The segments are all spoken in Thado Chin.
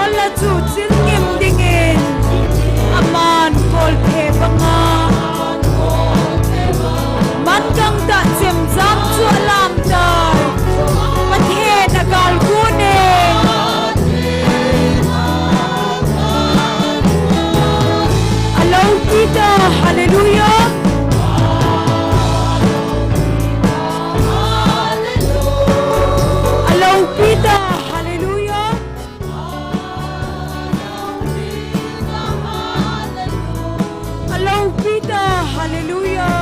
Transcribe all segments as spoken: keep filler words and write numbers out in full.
Kala chu chil ngim dingin, aman kolphe banga, man gangtah chemjam chu alam tai. Pathen agalkon e. Alopi ta, hallelujah. Alopi ta, hallelujah. Alopi ta, hallelujah.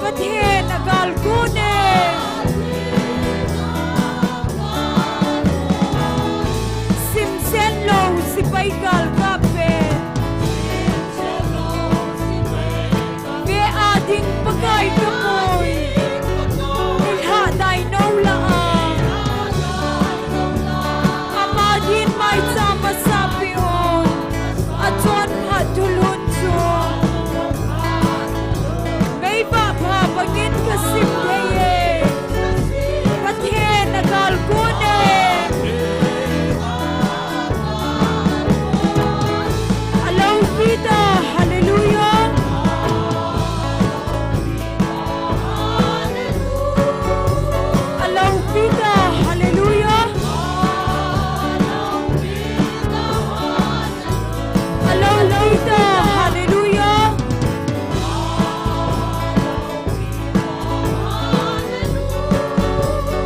Pathen agalkon e. Simsen lou sepai galkap pen. Ve a ding Pakai kapoi. Nilhah dai nou lah a, ama din maicham asapeh un, achonphat thulhun chu meivah pha bangin kasim thei e. Pathen agalkon e. Alopi ta, hallelujah. Alopi ta, hallelujah. Alopi ta, hallelujah.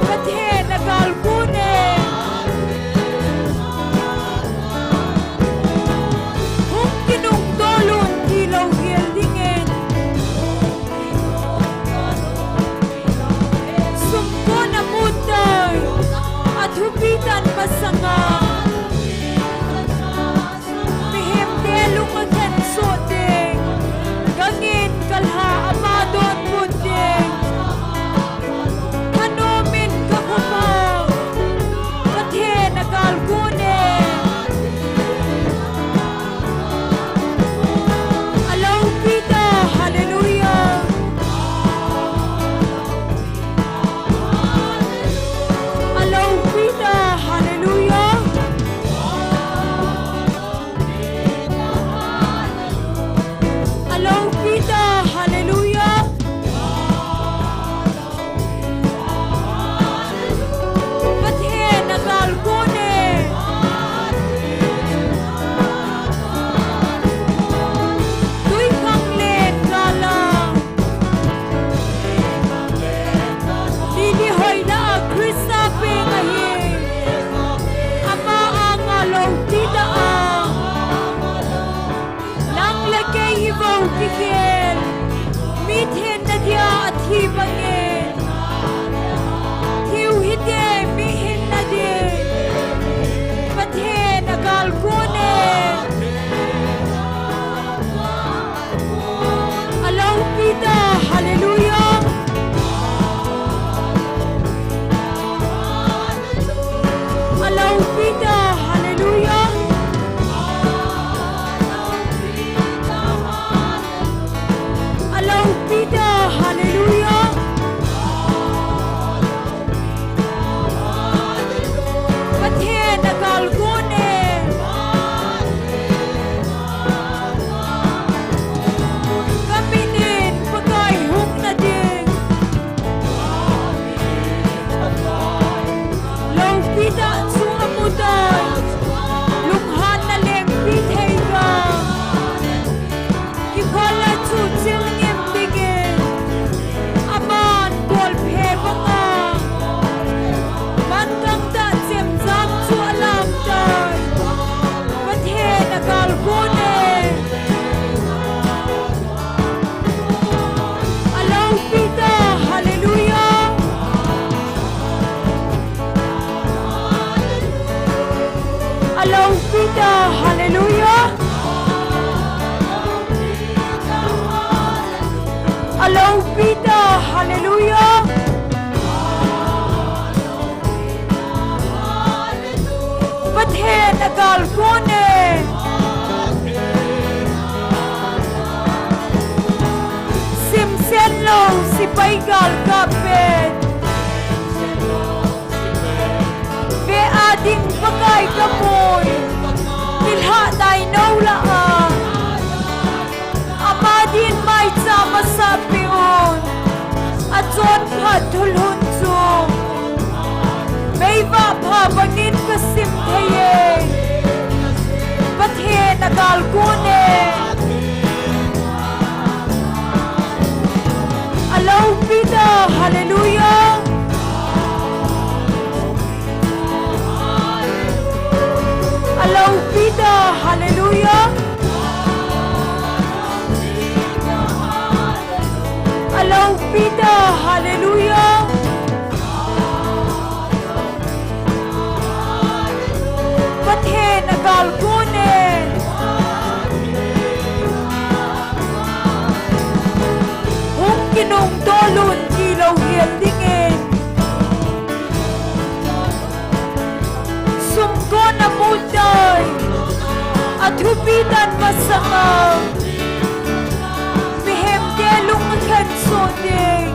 Pathen agalkon e. Hung kinungtol un tilou gel dingin. Sumkon amu tai, athupi tan masanga. Mihem te lung akhen soh ding, gangin kalha ama donbut ding. Thanom in kakhopa, Pathen agalkon e. Alopi ta, hallelujah. Alopi ta, hallelujah. Alopi ta, hallelujah. Pathen agalkon e. Tuikhanglen gal a Lily Hoila a Christa peng ahi. Ama anga lopi ta a, nang le kei hi vou kikhel, mi thenna dia athi bangin, thiu hite mi hinna din Pathen agalkon e. Alopi ta, hallelujah. Alopi ta, hallelujah. Alopi ta, hallelujah. Pathen agalkon e. Kamin in Pakai hung nading. Lopi ta chu amu tai. Lunghanna lengpi thei ga. Kikhol a chu chil ngim dingin, aman kolphe banga, man gangtah chemjam chu alam tai. Pathen agalkon e. Alopi ta, hallelujah. Alopi ta, hallelujah. Alopi ta, hallelujah. Pathen agalkon e. Simsen lou sepai galkap pen. Ding Pakai ka pui, nilhah dai nou lah a, ama din maicham asah peh un, achonphat thulhun chu meivah pha bangin ka sim thei e. Pathen a gal gon e. A lopi ta, hallelujah. A lopi ta, hallelujah. A lopi ta, hallelujah. Pathen a gal gon e. Hung kinung tolun tilou hel dingin. Sumkon a mut dai, a thupi tan masanga, mihemte lung a khen soh ding,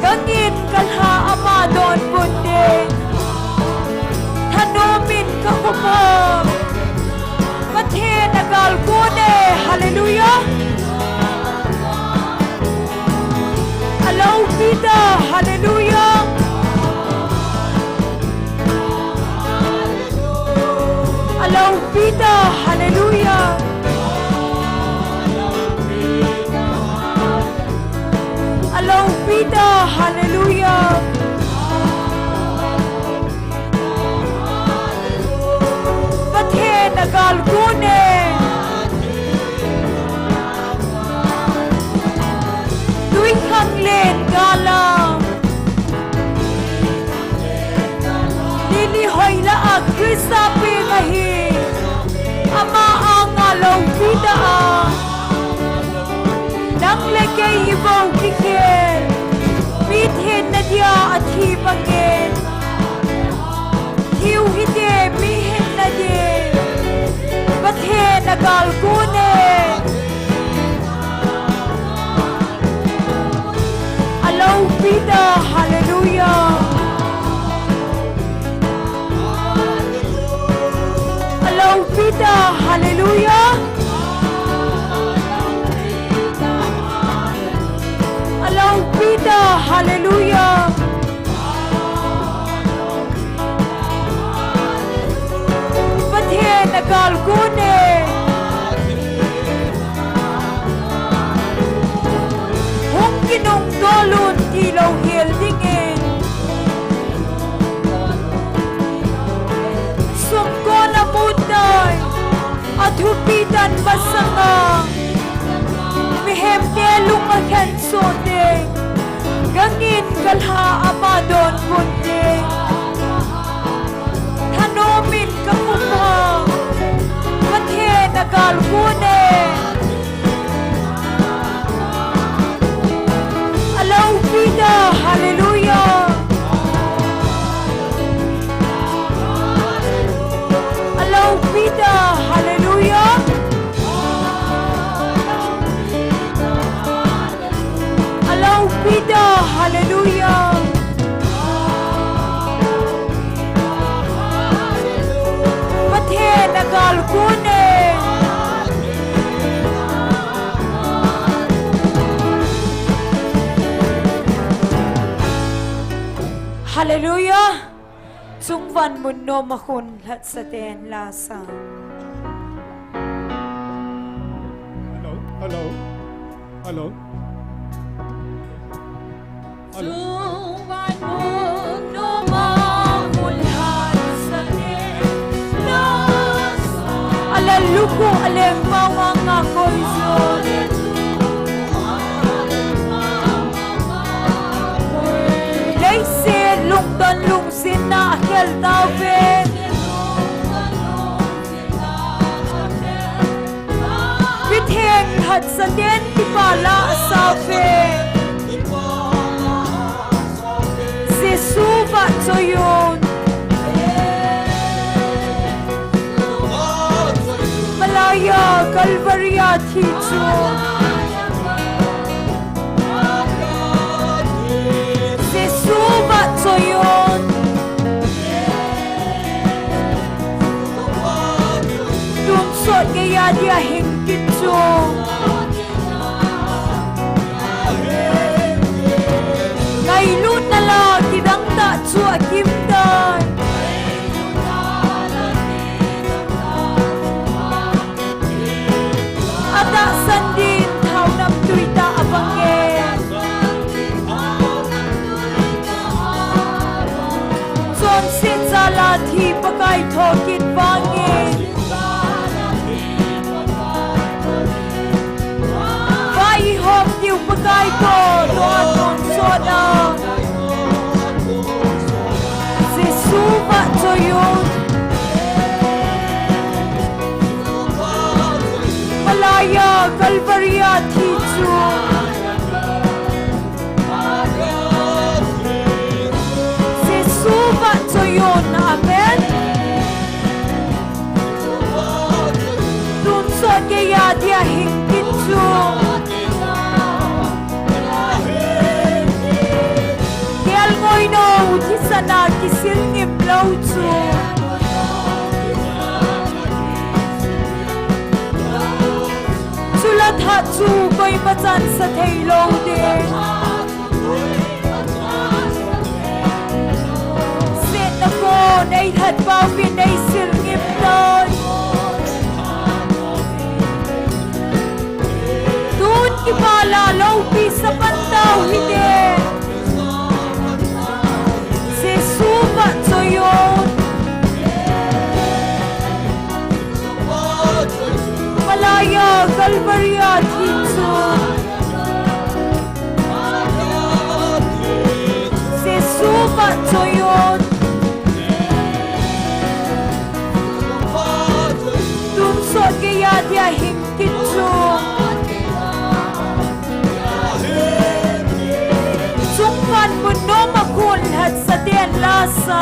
gangin ka lha ama donbut ding, thanom in ka khupha. Pathen a gal gon e, hallelujah. A lopi ta, hallelujah. A lopi ta, hallelujah. A lopi ta, hallelujah. Pathen a gal gon e. Twikhanglen gal a, lili hoi lah a Christa peng ahi. Ama anga lopi ta a, nang le kei i vou kikhel, mi thenna dia a thi bangin, thiu hite, mi hinna dia, Pathen a gal gon e. A lopi ta, hallelujah. A lopi ta, hallelujah. A lopi ta, hallelujah. Pathen a gal gon e. Hung kinung tolun tilou hel dingin. Sumkon a mut dai, a thupi tan masanga, mihemte lung a khen soh ding, gangin ka lha ama donbut ding. Thanom in ka khupha, Pathen a gal gon e. A lopi ta, hallelujah. A lopi ta, hallelujah. A lopi ta, hallelujah. Pathen a gal gon e. Hallelujah. Chungvan mun nom a khun lhatsa ten la sa. Hello, hello, hello. Hello. Chungvan mun nom a khun lhatsa ten la sa. A lal luku a leng mau anga koi jo. Leiset lungdon lung sinna a khel tauve. Mitheng lhatsa ten kipah la a sauve. Jesu vahchoi un. Malaya Calvary a thi chu. Jesu vahchoi un. Hing kit chu. Ngailutna la kidang tah chu akim tai. Atahsan din thaonam tui tah abang e. Chonset jal a thi Pakai thokit vangin. Vai ihop diu Pakai toh, toh a tonsot a. Jesu vahchoi un. Malai a Calvary a thi chu. Jesu vahchoi un, amen. Tonsot geiya dia hing kit chu. Gelngoi nou thisan a kisil ngim lou chu. Chule thah chu koima chan sa thei lou ding. Setna kon eilhat pauvin eisil ngim tai. Tun kipah la loupi sa pan tau hite. Jesu vahchoi un. Malai a Calvary a thi chu. Jesu vahchoi un. Tonsot geiya dia hing kit chu. Chungpan mun nom a kon lhatsa ten la sa.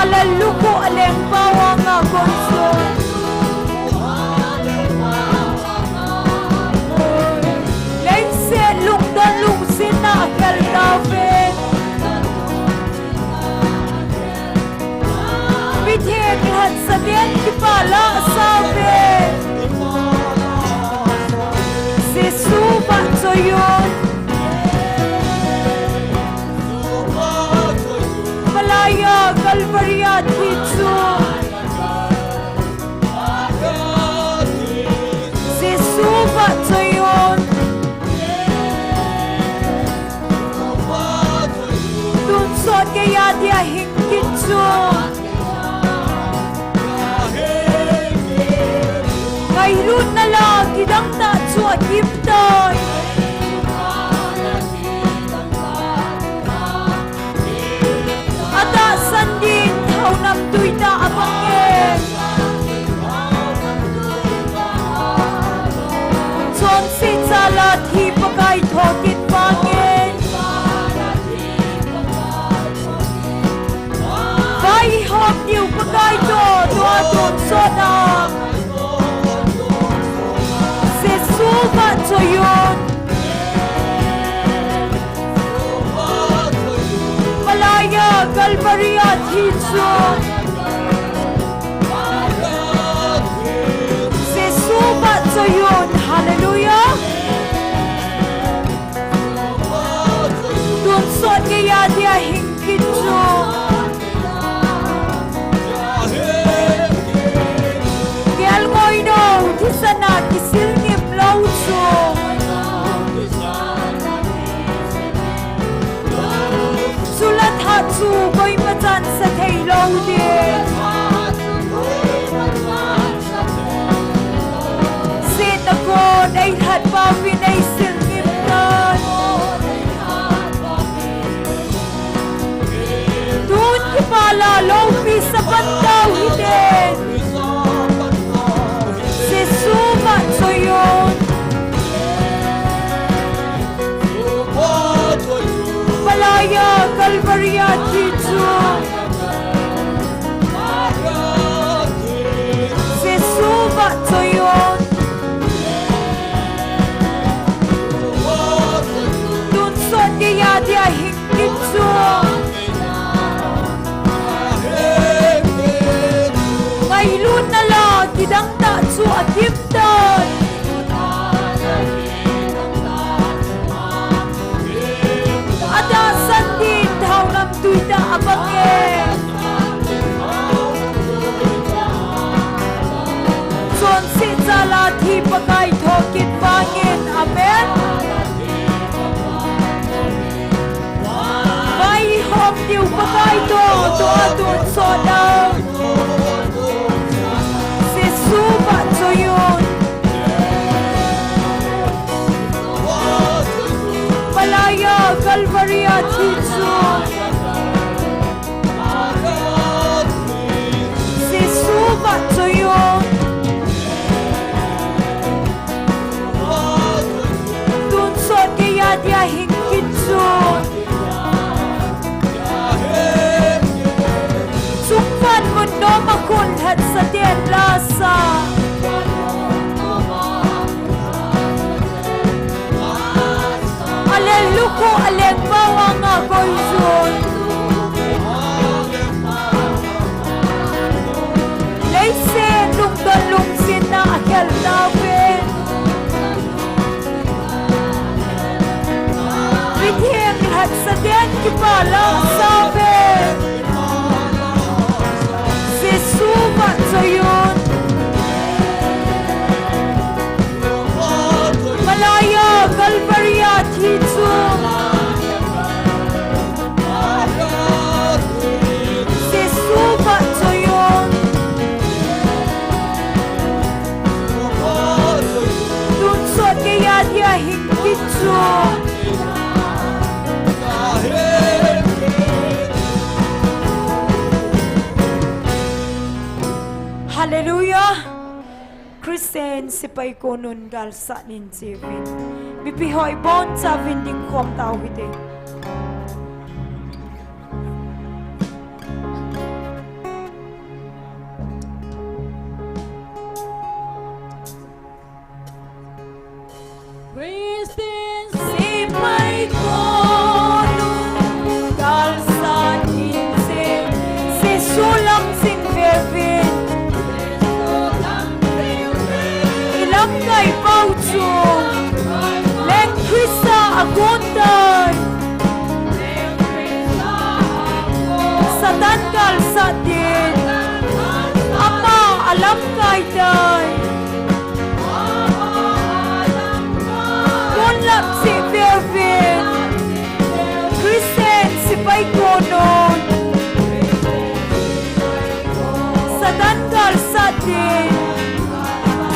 Alal lukhuh a lengpa vang a kon chu. Leiset lungdon lungset a khel tauve. Mitheng lhatsa ten kipah la sa uve. Jesu vahchoi un. Malai a Calvary a thi chu. Jesu vahchoi un. Tonsot geiya dia hing kit chu. Ngailutna la kidang tah chu akim tai. Atahsan din thaonam tui tah abang e. Chonset jal a thi Pakai thokit vangin. Vai ihop diu Pakai toh, toh a tonsot a. Jesu vahchoi un. Malai a Calvary a thi chu. Jesu vahchoi un. Hallelujah. Tonsot geiya dia hing kit chu. Gelngoi nou thisan a kisil ngim lou chu. Chule thah chu koima chan sa thei lou ding. Setna kon eilhat pauvin eisil ngim tai. Tun kipah la loupi sa pan tau hite. Jesu vahchoi un. Malai a Calvary a thi chu. Jesu vahchoi un. Tonsot geiya dia hing kit chu. Adahsan din thao lamtui tah abang e. Chonset jal a thi Pakai thokit vangin. Amen. Vaihom diu Pakai toh, toh a tonsot a. Jesu vahchoi un. Malai a Calvary a thi chu Jesu vahchoi un. Tonsot geiya dia hing kit chu. Chungvan mun nom a kon lhatsa ten la sa. A lel lukhuh a leng pao anga koi jun. Leiset lungdon lungsetna a khel tauve. Mitheng lhatsa ten kipa lhangsa uve. Jesu vahchoi un. Malai a Calvary a thi chu Jesu vahchoi un. Tonsot geiya dia hing kit chu. Hallelujah. Christian sepai konun galsat nin cheuvin. Mipi ho ibonchauvin dingkhom tau hite. Christian sepai konun galsat nin cheu. Jesu lam jing veuvin. I lamkai pau chu Leng Christa a kon tai. Satan galsat din ama a lamkai tai. Kon lap cheh veuvin. Christian sepai konun Satan galsat din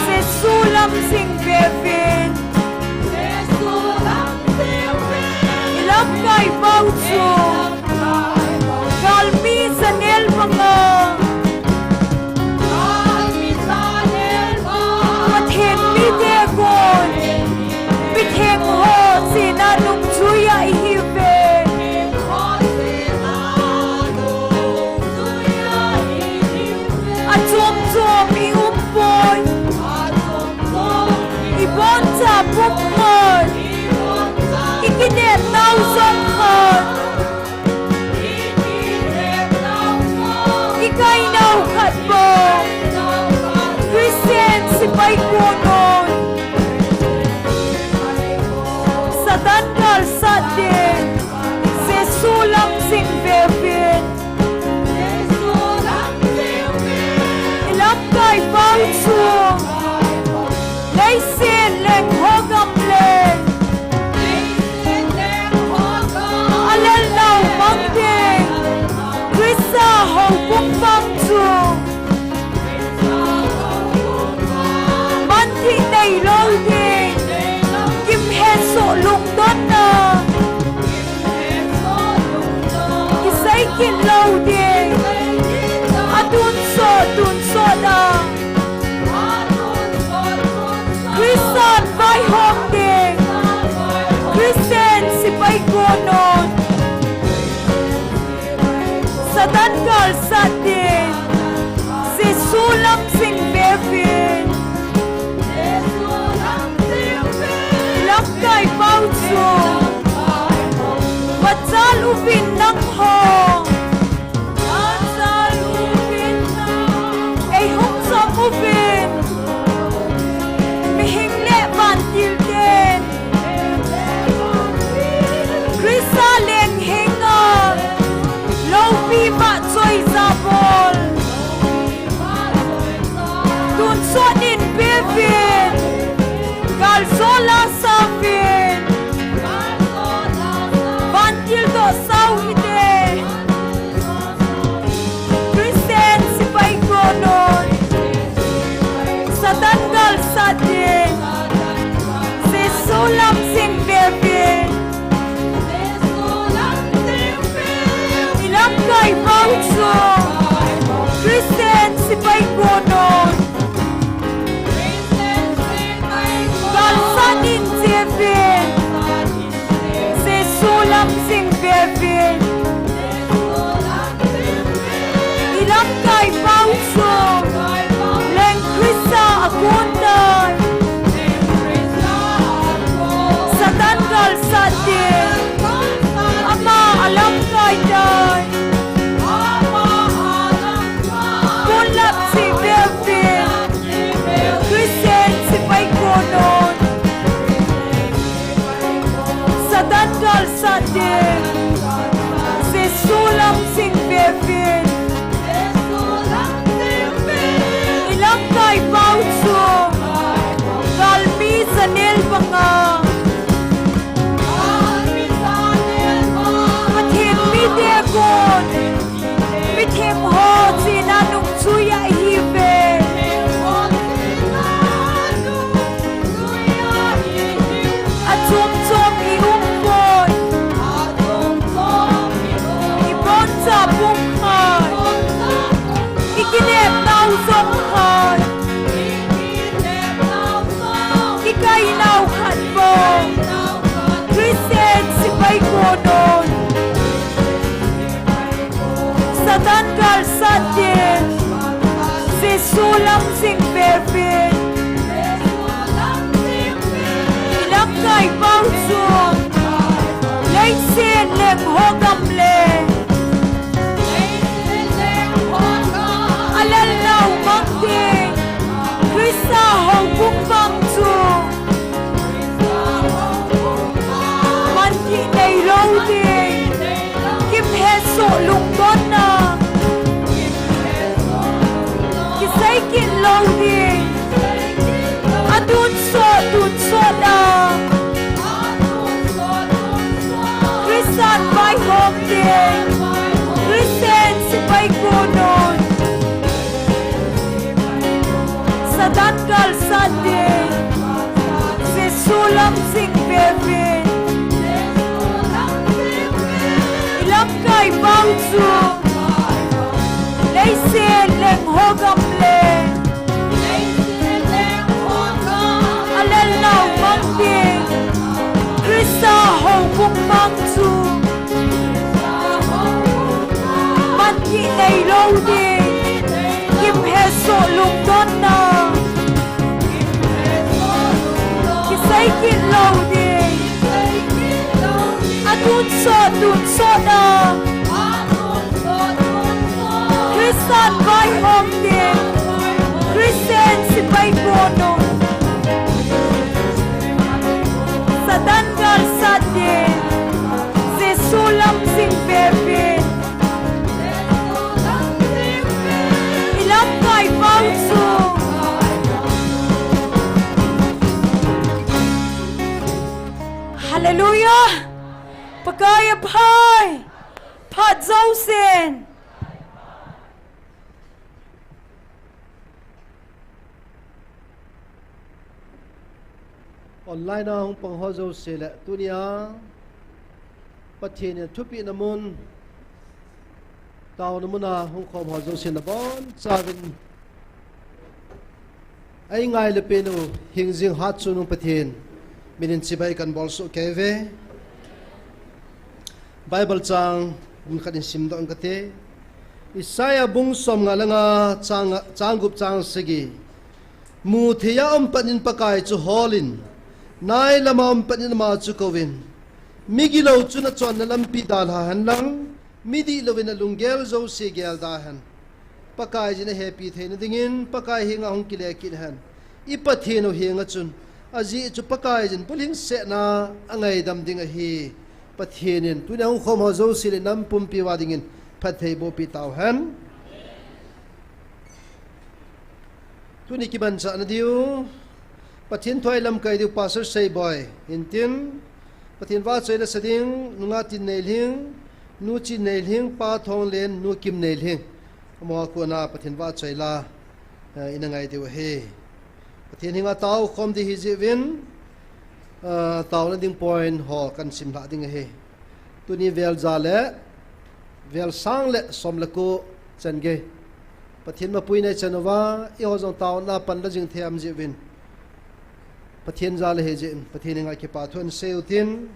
Jesu lam jing veuvin. I lamkai pau chu galmi janel banga Pathen mite kon mitheng ho chena nungjuiya ihiuve. Achom chom i um poi. I boncha pum khat, i kinepnau jong khat, i kainau khat bou. Christian sepai konun Satan galsat din Jesu lam jing veuvin. I lamkai pau chu leiset leng ho gam leng a lelnau mang ding Christa houbung vang chu man thih neilou ding, gim hesoh lungdonna kisei kit lou ding, a tonsot tonsot a Christian Pathen mite kon, mitheng ho chena nungjuiya ihiuve. Achom chom i um poi. I boncha pum khai. I kinepnau jong khai. I kainau khat bou. Christian sepai konon. Satan galsat ding. Jesu lam jing vevin. I lamkai pau chu. Leiset leng ho gam le. A lel nau mang ding. Christa houbung bang chu. Manthih neilou ding. Kimhesoh lungdonna. Kisei kit lou ding. Atun sot, tun sot a. Christan vaihom ding. Christian sepai konon. Satan galsat ding. Jesu lam jing vevin. I lamkai pau chu. Leiset leng ho gam le. A lel nau mang ding. Christa houbung bang chu. Manthih neilou ding. Kimhesoh lungdonna. Kisei kit lou ding. Atun sot, tun sot a. Christan vaihom ding. Christian sepai konon. Satan galsat ding. Jesu lam jing vevin. I lamkai pau chu. Hallelujah. Pakai aphai. Phat jousen. Online a hung pang ho jouse le tunia Pathen in thupehna mun, taona mun a hung khom ho jouse nabonchauvin, ei ngai le pen u hingjing hatchungnung Pathen minin chibai kahin bolsoh kei uve. Bible chang mun khat in simdoh inge kati. Isaiah bung somnga le nga, chang, chang gup, chang sagi. Mutheiya um patnin Pakai chu holin, nai lama um patnin ama chu kouvin, migilou chu nachonna lampi dalha henlang, midihlouvin alunggel jouse gelda hen. Pakaiyin ahepi theina dingin Pakai henga hung kile kit hen. I Pathen u henga chun, ajeh chu Pakaiyin bulhingsetna angaidam ding ahi. Pathen in tunia hung khom ho jouse le nam pumpi uva dingin phatthei bohpi tauhen. Tuni kimanchahna diu, Pathen thu a ilamkai diu Pastor Seiboi hintin, Pathen vahchoi la sa ding, nungah tin neilhing, nu Chin neilhing, Pa Thonglen, nu Kim neilhing. Amaho a kona Pathen vahchoi la, eh, ina ngai diu ahi. Pathen henga taokhom ding hijeh uvin, eh, taona ding point ho kahin simlhah ding ahi. Tuni vel ja le, vel sang le som le ko chan gei. Pathen mapuina ichan uva, eiho jong taona panla jing thei ham jeh uvin. Pathen ja le hijeh in, Pathen henga kipathu asei utin,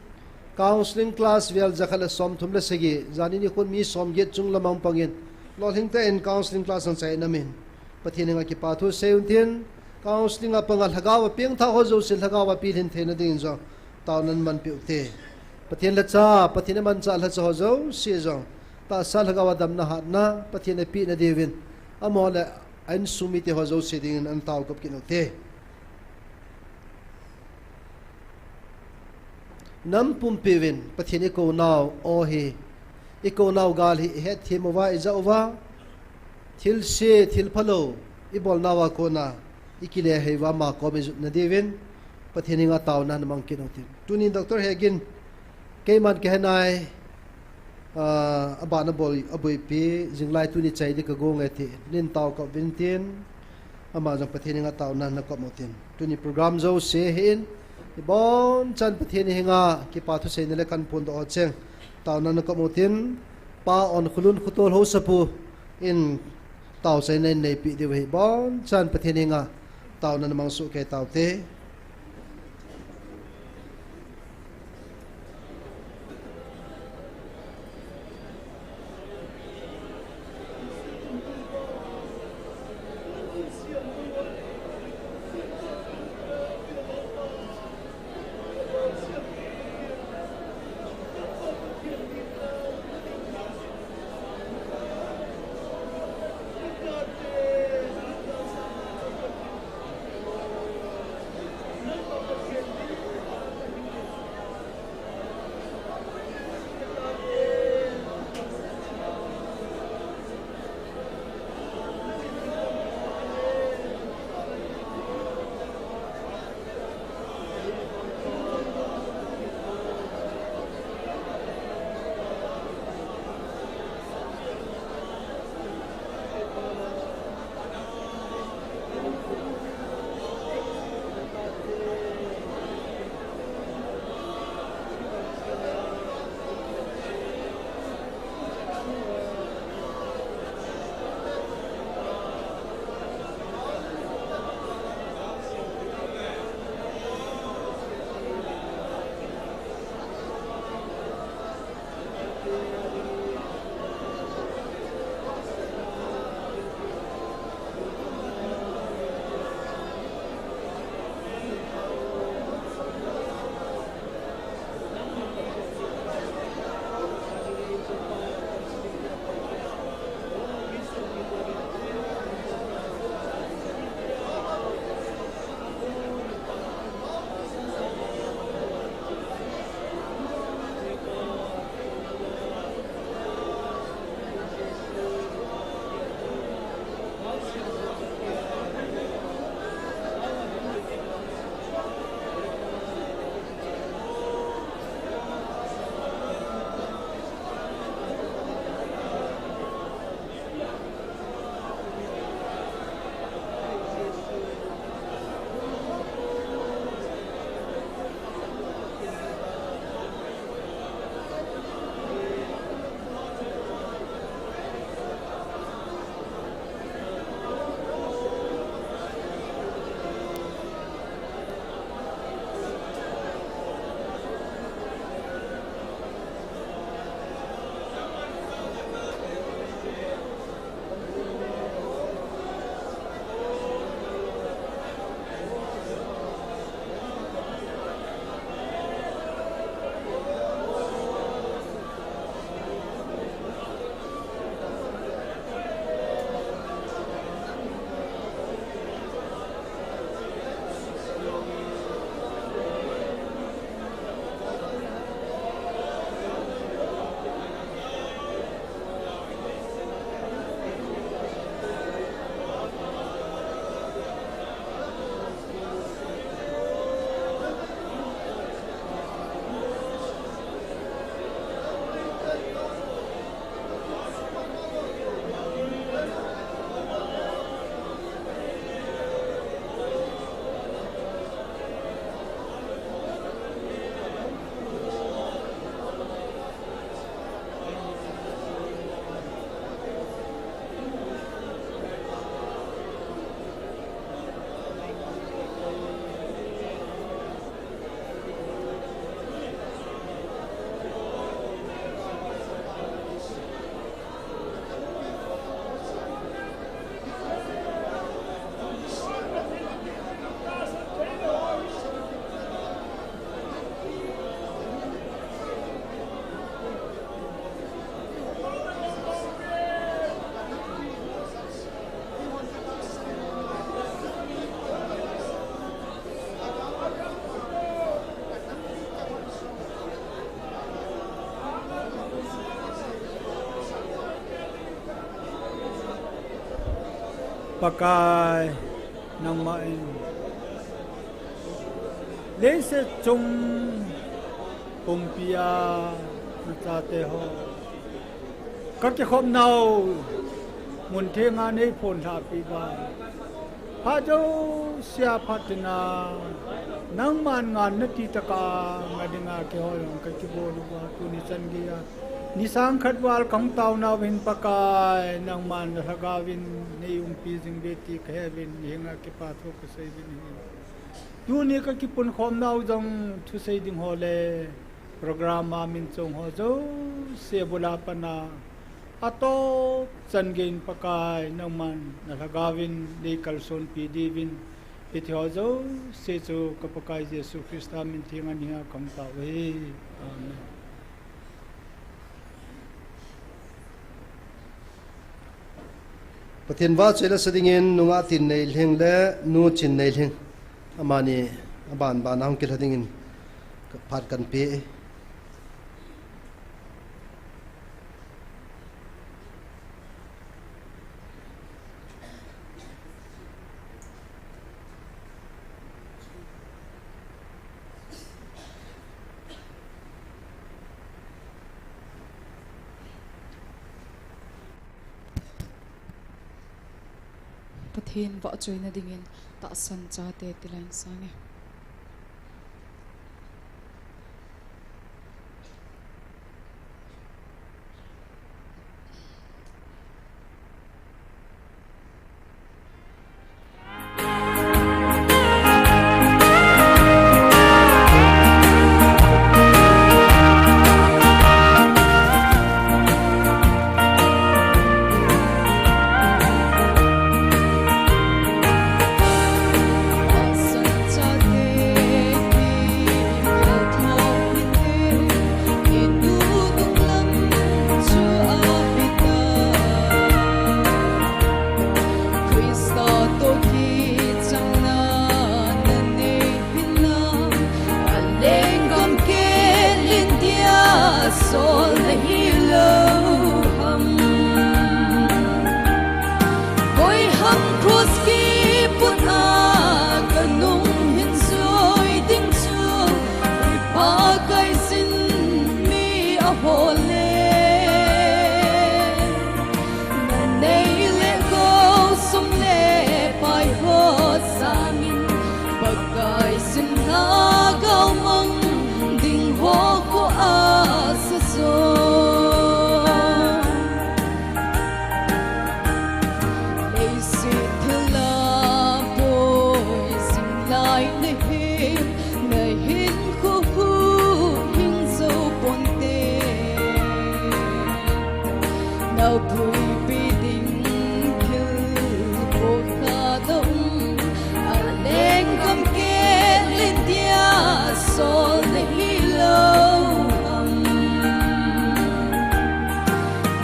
counseling class vel ja khat le som thum le sagi, janhi nikhon mi som get chung lam a hung pangin, lolhing tah in counseling class hung chai namin, Pathen henga kipathu asei utin, counseling a panga lhagao a pengthah ho jouse lhagao a pilhin theina dingin jong, taona namanpeh ute. Pathen lhacha, Pathen imanchah lhacha ho jouse jong, tahsa lhagao a damna hatna, Pathen ipehna diuvin, amaho le a insung mite ho jouse dingin ana taokop kit ute. Nam pumpi uvin Pathen ikou nau aw hi, ikou nau gal hi ihet them uva, ijah uva, thilse, thil phalou, ibol nauva kona, ikile hei uva ama kom ijotna diuvin, Pathen henga taona namang kit utin. Tuni Doctor Hegin, keiman kahenai, ah, abana bol, aboipi, jinglai tuni chai di kagong e ti, nin tao kap uvin tin, ama jong Pathen henga taona nakop utin. Tuni program jouse hin, ibonchan Pathen henga, kipa thuseina le kahin phondoh ho cheng, taona nakop utin, Pa Onkholun Khotol Haosapu in taochaina in neipi diu hi, ibonchan Pathen henga, taona namang soh kei taute. Pakai, nangma in Leiset chung pumpi a nachate ho, ka kikhopnau mun thenga nei phonlhahpi uva, phat jousea phat tina nangman ngan nati tah a nga dinga keiho jong ka kibol uva, tuni chan geiya ni sang khat val kahung taonau hin Pakai, nangman na lhagaovin nei umpi jing uve ti kahe uvin, nahenga kipa thu kasei uvin ahi. Tuni ka kipunkhomnau jong thusei ding ho le program a min chong ho jouse bula pat a, atoh chan geiyin Pakai, nangman na lhagaovin nei kalsonpi diuvin, hiti ho jouse chu ka Pakai Jesu Christa min theng a nahenga kahung tao uve. Amen. Pathen vahchoi le sa dingin Nu Ngatin Neilhing le Nu Chin Neilhing, amani aban ban a hung kilha dingin phat kahin pe e. Pathen vahchoina dingin tahsan chate tilai in sange. Khrista toh kichamna nanei hinam, alenggam kel in tia sol nahi lou ham? Koi ham cross kiput a kanung hin jui ding chu, i Pakai sin mi ahol e. Nanei le gou, sum le pai ho sangin, Pakai sin lhagao mang ding ho koi asa jo? Leiset thil a boi jing lai nahi, nahinkho huhhing jou ponte. Napuipi ding thil koi khat um, alenggam kel in tia sol nahi lou ham?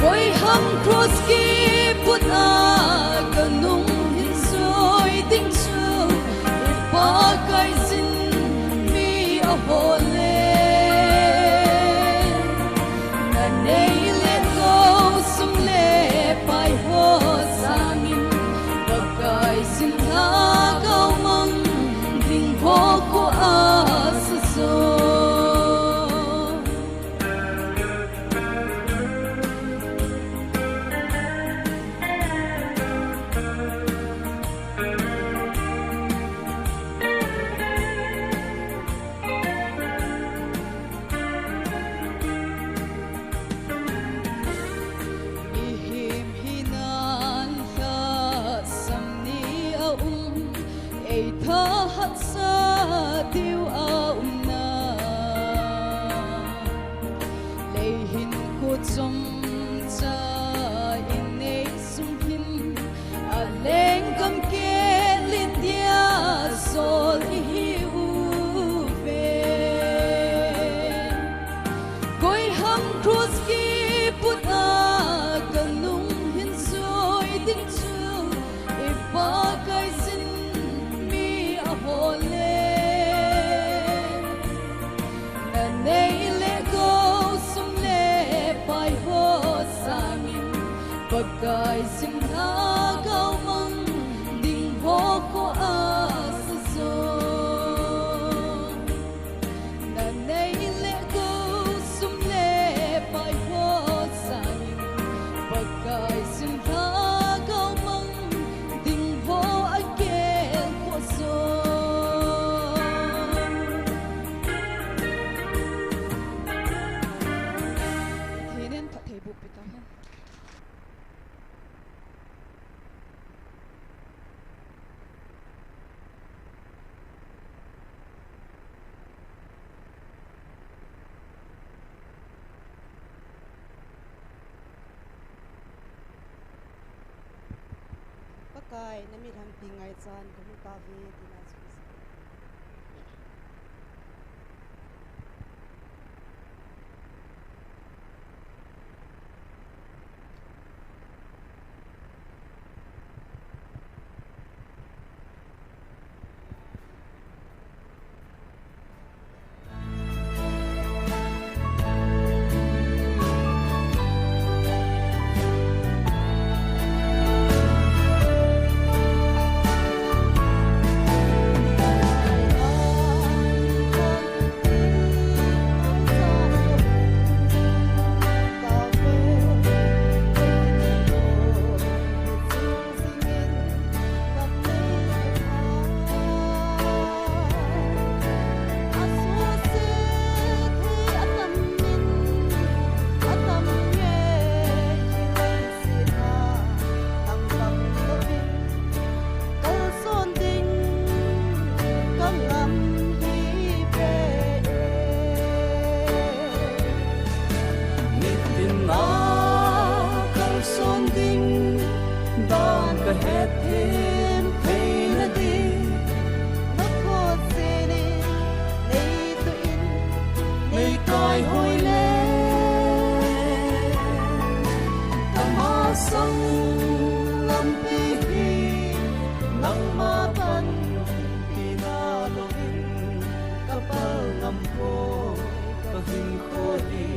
Koi ham cross kiput a kanung hin jui ding chu, i Pakai sin mi ahol e. Nanei le gou, sum le pai ho sangin, Pakai sin lhagao mang ding ho koi asa jo? Ihem hinan lhasam ni aum, eithahat sa diu aumna. Leihin kho chomcha inei sung hin, alenggam kel in tia sol ihiuve. Koi ham cross kiput a kanung hin jui ding chu, i Pakai sin mi ahol e. Nanei le gou, sum le pai ho sangin, Pakai sin lhagao mang ding ho koi asa jo? Ai, na mit ham ti ngaichan ka hung tave, tina chu. Nitin a kalson ding dan ka het them theina ding, na khut sinin nei tuin nei kai hoi le. Ka masang lampi hi nangma panpina louvin ka pal ngam poi, ka hinkho hi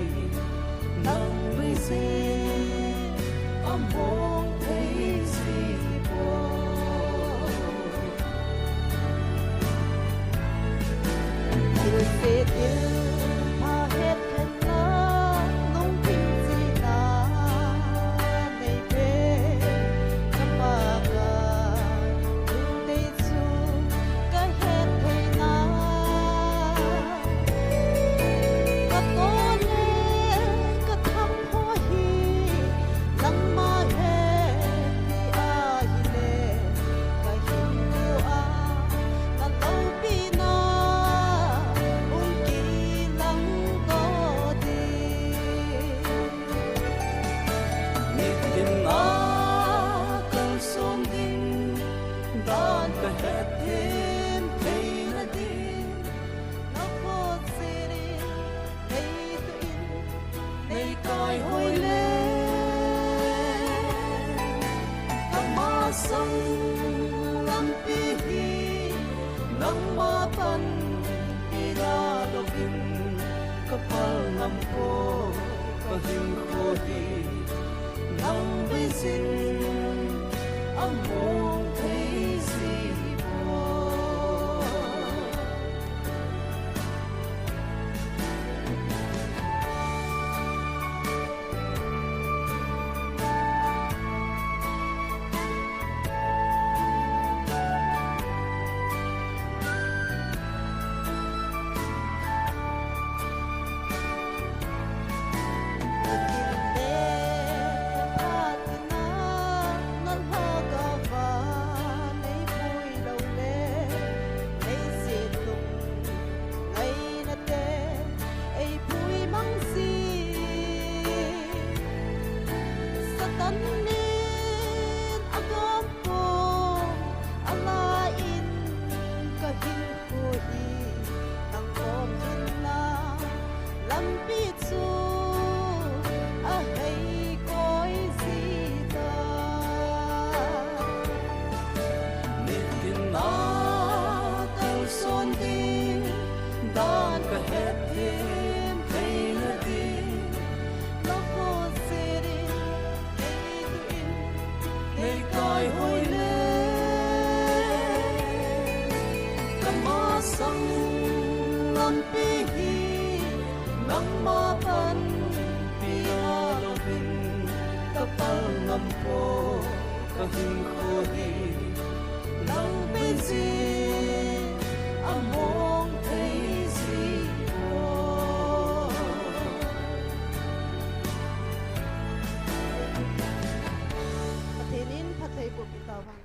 nang vei sin a mong thei si poi. Thilse thilpha het khenna, lungthim chihna nei pe, ka pa ka lungdei chu ka het theina. Ka to le ka tham ho hi nangma he ti ahile, ka hinkho a na loupina hung kilang doh ding. Nitin a kalson ding dan ka het them theina ding, na khut sinin nei tuin nei kai hoi le. Ka masang lampi hi nangma panpina louvin ka pal ngam poi, ka hinkho hi nang vei sin a mong thei si poi. Ngaina te eipui mang si, Satan in agom pon ala in ka hinkho hi nang kom hinna lampi chu ahei koi jita. Nitin a kalson ding dan ka het them theina ding, na khut sinin nei tuin nei kai hoi le. Ka masang lampi hi nangma panpina louvin ka pal ngam poi, ka hinkho hi nang vei sin a mong thei si poi. Pathen in phatthei boh peh tahen.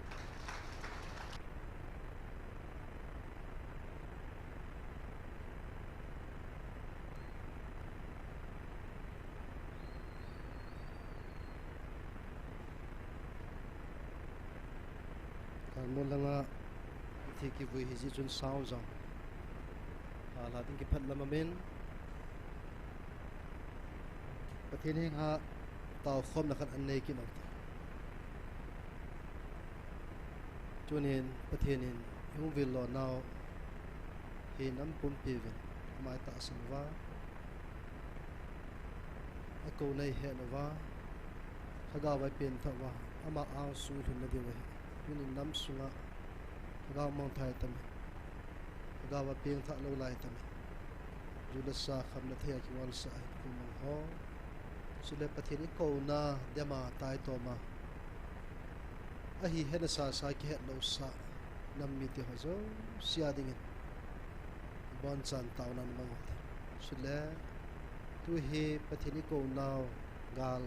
Nulanga thi kivui hi jeh chun sound jong hala ding kiphat lam amin. Pathen henga taokhomna khat anei kit u hite. Tunin Pathen in ihung vil lonau hi nam pumpi uvin ama itahsan uva, akouna ihet uva, lhagao a ipengthah uva, ama angsung ilhun nadiu ahi. Tunin nam sunga lhagao mangthah itam e, lhagao a pengthah lou lai itam e. Ju le sa, kham le thei a kingolsah hinkho mang ho, chule Pathen ikouna dema taitoma ahi hetna sasa kihetlousah nam mite ho jouse a dingin abonchan taona namang u hite. Chule tuhi Pathen ikounau gal,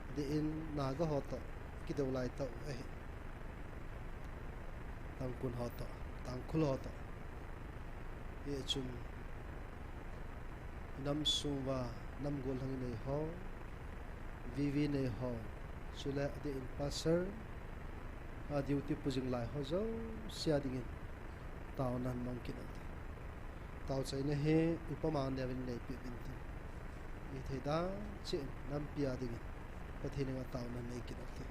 adeh in Naga ho toh kidou laitah u ahi. Tangkhul ho toh, Tangkhul ho toh. Hichun inam sunguva nam gollhang inei ho, VV nei ho, chule adeh in pastor a duty pu jing lai ho jouse a dingin taona namang kit u hite. Taochaina hi upama neovin neipeh uvin tin, ithei dan cheh in nampi a dingin Pathen henga taona nei kit u hite.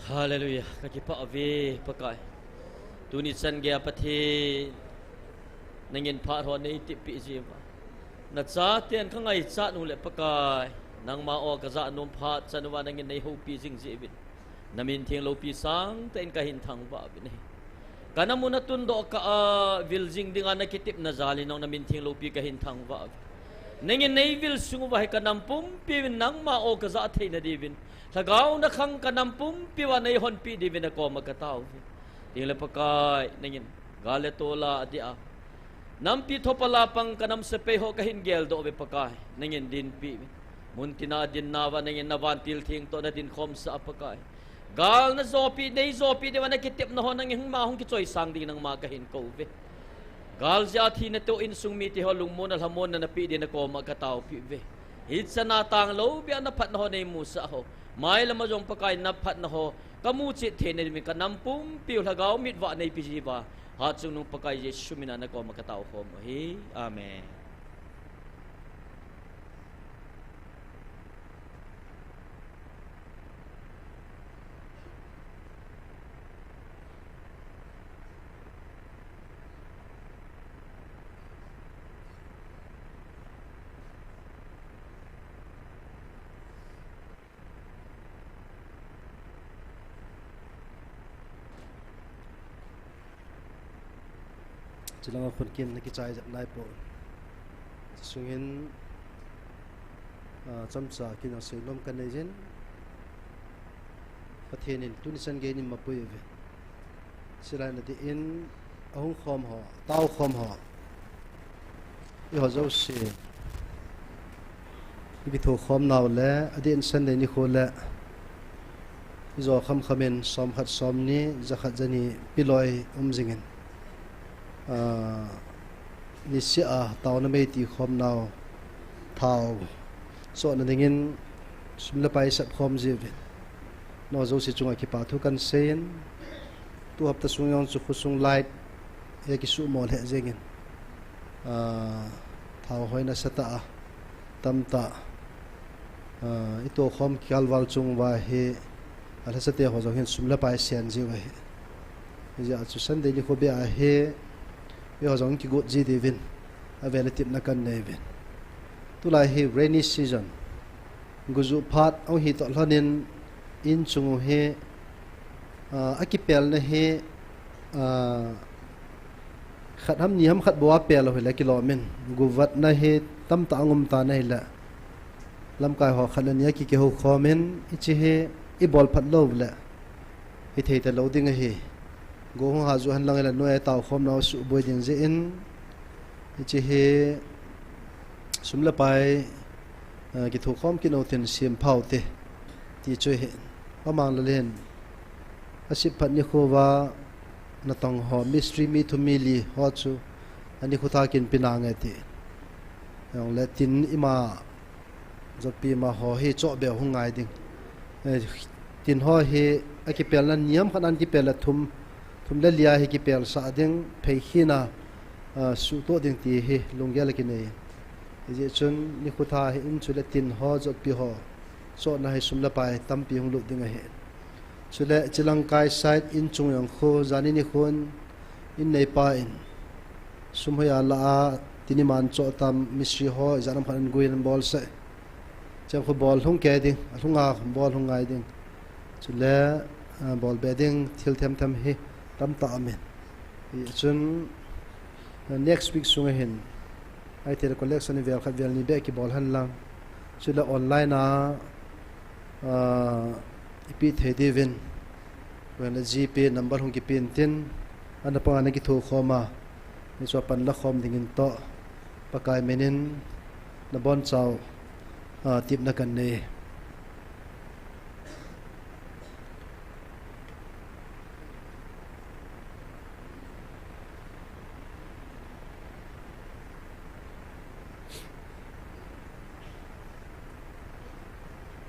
Hallelujah. Ka kipah uve Pakai. Tuni chan geiya Pathen, nangin phat ho nei tipeh jiuva, nachaten ka ngaichat uleh Pakai, nangma o ka jah nom phat chan uva nangin nei houpi jing jiuvin, na min theng loupi sangtah in ka hin thangvah uvin ahi. Ka nam u na tundoh kah a vil jing dinga na kitepna jal in jong na min theng loupi ka hin thangvah uve. Nangin nei vil sung uva hi ka nam pumpi uvin nangma o ka jah theina diuvin, lhagao na khang ka nam pumpi uva nei honpeh diuvin na koma ka tao uve. Tengle Pakai, nangin gal le tol a dia, nampi thopal a pang ka nam sepai ho ka hin geldoh uve Pakai, nangin dinpeh uvin. Muntina dinna uva nangin na vantil theng toh na dinkhomsah a Pakai, gal na jopi, nei jopi diuva na kitepna ho nangin hung ma hung kichoisang ding nangma ka hin kou uve. Gal jeh a thina toh insung mite ho lungmonna lhamonna na peh din na koma ka taopeh uve. Hichan a tanglou beh a na phatna ho nei musah ho, mailam a jong Pakai na phatna ho ka muchet theina diuvin ka nam pumpi u lhagao mitvah nei pe jiuva, Hatchungnung Pakai Jesu min a na koma ka taokhom u ahi. Amen. Chulanga khun kin na kichai jep nai poi. Chusungin, ah, chomcha kin a seinom ka nei jin. Pathen in tuni chan gei in eima pui uve. Chulai na din ahung khom ho, taokhom ho, eiho jouse i kithokhom nau le, adeh in Sunday nikho le, i jo khamkham in, somkhat, somni, jakhat, jani, piloi um jingin, ah, niseh a taona mei tikhom nau, thao sohna dingin sum le pai sap khom jiuvin, eiho jouse chunga kipa thu kan seiyin, tu hapta sung jong chu khosung light hi kisuhmo lheh jengin, ah, thao hoi nasatah a tamtah, ah, i tokhom kalval chung uva hi, alhasate ho jong hin sum le pai sen jiu ahi. Hijeh a chu Sunday nikho beh a hi, eiho jong kigot ji diuvin, avel a tepna kan nei uvin. Tulai hi rainy season, gujuh phat ahung hi toh lhonin, in chung u hi, ah, akipelna hi, ah, khat ham ni ham khat bou a pel u hile kilom in, guvatna hi tamtah ahung um tan ahile, lamkai ho khat le ni a kikihou khom in, hiche hi i bol phat lou uleh hithei talou ding ahi. Go hung ha ju hen lang hile noi a taokhom nau suhboi ding jeh in, hiche hi sum le pai, eh, kithokhom kit u tin sempha u te, ti chu ahi. Amang Lal in asep phat nikho uva natong ho, mistri mi thum mi li ho chu ani khotha kin pe nange ti. Jongle tin ima jotpi ma ho hi chohbeh hung ngai ding. Eh, tin ho hi akipelna ni ham khat a kipel le thum, thum le li a hi kipelsah ding, phei khin a, ah, suhtoh ding ti hi lunggel a kinei. Hijeh chun ni khotha hi in chule tin ho jotpi ho chohna hi sum le pai tampi hung lut ding ahi. Chule Chilangkai side in chung jong khu, jani nikhon in neipa in sum hoiya la a, tin iman choh tam, mistri ho ijat ham khat in guin bolsah. Cheng khu bol hung kei ding, alhunga bol hung ngai ding. Chule, ah, bolbe ding thil themthem hi tamtah aum in. Hichun, ah, next week sunga hin, ahithei le collection vel khat vel ni beh kibol hen lang. Chule online a, ah, ipeh thei diuvin, GPay number hung kipen tin, ana panga na kithokhom a, hichu a pan lakhom dingin toh, Pakai min in nabonchau, ah, tepna kan nei.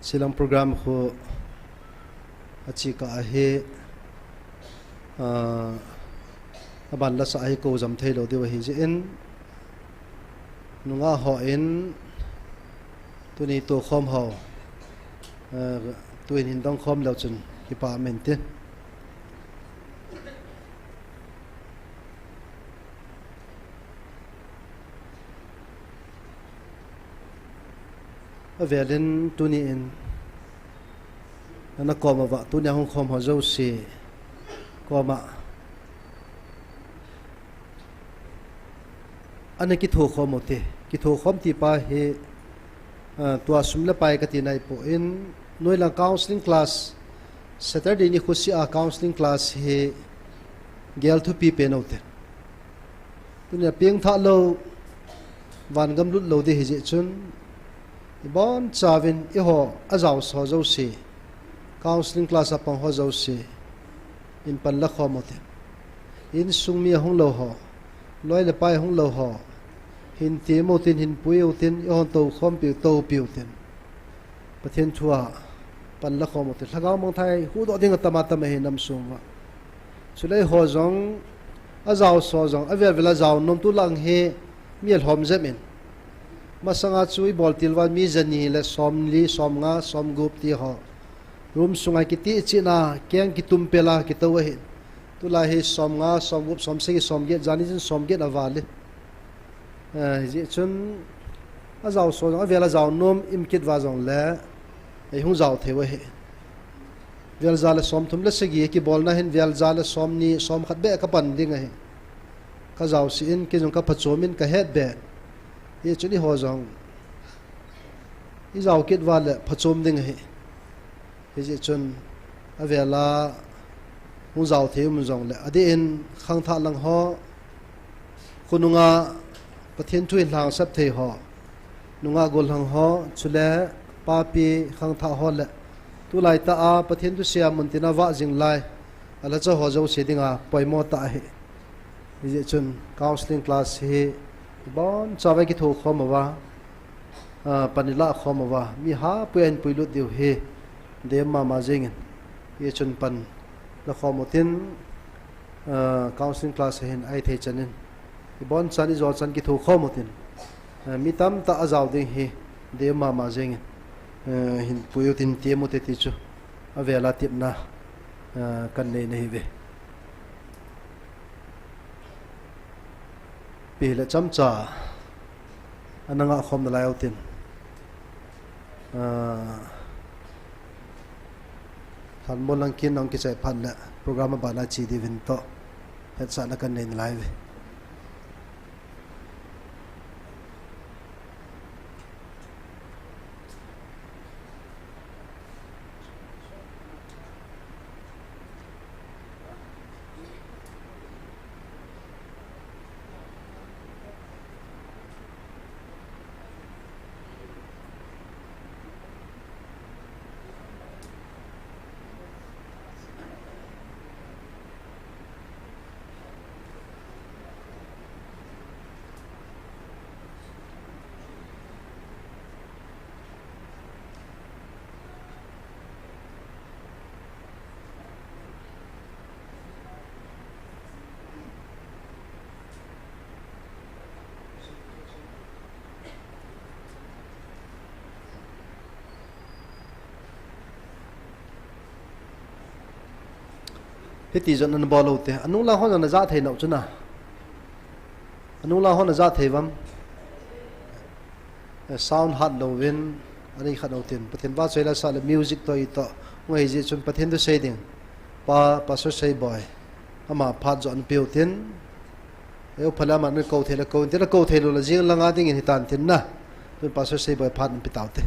Chilang program khu achikah ahi, ah, aban lasah ahi kou jam theilou diu ahi jeh in, nungah hon tuni tokhom ho, ah, tuin hin dongkhom leu chun, Kipa amen tin. Avelin tuni in, ana koma va, tuni a hung khom ho jouse koma ana kitho khom u te. Kitho khom ti pa hi, ah, tua sum le pai kati nai poi, noilang counseling class, Saturday ni khusia counseling class hi gel thupi pen u te. Tunia pengthah lou, vangam lut lou ding hi jeh chun, ibon chauvin eiho ajao ho jouse, counseling class a pang ho jouse, in pan la khom u te. Insung mi ahung lou ho, loi le pai ahung lou ho, hin tem u tin, hin pui u tin, eihon tou khompi u, toupi u tin. Pathen thu a pan la khom u te. Lhagao mangthah huhdoh ding atam atam ahi nam sung uva. Chule eiho jong, ajao ho jong, avel vel a jao nom, tulang hi mi alhom jep in. Masanga chu ibol til uva mi jani le somli, somnga, somgup ti ho. Room sunga kiti china, keng kitum pela kitou ahi. Tulai hi somnga, somgup, somsagi, somget, jani chun somget aval e. Eh, hijeh chun ajao ho jong, avel a jao nom im kit uva jongle, eihung jao thei u ahi. Velja le somthum le sagi kibolna hin velja le somni, somkhat beh kapan ding ahi. Kajao sih in, kei jong kaphachom in kahet beh. Hijeh chun eiho jong ijao kit uva le phachom ding ahi. Hijeh chun avel a hung jao thei um jongle, adeh in khangthah lang ho, khonunga Pathen thu hin lhangsap thei ho, nungah gollhang ho, chule papi khangthah ho le, tulai tah a Pathen thu seia muntin a vah jing lai, alhacha ho jouse dinga poimo tah ahi. Hijeh chun counseling class hi ibon chauvin kitho khom uva, ah, pan ilah khom uva, mi hapuia hin puilut diu hi dem mama jengin. Hijeh chun pan la khom u tin, ah, counseling class a hin ahi thei chan in, ibon chan, ijo chan kitho khom u tin, ah, mi tamtah ajao ding hi dem mama jengin, ah, hin pui u tin, tem u te ti chu avel a tepna, ah, kanei nahi uve. Ipi hile chomcha ana ngah khom nalai u tin, ah, lhanmol lang kin nong kichai phat le program abana che diuvin toh hetsahna kanei nalai uve. Hiti jong nabol u te. Anung lang hon jong najah thei nau chu na. Anung lang hon najah thei uvam. Eh, sound hat louvin, ani khat u tin. Pathen vahchoi la sah le music toh itoh. Ngai hijeh chun Pathen thu sei ding. Pa, Pastor Seiboi. Ama phat jong anpe u tin. Eupha le aman kou thei le kou, tin le kou thei lou le jing langa dingin hitan tin na. Tun Pastor Seiboi phat anpe tau te.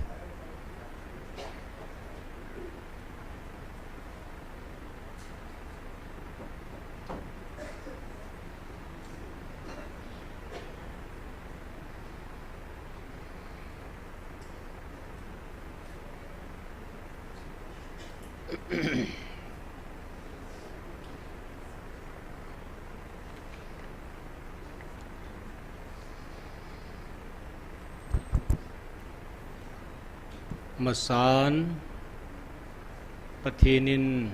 Masan, Pathen in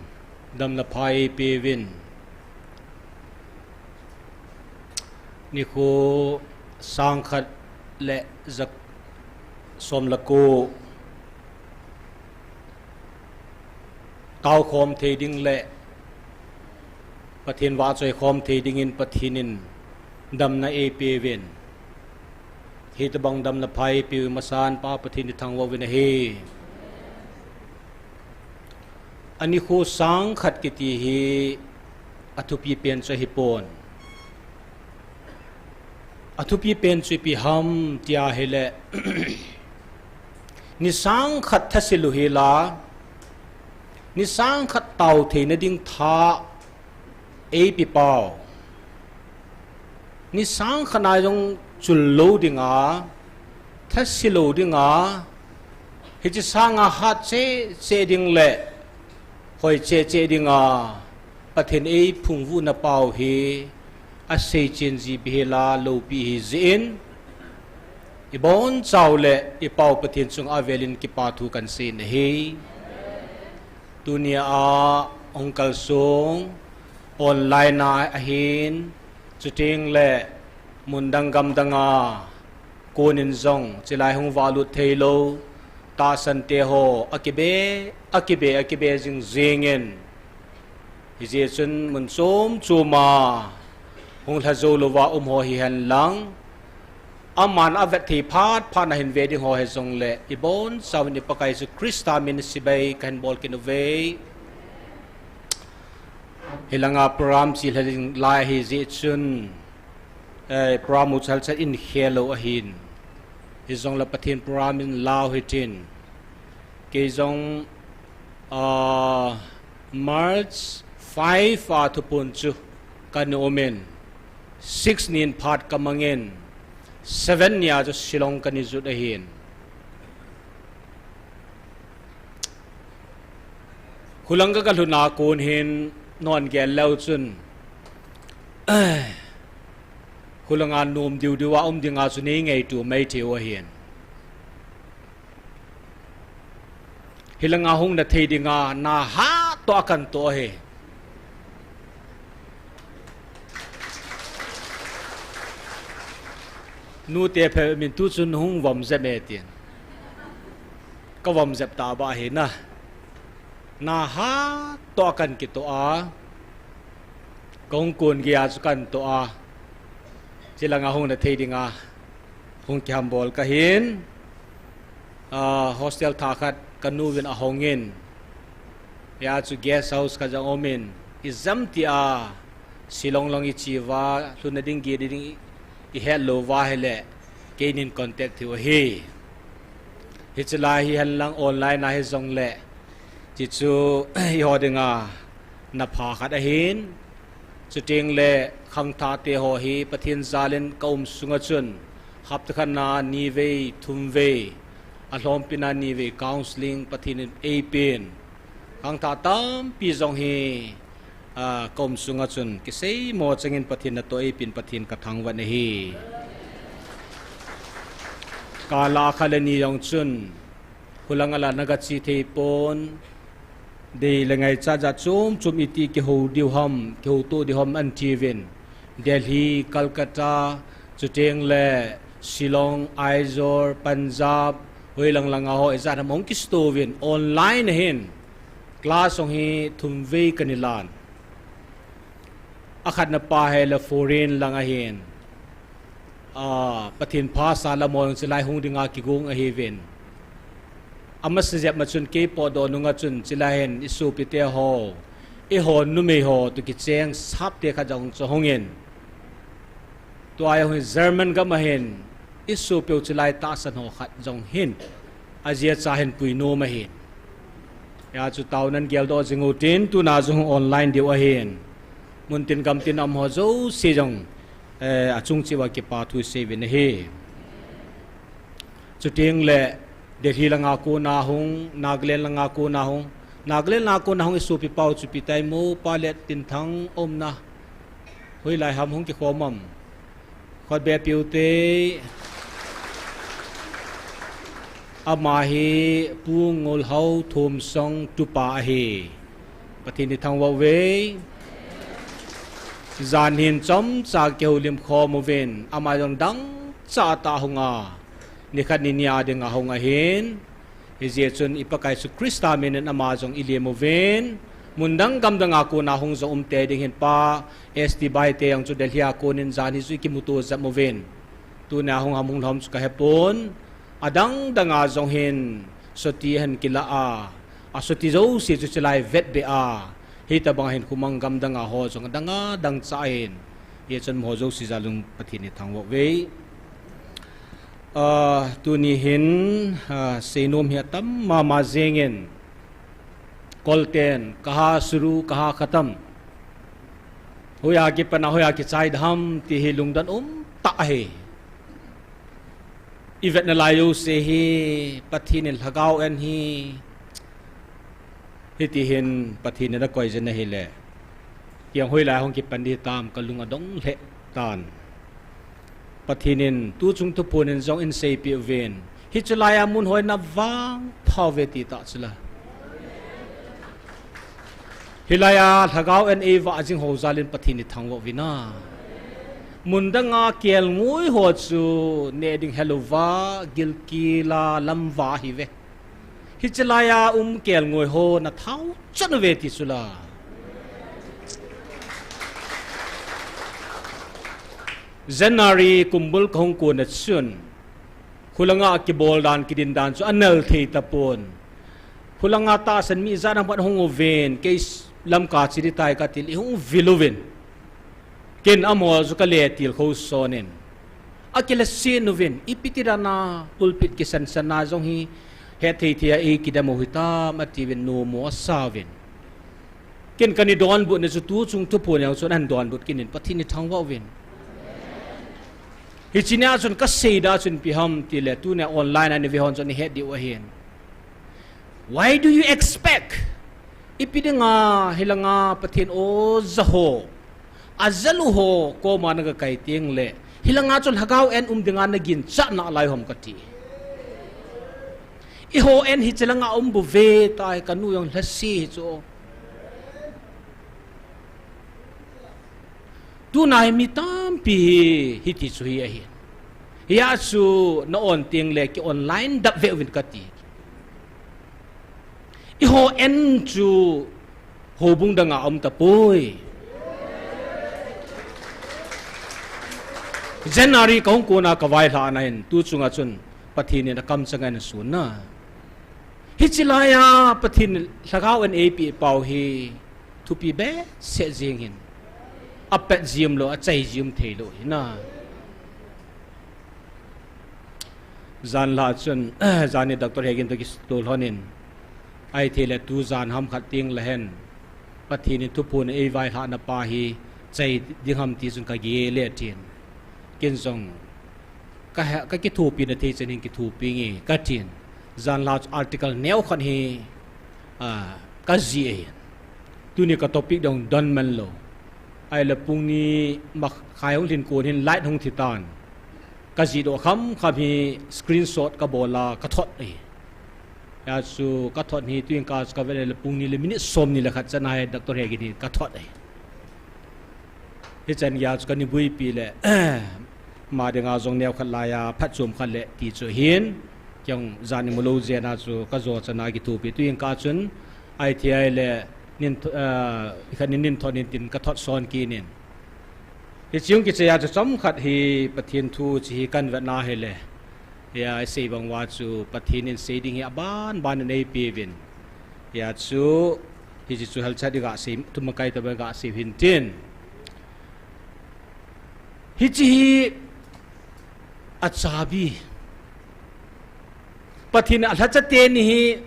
dam le pha eipeuvin, nikho sang khat le ja som le ko taokhom thei ding le Pathen vahchoi khom thei dingin Pathen in damna eipeuvin, hitobang damna pha eipeu masan Pa Pathen ithangvah uvin ahi. Anikho sang khat kiti hi athupi pen chu ahipon. Athupi pen chu ipi ham tia ahile, ni sang khat thasil u hi la, ni sang khat tao theina ding tha eipe pau. Ni sang khat na jong chul lou dinga, thasil lou dinga, hiche sanga hat cheh cheh ding le hoi cheh cheh dinga Pathen eiphungvuhna pau hi asei chen ji bep hila loupi ahi jeh in, ibonchau le ipau Pathen chunga avelin kipa thu kahin sei in ahi. Tunia ahung kalsong online a ahin, chuteng le mundang gamdang a konin jong chilai hung valut theilou tahsan te ho akibe, akibe, akibe jing jingin, hijeh chun mun chom chom a hung lha jou louva um ho hihen lang, aman avet thei phat phat na hin ve ding ho hijongle, ibonchauvin i Pakai Jesu Christa min chibai kahin bol kit uve. Hilanga program chilha ding lai ahi jeh chun, eh, program u chalchal in khel lou ahin. Hijongle Pathen program in lau hitin. Kei jong, ah, March five a thupun chu kana um in, six nin phat kamangin, seven nia chu Shillong kana jot ahin. Khulang ka, kalhun a kon hin nangho gel leu chun, khulanga nom diu diu a um dinga chu nei ngaito mai thei u ahin. Hilanga hung na thei dinga na hat toh a kana toh ahi. Nute phe min tu chun hung vom jep e tin. Ka vom jep ta ba hi na. Na hat toh a kana kitoh a. Kong kun gei a chu kana toh a. Chilanga hung na thei dinga hung kihambol kahin. Ah, hostel thah khat kanu vin ahongin. Hia chu guest house khat jong umin. Ijemtia Shillong lang iche uva, lhunna ding gei ding ihet lou uva ahile, keinin contact thei u ahi. Hiche lai hihen lang online a hijongle, hichu eiho dinga na pha khat ahin, chuteng le khangthah te ho hi Pathen jalin ka um sunga chun, hapta khat na ni vei, thum vei, alhompi na ni vei counseling Pathen in eipen. Khangthah tampi jong hi, ah, ka um sunga chun, kisei mo changin Pathen natoh eipen Pathen ka thangvah in ahi. Kala khat le ni jong chun, Khulang a la na gache thei pon, dei le ngaichat jat chom chom iti kihou diu ham, kihou to diu ham ahin ti uvin. Delhi, Calcutta, chuteng le Shillong, Aizawl, Punjab, hoilang langa ho ijat ham hung kisto uvin. Online ahin, class hung hi thum vei kana lan. Akhatna pa hi le foreign lang ahin. Ah, Pathen phasah lam hung chilai hung dinga kigong ahiuvin. Amasa jep ma chun kei potdoh nunga chun chilai hin isopi te ho, eiho numei ho toh kicheng sap te khat jong chu hung in. Tua jong hin German gam ahin, isopiu chilai tahsan ho khat jong hin. Ajeh chu ahin pui nom ahin. Hia chu taona in geldoh jing utin, tuna jong online diu ahin. Muntin gamtin a um ho jouse jong, eh, achung cheh uva kipa thu isei uvin ahi. Chuteng le Delhi langa kona hung, Nagaland langa kona hung, Nagaland langa kona hung isopi pau chu ipi tai mo, Pa Lettinthang umna. Hoilai ham hung kikhom am. Khut be piu te. Ama hi Pu Ngolhao Thomsong tupa ahi. Pathen ithangvah uve. Jan hin chomcha kihoulim khom uvin. Ama jong dangchah tah a hung a. Nikhat nini a dinga hung ahin. Hijeh chun i Pakai Jesu Christa minin ama jong i lem uvin, mundang gamdang a kona hung jong umte ding hin Pa, S T Baite jong chu Delhi a konin jan hi chu i kimuto jep uvin. Tunia hung ham hung lhom chu ka hepon, adang dang a jong hin, soti ahin kila a, asoti jouse chu chulai vetbe a, hitobang hin khomang gamdang a ho jong adang a dang cha ahin, hijeh chun amaho jouse jal un Pathen in thangvah uve. Ah, tuni hin, ah, seinom hi atam mama jengin, Kolten, kaha shuru, kaha khatam. Hoiya kipan a, hoiya kichai dem ti hi lungdon umtah ahi. I vetna lai jouse hi, Pathen in lhagao en hi, hiti hin Pathen in akoi jin ahile, kei jong hoilai hung kipan ding tam kalung adong lheh tan. Pathen in tuchung thuphon in jong eiseipeh uvin, hiche laiya mun hoina vangpha uve ti tah chula. Hilaiya lhagao en eivah jing ho jal in Pathen in thangvah uvin a. Mundang a kelngoi ho chu neh ding helouva, gilkel a lamva ahiuve. Hiche laiya um kelngoi ho nathau chan uve ti chula. January kumbul kahung kona chun, khulanga kibol dan, kidin dan chu anel thei tapon. Khulanga tahsan mi ijat ham khat hung uvin, kei Lamka che ding tai kati le, ihung vil uvin. Ken amaho chu kale tilkhou sonin, akilesen uvin, ipi ti dan a pulpit kisansan a jong hi, hetthei thei a eikidem u hitam atiuvin, nomo asa uvin. Ken kana donbutna chu tuchung thuphon jong chun ahin donbut kit in, Pathen in thangvah uvin. Hiche nia chun kasei dan chun ipi ham tile, tunia online a nave hon chun nahet diu ahin. Why do you expect? Ipi dinga hilanga Pathen oja ho, ajal u ho koma nagakai tengle, hilanga chu lhagao en um dinga naginchat nalai ham kati. Eiho en hiche langa um bouve tai, kanu jong lhase hi chu. Tuna hi mi tampi hi, hiti chu hi ahi. Hia chu na-on tengle ki-online dap veh uvin kati. Eiho en chu houbung danga um tapoi. January kahung kona kavailhahna hin, tuchunga chun Pathen in akamchang a eisonna. Hiche laiya Pathen in lhagao en eipeh pau hi thupi behseh jeng in, apet jeng lou, achai jeng theilou hina. Janhi chun, janhi Doctor Hegin toh kitoh lhonin, ahithei le tu jan ham khat tengle hen, Pathen in thuphon eivailhahna pa hi chai ding ham ti chun kagel e tin. Ken jong ka, kakithopina thei chan in kithopinge katin. Janhi chu article neokhat hi, ah, kajih e. Tuni ka topic dong don man lou. Ahile pung ni makhai hung lhin kon hin light hung thitan. Kajih doh khamkham hi screenshot kabol a kathot e. Hia chu kathot hi tuin ka chu kavet le pung ni le minute somni le khat chan ahi, Doctor Hegin hi kathot e. Hichan geiya chu kana buipi le, ama dinga jong neokhat laiya phatchom khat le ti chu hin, kei jong jan imulou jeh a chu kajo chan a kithopi tuin ka chun, ahithei le, nin tho-, ah, ikhat nin, nin thot nin tin kathot son kit in. Hiche hung kichai a chu chomkhat hi Pathen thu hiche hi kahin vetna hile, hia isei bang uva chu Pathen in sei ding hi abanban in eipeuvin. Hia chu, hiche chu helchat iga sei, thumakai tobang iga sei u hintin. Hiche hi achabi. Pathen in alhacha teni hi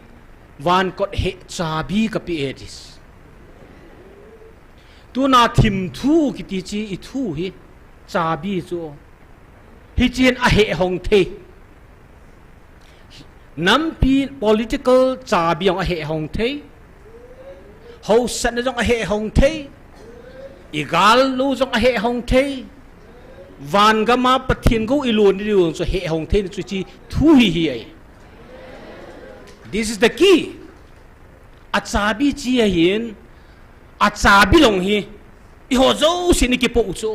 vankot heh chabi kapeh e ati. Tuna thimthu kiti chu ithu hi chabi chu. Hichen aheh hong thei. Nampi political chabi jong aheh hong thei. Haosatna jong aheh hong thei. Igallu jong aheh hong thei. Vangam a Pathen gou ilon diu jong chu heh hong theina chu hiche thu hi ahi. This is the key. Achabi chu ahin, achabi long hi, eiho jousen ikipoh u chu.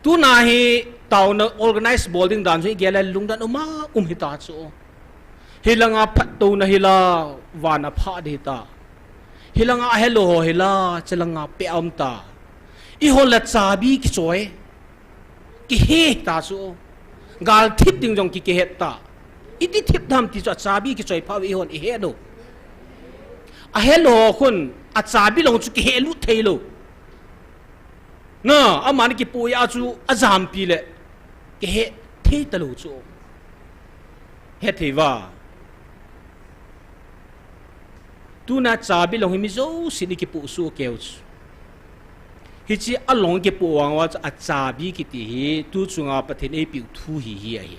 Tuna hi, Taona organize bol ding dan chu igel le lungdon um a um hita chu. Hilanga phattouna hila, van a pha ding hita. Hilanga ahelou ho hila, chelanga pe a um ta. Eiho la chabi kichoi. Kihe ta chu. Gal thip ding jong ki, kihet ta. Iti thip dam ti chu achabi kichoi pha ve eihon ihet u. Ahelou ho khun achabi long chu kihe lut thei lou. Na, amani kipoh a chu ajampi le kihe thei talou chu. Hethei va. Tuna chabi long hi mi jousen ikipoh soh keu chu. Hiche along kipoh vang uva chu achabi kiti hi tu chunga Pathen eipeh u thu hi hi ahi.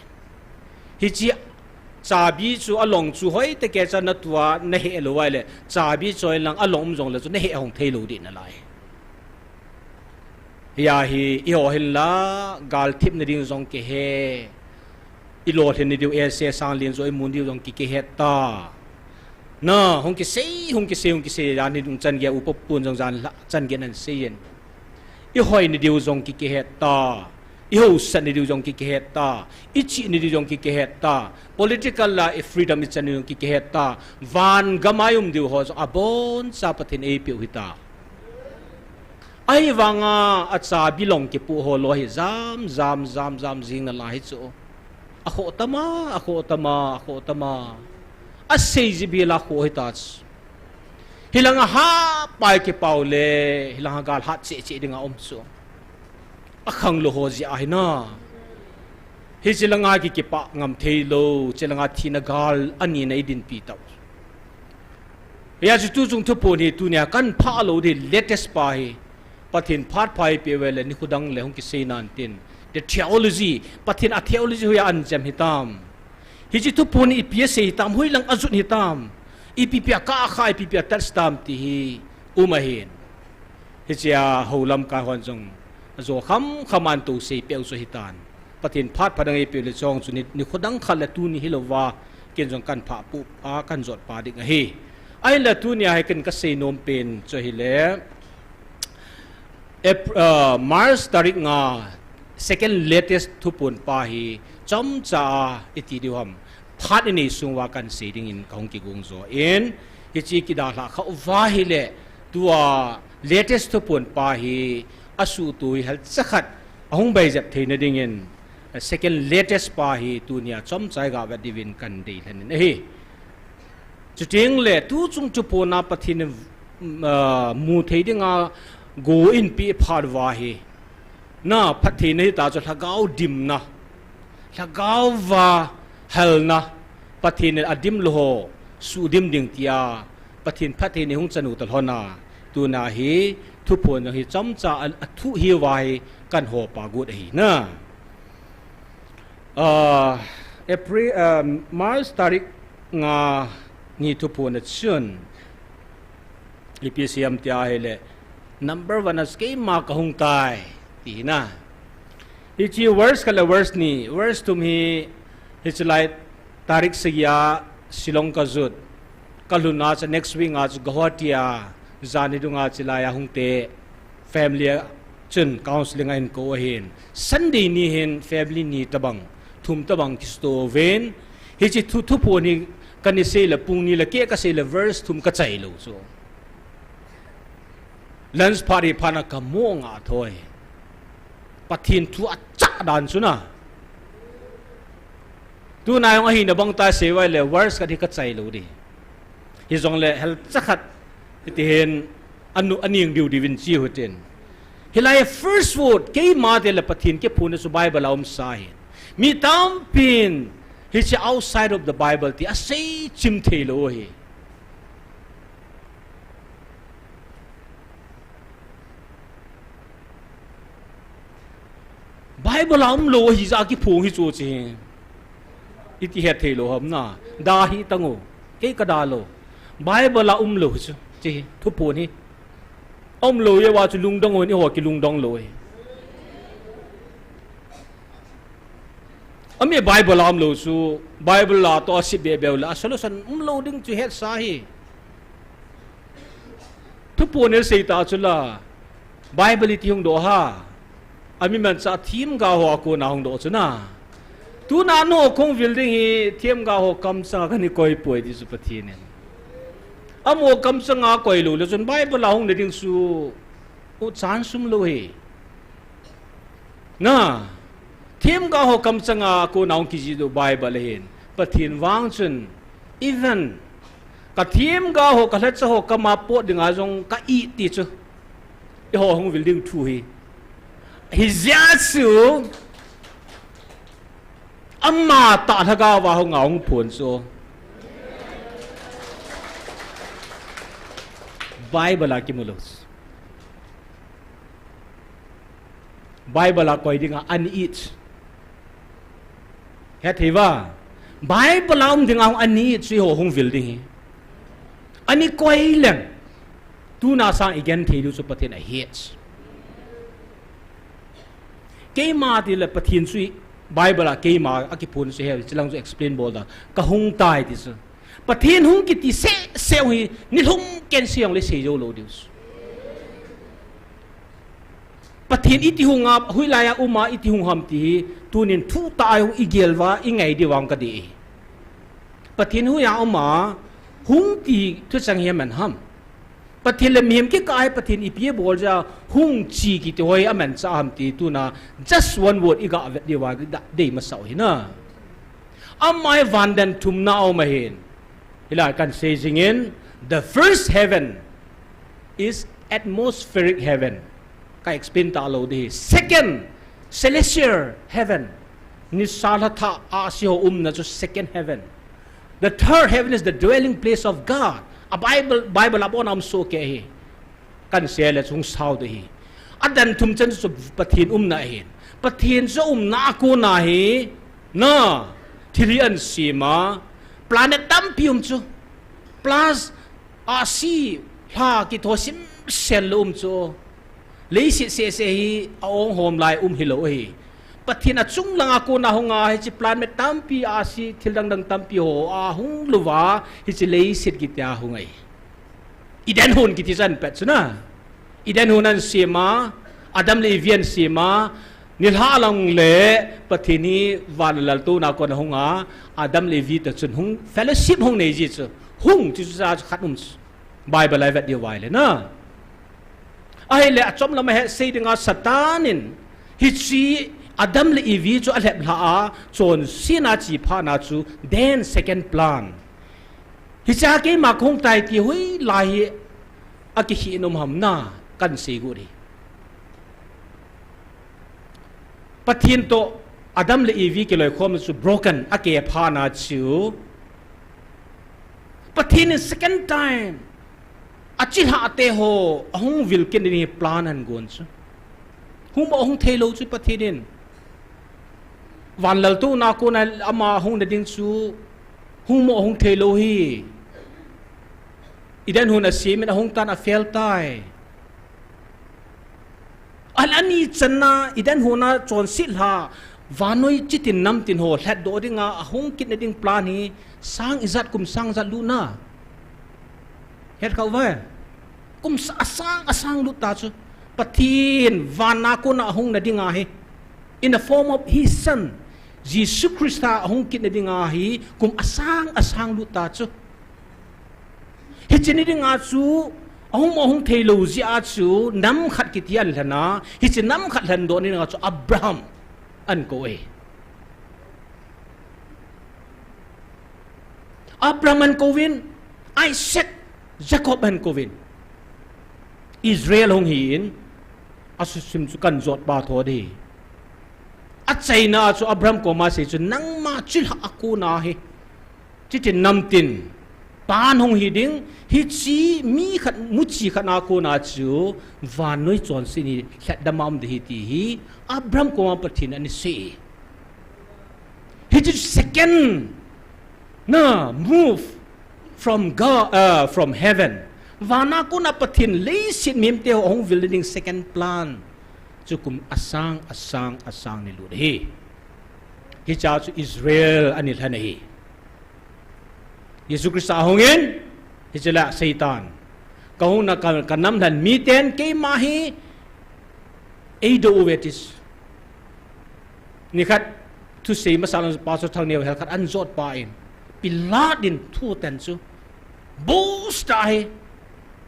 Hiche chabi chu along chu hoitah kei cha natua nahe lou uva ahile chabi choi lang along um jongle chu nahe hong thei lou ding nalai. Hia hi eiho hin la, gal thip na ding jong kihe. Ilolhin na diu, ese sang lin jo imun diu jong ki, kihet ta. Na, hung kisei, hung kisei, hung kisei, jan hi dung chan gei upa pun jong jan la, chan gei nan sei in. Ihoi na diu jong ki, kihet ta. Ihousat na diu jong ki, kihet ta. Ichih na diu jong ki, kihet ta. Political la, i freedom ichan diu jong ki, kihet ta. Van gam a i um diu ho jong abon cha Pathen eipeh u hita. Ahivanga achabi long kipoh ho lou hi jam, jam, jam, jam jing nalai hi chu. Akhoh tama, akhoh tama, akhoh tama. Asei ji bila khoh hita chu. Hilanga hapai kipao le, hilanga gal hat cheh cheh dinga um chu. Akhang lou ho jeh ahi na. Hiche langa ki, kipah ngam thei lou, hiche langa thina gal anina idinpi tau. Hia chu tu chung thuphon hi tunia kan phah lou ding latest pa hi. Pathen phat pha eipeh uve le nikho dang le hung kisei nan tin. The theology, Pathen a theology hoiya anchem hitam. Hiche thuphon hi ipi asei hitam, hoilang ajut hitam. Ipi ipi a kah a kha, ipi ipi a touch tam ti hi um ahin. Hichea hou lamkai hon jong ajo kham kham a antoh sei peh u chu hitan. Pathen phat pha dang eipeh u le chong chu ni, nikho dang khat le tuni hilouva, ken jong kan phah pup a kan jot pa ding ahi. Ahinla tunia hi ken kasei nom pen chu ahile, Ap-, ah, March tarik nga, second latest thuphon pa hi chomcha a iti diu ham. Phat inei sung uva kan sei dingin kahung kigong jo in, hiche kidalhah khah uva ahile, tua latest thuphon pa hi asuhtoh hi halcha khat ahung baijep theina dingin, second latest pa hi tunia chomcha i ga vet diuvin kan deilhen in ahi. Chuteng le tu chung thuphon a Pathen in, ah, mu thei dinga go eipeh phat uva hi. Na, phattheina hita chu lhagao dimna, lhagao va halna, Pathen in adim lou ho suhdim ding tia Pathen phattheina hung chan u talhon a, tuna hi thuphon jong hi chomcha a, athu hi uva hi kan hopa got ahi na. Ah, April, ah, March tarik nga ni thuphon a chun, ipi asei ham tia ahile, number one a keima kahung tai, ti hi na. Hiche verse khat le verse ni, verse thum hi, hiche lai tarik sagi a Shillong kajot. Kalhun a chu next week a chu Guwahati a, jan hi dunga chilai a hung te, family a chun counseling a hin kou ahin. Sunday ni hin family ni tobang, thum tobang kisuto uvin. Hiche thu, thuphon hi kana sei le pung ni le kei kasei le verse thum kachai lou chu. Lunch phat hi phat na kamo nga thoi. Pathen thu achah dan chu na. Tuna jong ahina bang ta sei uva ahile verse khat hi kachai lou ding. Hijongle halcha khat hiti hin anu, aning diu diuvin chi u hitin. Hilai first word, keima tile Pathen kiphonna chu Bible a umsa ahi. Mi tampin hiche outside of the Bible ti asei chim thei lou ahi. Bible a umlou hi ja kiphong hi chu chi. Iti het thei lou ham na. Da hi tang u. Kei ka da lou. Bible a umlou hi chu. Chi hi. Thuphon hi. Umlou ye uva chu lungdong u hin eiho kilungdong lou hi. Ami Bible a umlou chu, Bible a toh asei be be u le, a solution umlou ding chu hetsa hi. Thuphon in asei ta chu la, Bible iti hung doh ham. Ami manchah themgao ho a kona hung doh chu na. Tuna nangho kahung vil ding hi themgao ho kamchanga kana koi poi ti chu Pathen in. Amaho kamchanga koi lou le chun Bible a hung na ding chu u chan sum lou hi. Na, themgao ho kamchanga kona hung kijih doh Bible ahin. Pathen vang chun, even ka themgao ho, ka lhacha ho kama pot dinga jong ka it ti chu. Eiho hung vil ding thu hi. Hijeh chun, ama tah lhagao va hung a hung phon chu. Bible a kimu lou. Bible a koi dinga ana it. Hethei uva. Bible a um dinga hung ana it chu eiho hung vil ding hi. Ana koi leng. Tuna sang i genthei diu chu Pathen ahet. Keima ti le Pathen chu Bible a keima a kiphon chu hi, chilang chu explain bol da. Kahung tai ti chu. Pathen hung kiti seh seh hi, nilhum ken seh jong le sei jou lou diu. Pathen iti hung a, hoilai a um a, iti hung ham ti hi, tunin thutah a hung i gel uva, i ngai diu vang ka dei. Pathen hoiya um a, hung ti thuchang hi aman ham. Pathen le mihem kikah a Pathen ipi abol jeh a hung chi kiti ho hi amanchah ham ti tuna just one word i ga vet diu va dei masa u hi na. Ama hi van dan thumna a um ahin. Hilai kan sei jing in, the first heaven is atmospheric heaven. Ka explain talou ding hi. Second, celestial heaven. Nisa lha thah ahsi ho umna chu second heaven. The third heaven is the dwelling place of God. A Bible, Bible a bon a um soh kei hi. Kan sei le chu hung sao ding hi. A dan thum chan chu Pathen umna ahin. Pathen chu umna a kona hi. Na, thil hi ana sem a. Planet tampi um chu. Plus, ahsi lha kitho simsel lou um chu. Leiset seh seh hi a ong hom lai um hilou hi. Pathen a chunglang a kona hung a hiche planet tampi ahsi thil dang dang tampi ho a hung lou va hiche leiset kiti a hung ahi. Eden hon kiti chu ana pet chu na. Eden hon ana sem a, Adam le Evi ana sem a, nilhah lang le Pathen hi van laltouna a kona hung a, Adam le Evi toh chun hung fellowship hung nei ji chu. Hung ti chu cha chu khat um chu. Bible a i vet diu vai le na. Ahile achom lam a hetsah dinga Satan in hiche Adam le Evi chu alhep lha a, chonsetna a che phatna chu then second plan. Hiche a keima kahung tai ti hoilai hi akikhih nom ham na kan sei got hi. Pathen toh Adam le Evi kiloikhomna chu broken, akeh phatna chu. Pathen in second time achilhah te ho ahung vil kit ding hi plan ahin gon chu. Hung mo hung thei lou chu Pathen in. Van laltouna a kona ama hung na ding chu hung mo hung thei lou hi. Eden hon asem in ahung tan a fail tai. An ani channa Eden hon a chonset lha, vannoi chitin namtin ho lhatdoh dinga ahung kit na ding plan hi sang ijat kum sang ijat lut na. Het kha uve. Kum sa-, asang, asang lut ta chu. Pathen van a kona ahung na dinga hi. In the form of his son. Jesu Christa ahung kit na dinga hi. Kum asang, asang lut ta chu. Hiche ni dinga chu, ahung, ahung thei lou jeh a chu, nam khat kiti ahin lhen a, hiche nam khat lhendoh ni dinga chu, Abraham ahin kou e. Abraham ahin kouvin, Isaac, Jacob ahin kouvin. Israel hung hi in, asusim chu kan jot pa tho ding. Achaina chu Abraham koma asei chu, nangma chilhah a kona hi. Chitin namtin, pan hung hi ding, hiche mi khat, muchi khat a kona chu, vannoi chonset hi lhatdam a um ding ahi ti hi, Abraham koma Pathen in ana sei. Hiche second, na, move from God, uh, from heaven. Van a kona Pathen leiset mihem te ho ahung vil ding second plan. Chu kum asang, asang, asang ni lut ahi. Hiche a chu Israel ana lhen ahi. Jesu Christa ahung in, hiche lah Satan. Ka hung na ka, ka nam lhen miten keima hi, eidoh uve ti chu. Nikhat thusei masa lang Pastor Thangneo hel khat anjot pa in, Pilat in thu ten chu, boast ahi,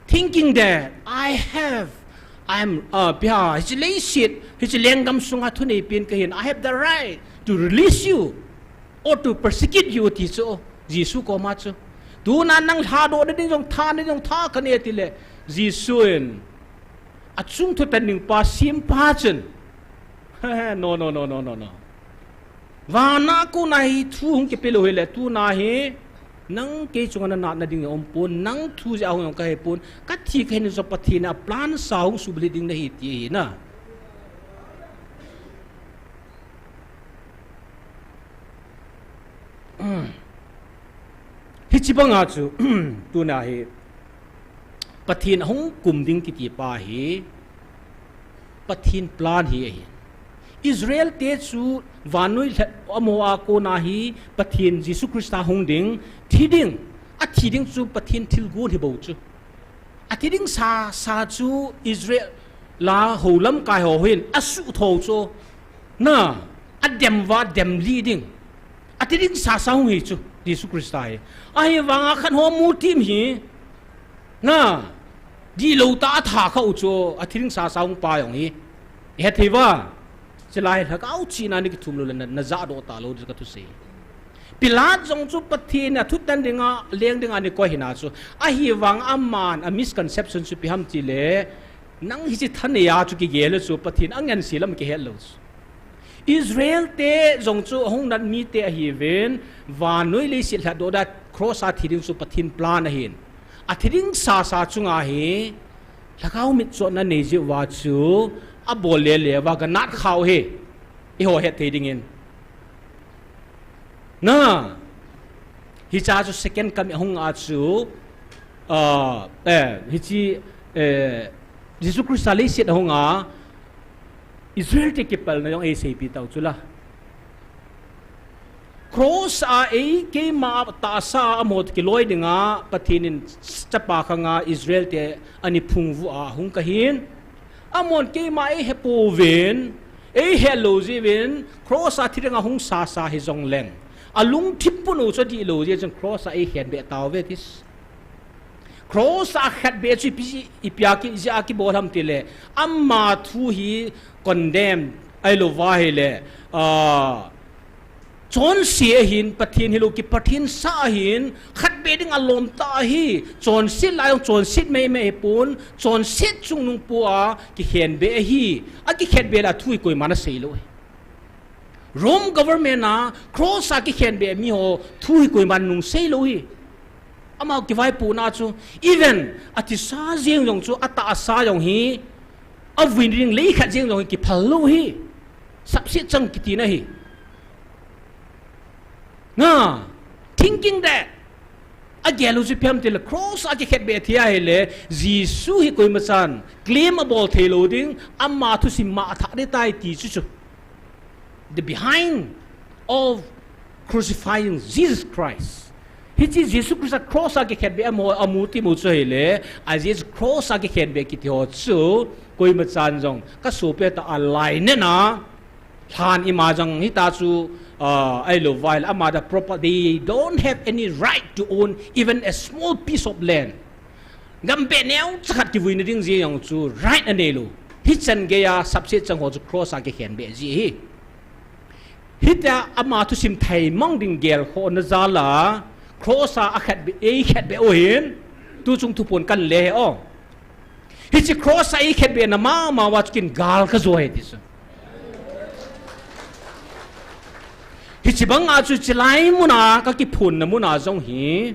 thinking that I have, I am, uh, pia, hichi leiset, hichi lenggam sunga thunei pen kahin, I have the right to release you or to persecute you ti chu, Jesu koma chu. Tuna nang lhadoh nading jong tha, nading jong tha kanei tile, Jesu in, achung thu ten ding pa, sim pa chun, no, no, no, no, no, no. Vana kona hi thu hung kipe lou hile, tuna hi, nang kei chunga na natna ding aumpon, nang thu jeh a hung jong kahe pon, kathi kahin jong Pathen in aplan sa hung suhbulhit ding nahi ti ahi na. Hichi banga chu, tuna hi, Pathen ahung kum ding kiti pa hi, Pathen plan hi ahi. Israel te chu vannoi lha-, amaho a kona hi Pathen Jesu Christa hung ding, thi ding, athi ding chu Pathen thilgon hi bou chu. Athi ding sasa chu Israel a ho lamkai ho hin asuhthou chu. Na, adem uva, dem lih ding. Athi ding sasa hung hi chu, Jesu Christa hi. Ahivanga khat ho mutim hi. Na, dihlou tah a atha kha u chu, athi ding sasa hung pa jong hi. Ihet thei uva. Chulai lhagao chihna ni kithum lou le na, najahdoh talou ding kathusei. Pilat jong chu Pathen a thutan dinga, leng dinga ni koi hina chu. Ahivang aman a misconception chu ipi ham tile, nang hichi thanei a chu kigel u chu Pathen angense lam kihet lou chu. Israel te jong chu ahung nat mite ahiuvin, vannoi leiset lhatdoh da cross a thi ding chu Pathen plan ahin. Athi ding sasa chunga hi, lhagao mitchotna nei jeh uva chu, abol lele uva ganat khau hi. Eiho het thei dingin. Na, hicha chu second coming ahung a chu, ah, eh, hichi, eh, Jesu Christa leiset ahung a, Israel te kipalna jong eiseipi tau chula. Cross a ei keima tahsa a amahon kiloi dinga Pathen in chapa khanga Israel te ana phungvuh a hung kahin. Amahon keima eihepouvin, eihet lou jeh uvin, cross a thi dinga hung sasa hijongleng, alungthim punu chu adihlou jeh chun cross a eikhenbeh tauve tis. Cross a khetbeh chu ipi, ipi a ki, ijeh a kibol ham tile, ama thu hi condemn, ahilou va ahile, ah, chonse ahin, Pathen hilou kipathensa ahin, khetbeh ding alom tah ahi, chonset lai jong chonset meimei ahipon, chonset chungnung po a kikhenbeh ahi, akikhetbeh le athu hi koiman asei lou ahi. Rome government a cross a kikhenbeh miho thu hi koiman nungsei lou hi. Ama kivaipohna chu, even athisa jeng jong chu, atahsa jong hi, avui ding lei khat jeng jong hi kiphal lou hi. Sapset chang kitina hi. Na, thinking that, agel u chu ipi ham tile cross a kikhetbeh thi ahile, Jesu hi koimachan claim abol thei lou ding, ama thusim ma athah ding tai ti chu chu. The behind of crucifying Jesus Christ. Hichi Jesu Christa cross a kikhetbeh amu, amu timu chu ahile, a Jesu cross a kikhetbeh kiti ho chu, koimachan jong, kasopi tah a lainatna, lhan ima jong hita chu, ah, ahilou va ahile, ama the proper, they don't have any right to own even a small piece of land. Gambeh neocha khat kivuina ding jeh jong chu right anei lou. Hichan geiya sapset chang ho chu cross a kikhenbeh ji hi. Hitia ama thusim thaimang ding gelkhohna jal a cross a akhetbeh, eikhetbeh u hin, tuchung thupon kanle hi o. Hichi cross a eikhetbehna mama uva chu ken gal kajo hi ti chu. Hichi banga chu chilai muna kakiphunna muna jong hi,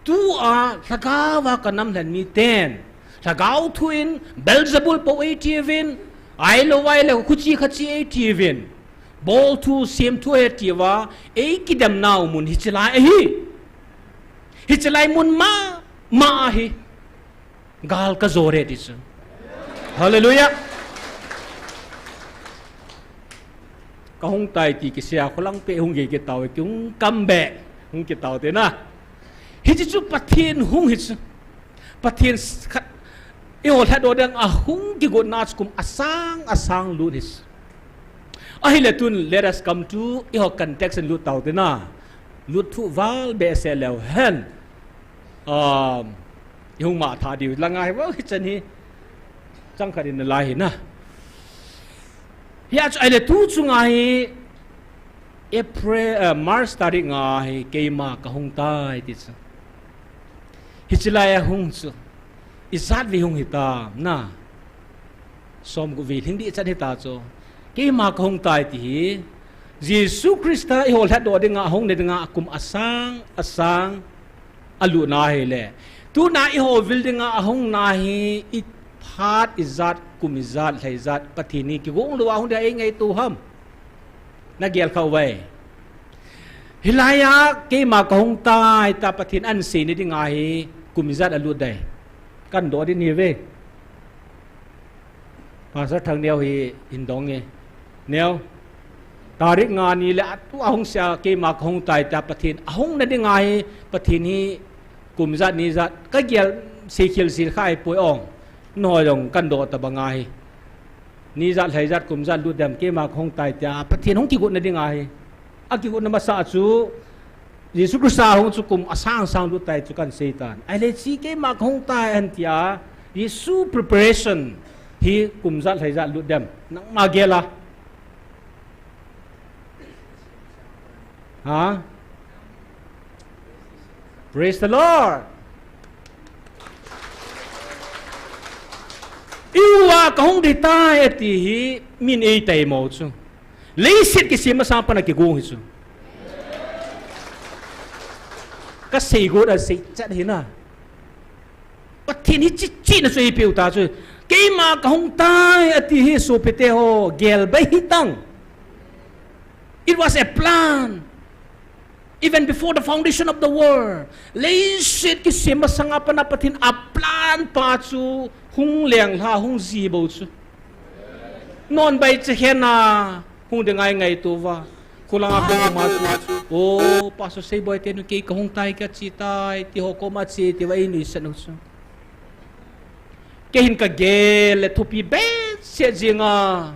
tua lhagao a kanam lhen miten, lhagao thu in Beelzebul pou eitiuvin, ahilou va ahile khuchi khachi eitiuvin, bol thu, sem thu eitiuva, eikidemnau mun hichi lai ahi. Hichi lai mun mama ahi. Gal kajo re ti chu. Hallelujah. Kahung tai ti kisei a kholang peh hung gei kitau, kihung kam beh hung kitau te na. Hichi chu Pathen hung hi chu. Pathen s-, khat, eiho lhatdoh ding a hung kigotna chu kum asang asang lut hi chu. Ahile tun, let us come to, eiho context in lut tau te na. Lut thu val behseh leu hen. Um, ihung mangthah diu, la ngai vo hichan hi. Chang khat in la hi na. Hia chu ahile tu chunga hi April, uh, March tarik nga hi keima kahung tai ti chu. Hiche lai a hung chu. Ijat vei hung hitam na. Som gup vei lhing ding chan hita chu. Keima kahung tai ti hi. Jesu Christa eiho lhatdoh dinga ahung na dinga kum asang, asang. Alut na ahile. Tuna eiho vil dinga ahung na hi, iphat ijat, kum ijat, lha ijat, Pathen hi kigong lou a hung dia eingaito ham. Na gel kha uve. Hilai a, keima kahung tai tia Pathen in asei na dinga hi, kum ijat alut ding. Kahin doh ding ahi ve. Pastor Thangneo hi hin dong e. Neo. Tarik nga ni le atu ahung sia keima kahung tai tia Pathen. Ahung na dinga hi Pathen hi kum ijat ni ijat. Ka gel sei khel sei kha ahipoi ong. Nahoi jong kahin doh ta banga hi. Ni ijat, lha ijat, kum ijat lut dem keima kahung tai tia Pathen hung kigot na dinga hi. Akigot na masa chu Jesu Christa hung chu kum asang sang lut tai chu kahin sei tan. Ahile hiche keima kahung tai ahin tia, Jesu preparation hi kum ijat lha ijat lut dem. Nangma gel a. Ha? Praise the Lord. Eiho a kahung ding tai ati hi min eitaimo chu. Leiset kisem masang a pat a kigong hi chu. Kasei got a sei chat hi na. Pathen hi chi chi na chu eipeu ta chu. Keima kahung tai ati hi sopite ho gel bai hitang. It was a plan. Even before the foundation of the world, leiset kisem masang a pat a Pathen a plan pa chu hung lenglha, hung ji bou chu. Non bai che hen a, hung ding ngai ngaito uva. Kholanga koma chu, o, Pastor Seiboi te nu kei kahung tai kachi tai, ti ho koma che, ti uva einuisat u chu. Kei hin kagel le thupi behseh jing a.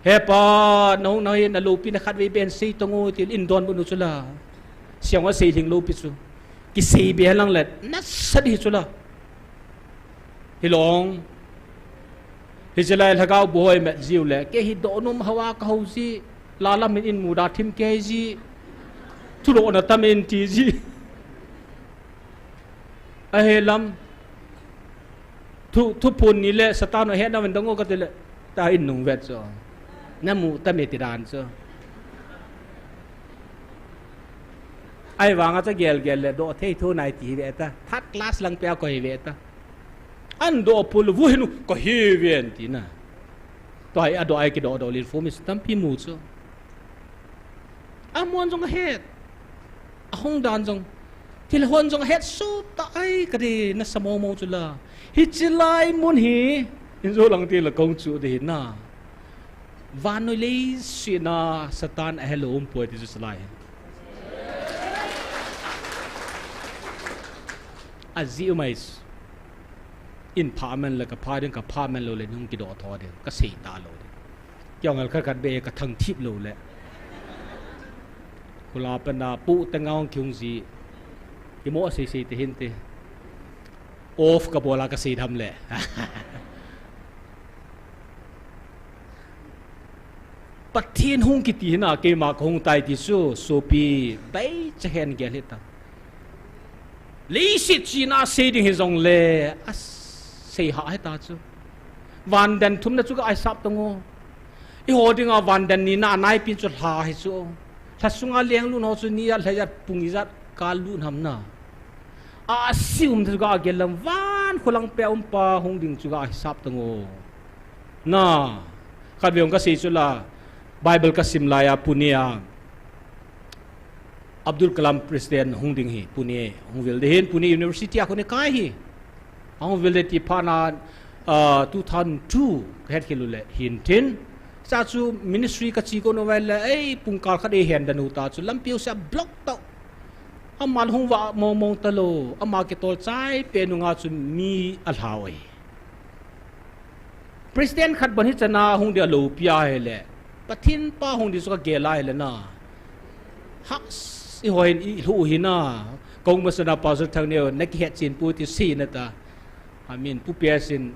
He pa, nahung nahi, naloupina khatvei beh sei tong o, tin eidonbut u chu la. Siang a sei lhing lou pi chu. Kisei be lang le, nasat hi chu la. Hilou. Hiche lai lhagao bu hoi met jiu le, kei hi donom hao a kahou ji, la lam in eimu da thim kei ji. Thudohna tam in ti ji. Ahi lam. Thu, thuphon ni le Satan ahet na ven dong o kati le. Ta in nung vet chu. Namu tam e ti dan chu. Ahivang a cha gel gel le doh thei tho nai ti ve ta. Third class lang pe a koi ve ta. An doh pul vu hin u kahi ve an ti na. Tua hi adoh a kidoh doh lil fu mi tampi mu chu. Amun jong ahet. Ahung dan jong. Thil hon jong ahet suh ta ai kati nasa momo chu la. Hiche lai mun hi. In jo lang ti la kong chu de hi na. Vannoi leiset a Satan ahelou um poi ti chu lai. Ajeh um ai. In pha man le kapha ding, kapha man lou le nung kidoh tho ding, kasei talou ding. Kei jong el khat khat be kathang thip lou le. Kholanga pat a pu te ngong kihung ji. Kimo sei sei te hin te. Off kabol a kasei tham le. Pathen hung kiti hi na keima kahung tai ti chu, sopi, bai cha hen gel hita. Leiset china sei ding hi jong le, asei ha hita chu. Vandan thumna chu ka ai sap tong o. Eiho dinga vandan nina anai pin chu lha hi chu. Lha sunga leng lut ho chu ni ijat, lha ijat, pung ijat ka lut ham na. Asi um chu ka gel lam van kholang pe um pa hung ding chu ka ai sap tong o. Na, khatvei ong kasei chu la, Bible kasim lai a Pune a, Abdul Kalam President hung ding hi, Pune hung vil ding hin, Pune University a kone kai hi. Hung vil ding ti phat na, ah, two thousand two, kahet khel u le, hin tin. Cha chu ministry kachi ko no vai le, ei, pungkal khat eihen dan u ta chu, lampi u sia block tau. Ama hung va mong mong talou, ama kitol chai pe nunga chu mi alha oi. President khat ban hi chana hung dia lou pia he le. Pathen pa hung ding chu kagel lai le na. Hah, i hoi hin i lhu hi na. Kong masana Pastor Thangneo, na kihet chen pu ti si na ta. Amin, Pu Piasin.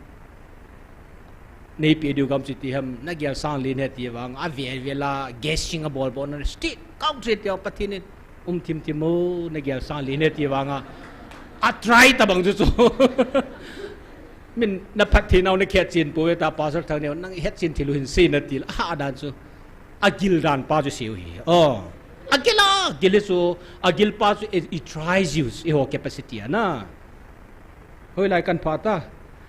Nei pe diu gam chu ti ham, na gel sang lin he ti vang, a vel vel a, guessing a bol bol na, state, country ti a Pathen in, um thim thim o, na gel sang lin he ti vang a, a try ta bang chu chu. Min na phat thei nau na kihet chen pu ve ta Pastor Thangneo, nang het chen thil u hin sei na ti la, a ha dan chu, a gil dan pa chu sei u hi. Oh, a gil a, gil hi chu, a gil pa chu, it, it tries you, i ho capacity a na. Hoilai kan pha ta.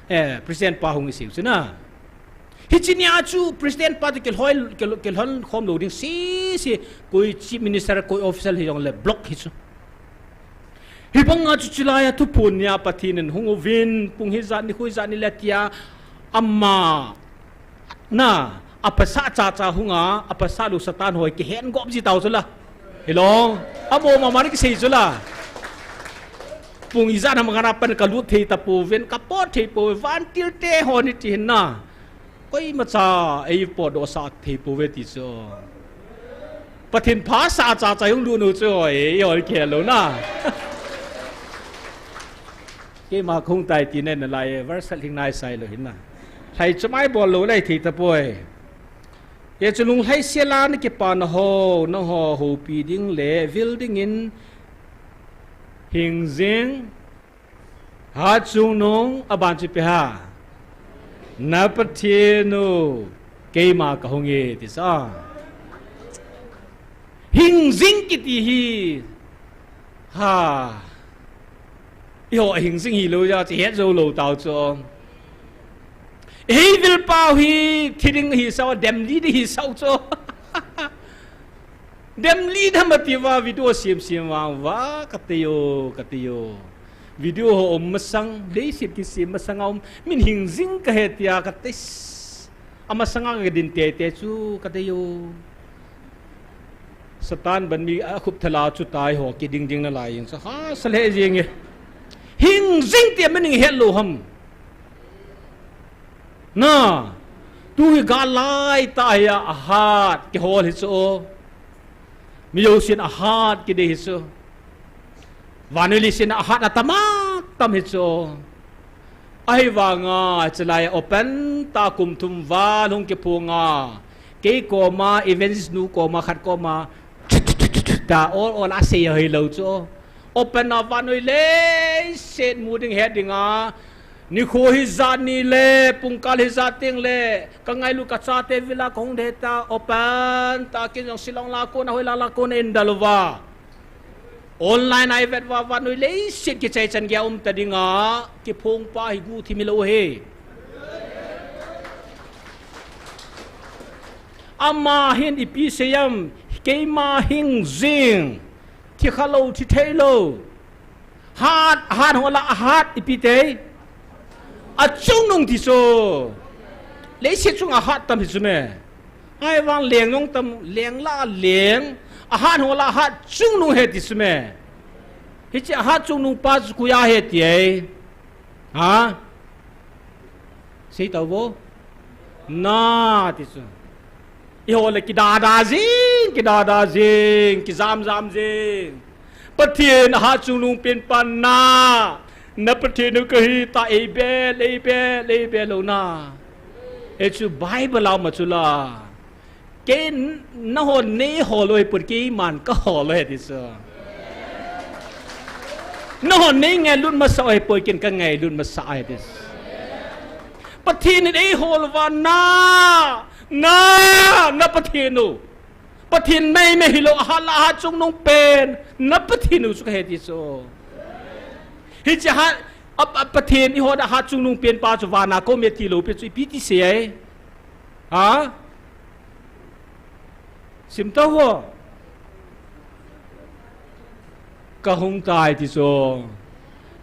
Eh, President pa hung i sei u chu na. Hiche nia chu President pa chu kilhoi, kil-, kilhon khom lou ding sese, koi Chief Minister, koi official hi jong le block hi chu. Hibang a chu chulai a thuphon nia Pathen in hung uvin, pung hijat ni, koi jat ni le tia, ama, na, a pasal cha cha hung a, a pasal u Satan hoi kihen gop ji tau chu la. Hilou, a mo mama ni kisei chu la. Pung ijat ham ngana pan ka lut thei ta pouvin, ka pot thei pouve, vantil te ho ni ti hin na. Koima cha, ei pot doh sah thei pouve ti chu. Pathen pha sa cha cha hung lut nu chu, ei, ei, khel lou na. Keima kong tai ti nen nalai, verse lhing nai sai lou hin na. Lhai chamai bol lou lai thei ta poi. Hichu lunglhai sela na kipa na ho, na ho, houpi ding le, vil ding in, hing jing, Hatchungnung, aban chu ipi ham. Na Pathen u, keima kahung e, ti sa. Hing jing kiti hi. Ha. Eiho hing jing hilou jeh a, chu het jou lou tau chu. Ei vil pau hi, thi ding hi sao, dem li ding hi sao chu. Dem li dam ati uva video sem sem vang uva, ka tei o, ka tei o. Video ho um masang, leiset kisem masang a um, min hing jing ka he tia ka tei. A masang a ka din tei tei chu ka tei o. Satan ban mi a khup thala chu tai ho kiding ding nalai jeng sa ha sa le jeng e. Hing jing tia min hing het lou ham. Na, tu hi gal lai tah hi a, ahat kihol hi chu. Mi jousen ahat kidei hi chu. Vannoi leiset a ahat atam atam hi chu. Ahivanga, chulai a open tah kum thum val hung kiphong a. Kei koma, evangelist nu koma, khat koma. Ta ol ol a sei hilou chu. Open a vannoi leiset mu ding het ding a. Nikho hijat ni le, pungkal hijat teng le, ka ngailut ka chate vil a ka hung dei ta, open tah kin jong Shillong la kon a, hoilang la kon a in dal uva. Online a i vet uva, vannoi leiset kichai chan gei a um ta ding a, kiphong pa hi guhthim hilou hi. Ama hin ipi sei ham, keima hing jing. Thi kha lou, thi thei lou. Hat, hat ho la, ahat ipi tei. Achungnung ti chu. Leiset chung ahat tam hi chu me. Ahivang leng jong tam, leng la leng. Ahat ho la, ahat chungnung hi ti chu me. Hiche ahat chungnung pa chu koi a hi ti ai. Ha? Sei tau vo. Na, ti chu. Eiho le kidada jing, kidada jing, kijam jam jing. Pathen ahat chungnung pen pa na. Na Pathen u kahi ta ei bel, ei bel, ei bel lou na. Hichu Bible a um a chu la. Kei n-, nahon nei hol u ahipoi, keiman ka hol u ahi ti chu. Nahon nei ngailut masa u ahipoi, ken ka ngailut masa ahi ti chu. Pathen in ei hol uva na, na, na Pathen u. Pathen meimei hilou, ahat la ahat chungnung pen, na Pathen u chu kahi ti chu. Hiche ahat, a, a, Pathen eiho dia ahat chungnung pen pa chu vana koma tilou pen chu ipi ti sei ai. Ha? Sim tau vo. Ka hung tai ti chu.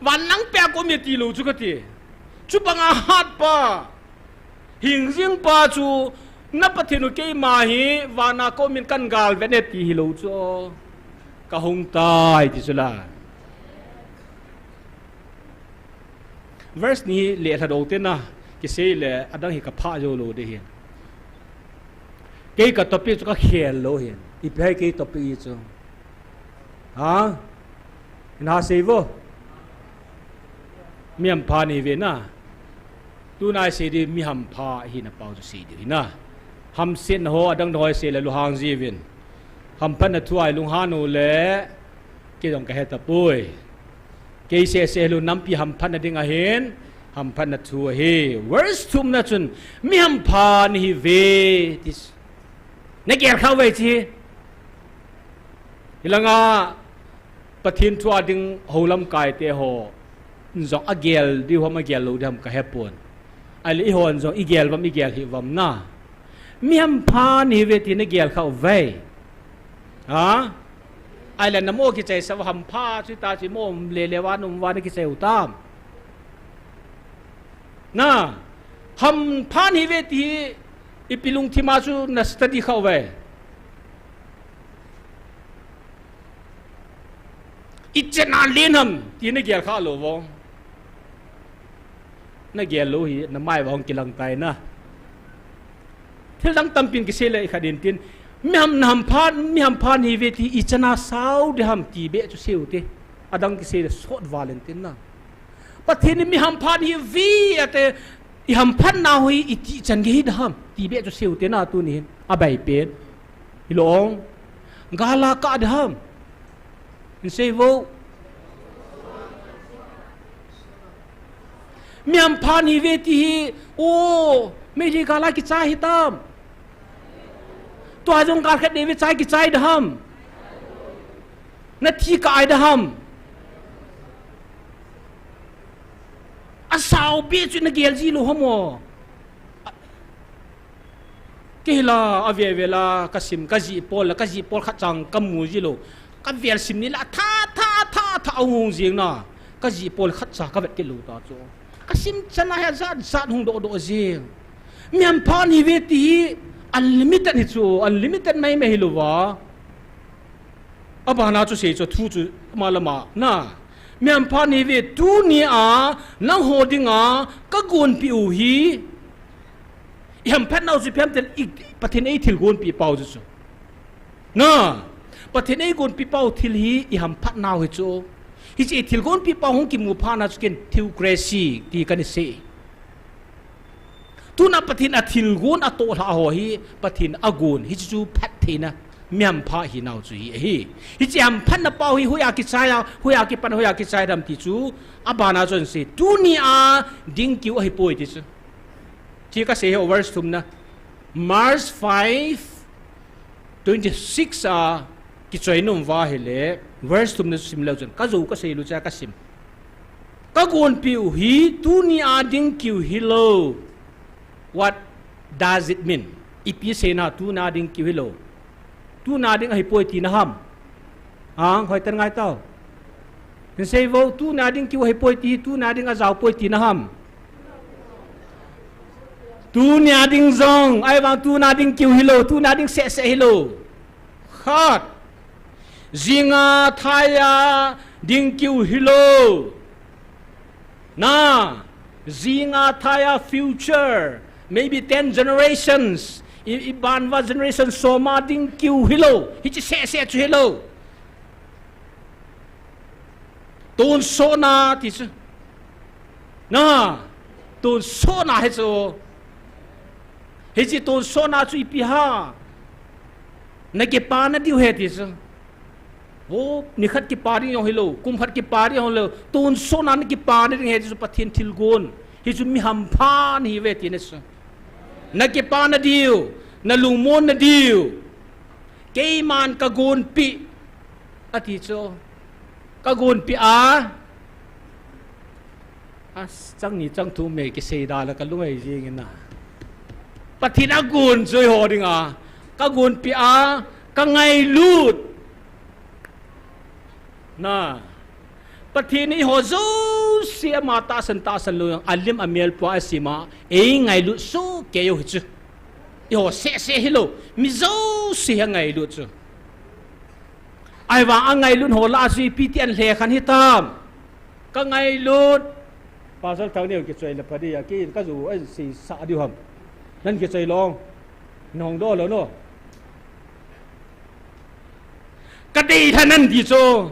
Van lang pia koma tilou chu kati. Chubanga hat pa. Hing jing pa chu na Pathen u keima hi vana komin kan galvet e ti hilou chu. Ka hung tai ti chu la. Verse ni le lha dou te na, kisei le adang hi ka pha jou lou ding ahi. Kei ka topic chu ka khel lou hin. Ipi ham kei topic hi chu. Ha? Ina sei vo. Mi hampha nahi ve na. Tuna i sei diu mi hampha hina pau chu sei diu hi na. Hamsetna ho, adang ho i sei le lunghang jiuvin. Hamphatna thu a i lunghan u le, kei jong ka he tapoi. Kei seh seh lou nampi hamphatna ding ahin, hamphatna thu ahi. Verse thumna chun, mi hampha nahi ve, ti. Na gel khah uve ti. Hilanga, Pathen thu a ding houlamkai te ho, jong agel diu ham, agel lou diu ham ka he pon. Ahile eihon jong i gel uvam, i gel hih uvam na. Mi hampha nahi ve ti na gel khah uve. Ha? Ahile na mo kichai sa hampha chu ta chu mo le le uva num uva na kichai u tam. Na, hampha nahi ve ti hi ipi lungthim a chu na study khah uve. Ichan a len ham ti na gel khah lou vo. Na gel lou hi na mai uva hung kilang tai na. Thil dang tampin kisei le i khat in tin. Mi ham, na hampha, mi hampha nahi ve ti ichan a sao ding ham ti beh chu sei u te. Adang kisei le sot val in tin na. Pathen in mi hampha nahi ve ati, i hamphatna u hi iti chan gei hi ding ham ti beh chu sei u te na tuni hin. Abai pen. Hilou ong. Gal a kah ding ham. Hin sei vo. Mi hampha nahi ve ti hi, o, Meitei gal a kichai hi tam. Tua jong gal khat nei ve chai kichai ding ham. Na thi kah ai ding ham. Asao beh chu na gel ji lou ham o. Kei hi la, ave ve la, ka sim, ka jih pol la, ka jih pol khat chang ka mu ji lou. Ka vel sim ni la, tha, tha, tha, tha, ahung jing na. Ka jih pol khat cha ka vet kit lou ta chu. Ka sim chan a hi jat, jat hung doh, doh jing. Mi hampha nahi ve ti hi unlimited hi chu, unlimited mai mai hi lou va. Abana chu sei chu thu chu ama lama na. Mi hampha nahi ve tuni a, nangho dinga, ka gonpeh u hi. I hamphatna u chu ipi ham tile, i, Pathen ei thilgonpeh pau chu chu. Na, Pathen ei gonpeh pau thil hi, i hamphatna u hi chu. Hiche i thilgonpeh pau hung kimu phat na chu ken theocracy ti kana sei. Tuna Pathen a thilgon a toh lha ho hi, Pathen a gon, hiche chu phattheina, mi hampha hina u chu hi ahi. Hiche hamphatna pau hi, hoiya kichai a, hoiya kipan, hoiya kichai dam ti chu, abana chun sei, tuni a ding kiu ahi poi ti chu. Ti ka sei hi verse thumna. March five, twenty-six a kichoi nom uva ahile, verse thumna sim leu chun, ka jou ka sei lou cha ka sim. Ka gonpeh u hi tuni a ding kiu hilou. What does it mean? Ipi seina tuna ding kiu hilou. Tuna ding ahi poi tina ham. Ang, hoiten ngai tau. Hin sei vo, tuna ding kiu ahi poi ti, tuna ding ajao poi tina ham. Tuna ding jong, ahivang tuna ding kiu hilou, tuna ding seh seh hilou. Khat. Jinga thaiya ding kiu hilou. Na, jinga thaiya future, maybe ten generations, i, i ban uva generation som a ding kiu hilou, hiche seh seh chu hilou. Tonsotna ti chu. Na, tonsotna hi chu. Hiche tonsotna chu ipi ham. Na kipana diu ahi ti chu. O, nikhat kipa ding jong hilou, kum khat kipa ding jong hilou, tonsotna na kipana ding ahi ti chu Pathen thilgon. Hichu mi hampha nahi ve tina chu. Na kipana diu, na lungmonna diu. Keiman ka gonpeh, ati chu. Ka gonpeh a. A, chang ni chang thum me kisei da la ka lungai jing in na. Pathen a gon chu eiho dinga. Ka gonpeh a, ka ngailut. Na. Pathen in eiho jouse ama tahsan tahsan lou jong, alim amel pua asima, ei ngailut soh kei u hi chu. Eiho seh seh hilou, mi jouse hi angailut chu. Ahivang angailut ho lah a chu ipi ti an lhekhen hitam. Ka ngailut. Pastor Thangneo kichoi le pha dia, kei in ka jou a seisah diu ham. Nan kichoi lou. Nahung doh lou no. Ka deilhen an ti chu.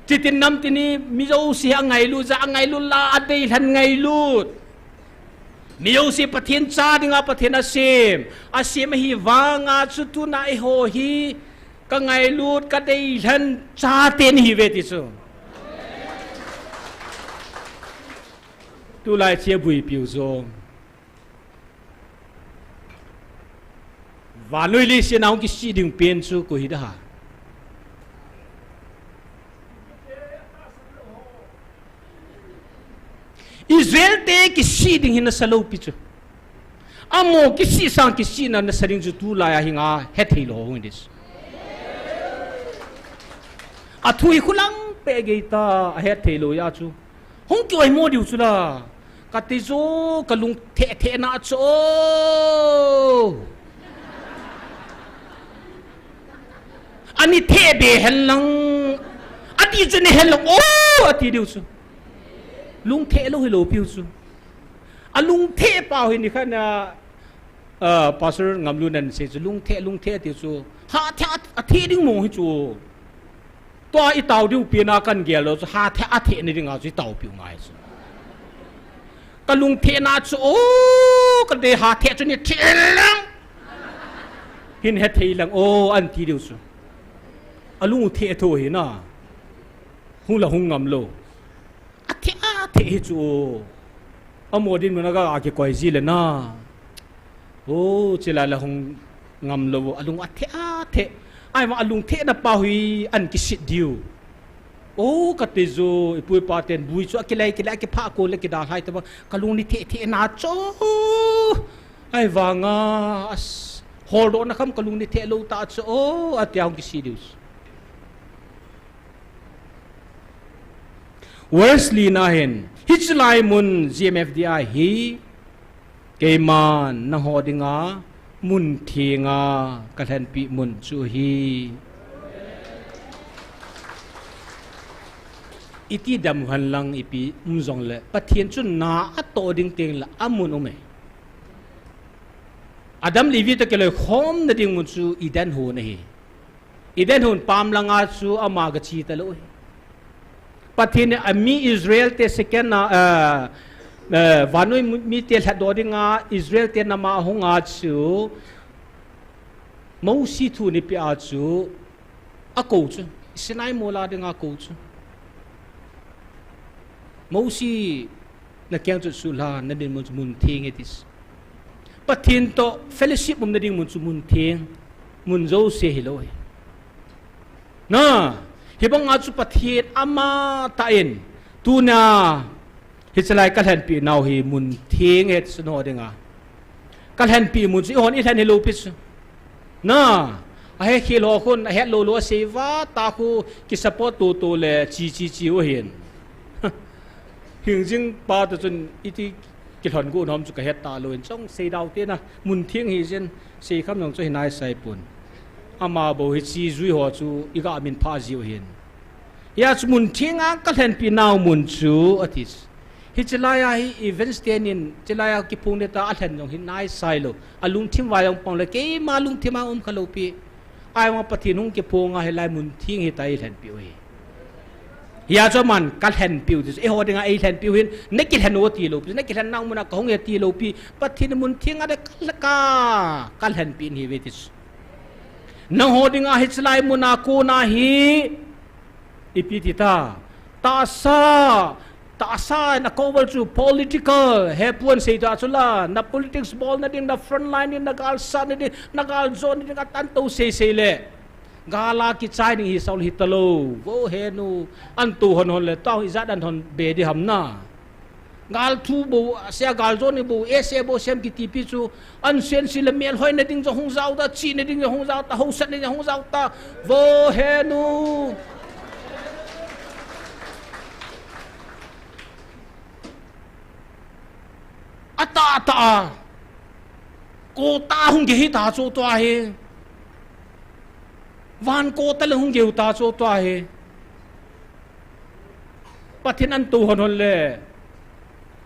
Chitin nam tini mi jouse angailut ja, angailut la, adeilhen ngailut. Mi jouse Pathen cha dinga Pathen asem. Asem ahi vanga chu tuna eiho hi ka ngailut, ka deilhen chate nahi uve ti chu. Tulai che buipiu jo. Vannoi leiset a hung kisih ding pen chu koi hi da ha. Israel te kisih ding hi nasa lou pi chu. Amaho kisih sang kisihna nasa ding chu tulai a hinga hethei lou hung ding. Athu hi khulang pe gei ta, ahethei lou ya chu. Hung kioimo diu chu la. Kati chu kalung theh theh na chu. Ani theh be hen lang. Ati chu ni hen lang. O, ati diu chu. Lung theh lou hi lou piu chu. Alung theh pau hi nikhat na, ah, Pastor Ngamlun in asei chu lung theh, lung theh tiu chu. Ha theh a, atheh ding mong hi chu. Tua i tao diu pen a kan gel lou chu, ha theh a theh ni ding a chu i tao piu ngai chu. Ka lung theh na chu, o, ka de ha theh chu ni theh lang. Hin hethei lang, o, an ti diu chu. A lung u theh tho hi na. Hung la hung ngam lou. A theh a theh hi chu. Amaho dinmun a ga a kikoi ji le na. O, chilai la hung ngam lou, a lung a theh a theh. Ai ma a lung theh na pau hi an kisit diu. O, kati chu, i pu i pa ten bui chu, akilai, kilai, akipha ko le kidalhai ta ba, ka lung ni theh theh na chu. Ai vanga, as, holdoh na kham ka lung ni theh lou ta chu, o, ati a hung kisi diu. Verse li na hin, hichi lai mun G M F D I hi, keiman nangho dinga mun thenga ka lhenpi mun chu hi. Iti dam hen lang ipi um jong le, Pathen chun na atoh ding teng le amun um e. Adam le Evi toh kiloikhom na ding mun chu Eden hon ahi. Eden hon pam langa chu ama ga chi ta lou hi. Pathen in a mi Israel te second na, eh, eh, vannoi mi, mite lhatdoh dinga Israel te nam a hung a chu Mosi thu ni pe a chu a kou chu, Sinai mol a dinga kou chu. Mosi, na keng chu suhla, na dinmun chu mun theng e ti. Pathen toh fellowship um na ding mun chu mun theng, mun jouse hi lou hi. Na, hibang a chu Pathen ama tah in, tuna, hichi lai ka lhenpi nau hi mun theng e ti chu nangho dinga. Ka lhenpi mun chu eihon i lhen hi lou pi chu. Na, ahe khel ho khun, ahet lou lou asei va, ta khu ki support to to le, chi chi chi u hin. Hingjing pa toh chun iti kilhon gu nom chu ka het ta lou in, chong sei dau te na, mun theng hi jin, sei kham jong chu hi nai sai pun. Ama bou hi chi jui ho chu i ga min pha jiu hin. Hia chu mun theng a ka lhenpi nau mun chu, ati. Hichi lai a hi events te nin, chi lai a kiphung ne ta a lhen jong hi nai sai lou. A lungthim vai jong pang le, keima lungthim a um kha lou pi. Ai ma Pathen hung kiphung a hi lai mun theng hi ta i lhenpi u hi. Hia chu aman ka lhenpi u ti chu, eiho dinga ei lhenpi u hin, na kilhen u ti lou pi, na kilhen nau mun a ka hung e ti lou pi. Pathen mun theng a de ka, ka, ka lhenpi in hi ve ti chu. Nangho dinga hichi lai mun a kona hi, ipi ti ta. Tahsa, tahsa in a cover chu political, he puan sei ta chu la, na politics bol na ding, na front line ding, na gal sat na ding, na gal jon na ding, a tan to sei sei le. Gal a kichai ding hi saul hi ta lou, vo he nu, an to hon hon le, tao ijat an hon be di ham na. Gal thu bou, sia gal jon ni bou, ese bou sem kiti pi chu, an sen si le mel hoi na ding jong hung jao ta, chi na ding jong hung jao ta, ho sat na ding jong hung jao ta, vo he nu. Ata, ata, a. Ko ta hung ge hi ta chu tua hi. Van ko ta le hung ge u ta chu tua hi. Pathen an to hon hon le.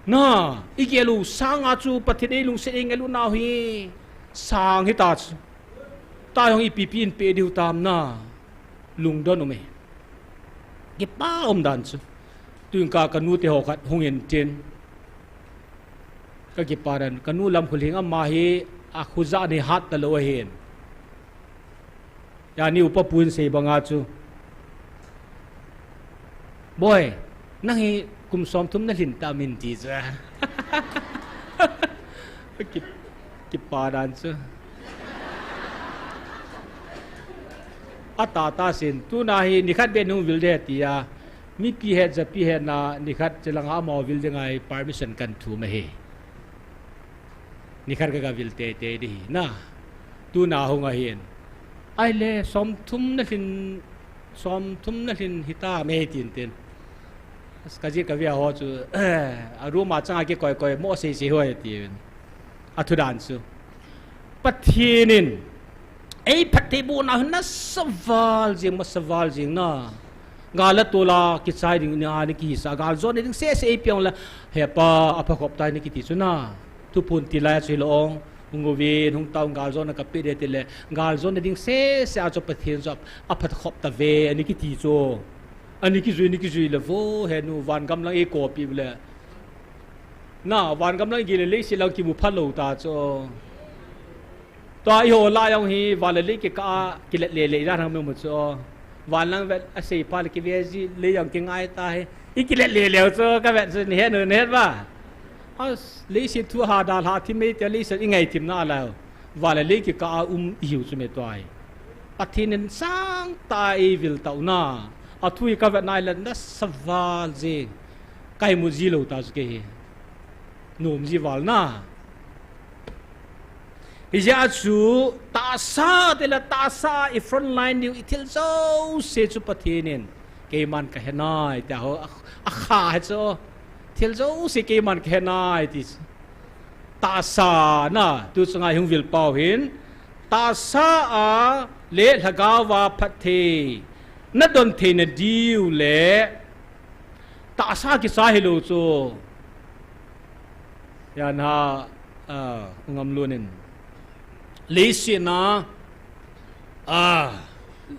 Na, i gel u sang a chu Pathen ei lungset ei ngel u nau hi. Sang hi ta chu. Ta jong ipi pi in pe diu tam na. lungdon um e. Kipa um dan chu. Tuin ka, ka nu te ho khat hung in tin. Ka kipa dan, ka nu Lamkholing ama hi a khuza ni hat ta lo ahin. Ya ni upa puin sei banga chu. Boi, nang hi kum som thum na lhin ta min ti chu. Ki, kipa dan chu. A ta ta sin, tuna hi nikhat be nung vil de ti a. Mipi het, japi het na, nikhat che langa amau vil de ngai permission kan thu ma hi. Nikhat ka ga vil te te di hi na. Tuna hung ahin. Ai le, som thum na lhin, som thum na lhin hita me tin tin. Ka ji ka via ho chu, a room a changa kikoi koi mo sei sei ho ti. A thu dan chu. Pathen in ei phatthei bohna hi nasa val jing, masa val jing na. Gal a tol a kichai ding ni a ni kisa, gal jona ding sese ei piang le, he pa, a pha khop tai ni kiti chu na. Thuphon ti lai chu hilou ong, hung uvin, hung tao, gal jona ka pe de ti le, gal jona ding sese a chu Pathen chu a pha khop ta ve, ani kiti chu. Ani kijui, ni kijui le vo, he nu, van gam lang ei kopi le. Na, van gam lang i gei le leiset lang kimu pha lou ta chu. Tua i ho la jong hi, van le lei kikah a, kilet le le, i dan hang me mu chu. Van lang vet, a sei pha le kive ji, lei jong kingai ta hi. I kilet le le chu, ka vet chu, ni het nu, ni het ba. A, leiset thu ha da hla thim mei te, leiset i ngai thim na la. Van le lei kikah a um i hiu chu me tua hi. Pathen in sang ta i vil tau na. A thu i ka vet nai le nasa val jing. Kai mu ji lou ta chu kei hi. Nom ji val na. Hijeh a chu tahsa te le tahsa i front line diu i thil jouse chu Pathen in. Keiman ka he nai, tia ho, a, a kha he chu. Thil jouse keiman ka he nai, ti. Tahsa na, tu chunga hung vil pau hin. Tahsa a le lhagao va phatthei. Na don thei na diu le. Tahsa kisa hilou chu. Yan ha, a, ngam lunin. Leiset na, a,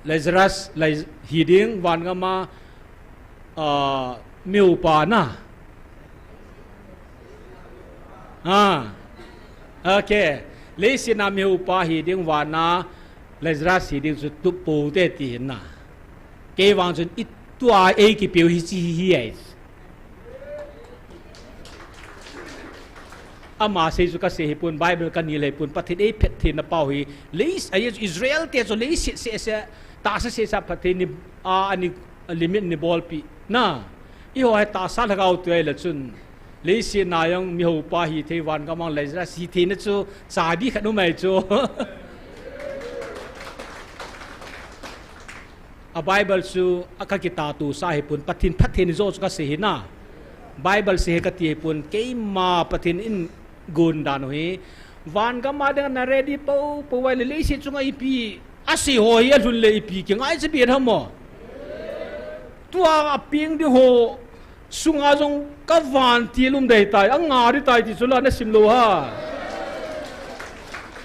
Lazarus, Laz-, hi ding van gam a, a, miupa na. A, okay. Leiset na miupa hi ding van a, Lazarus hi ding chu tup pou te ti hin na. Kei vang chun i tua ei kipiu hi chi hi ai. Ama sei chu ka sei hi pun, Bible ka nil hi pun, Pathen ei phatthei na pau hi, lei, a, Israel te chu leiset sese, tahsa sese phatthei ni, a, ani, a limit ni bolpi. Na, i ho hi tahsa lhagao tu ai la chun, leiset na jong miupa hi thei van gam a Lazarus hi thei na chu, chabi khat um ai chu. A Bible chu a ka kitah tu sa hi pun Pathen phatthei ni jo chu ka sei hi na. Bible sei hi ka ti hi pun keima Pathen in gon dan u hi. Van gam a ding na ready pou, pou vai le leiset chunga ipi. A sei ho hi a lhun le ipi kingai cha bi ham mo. Tua a ping ding ho. Sunga jong ka vantil um dei tai, a nga dei tai ti chu la na sim lou ha.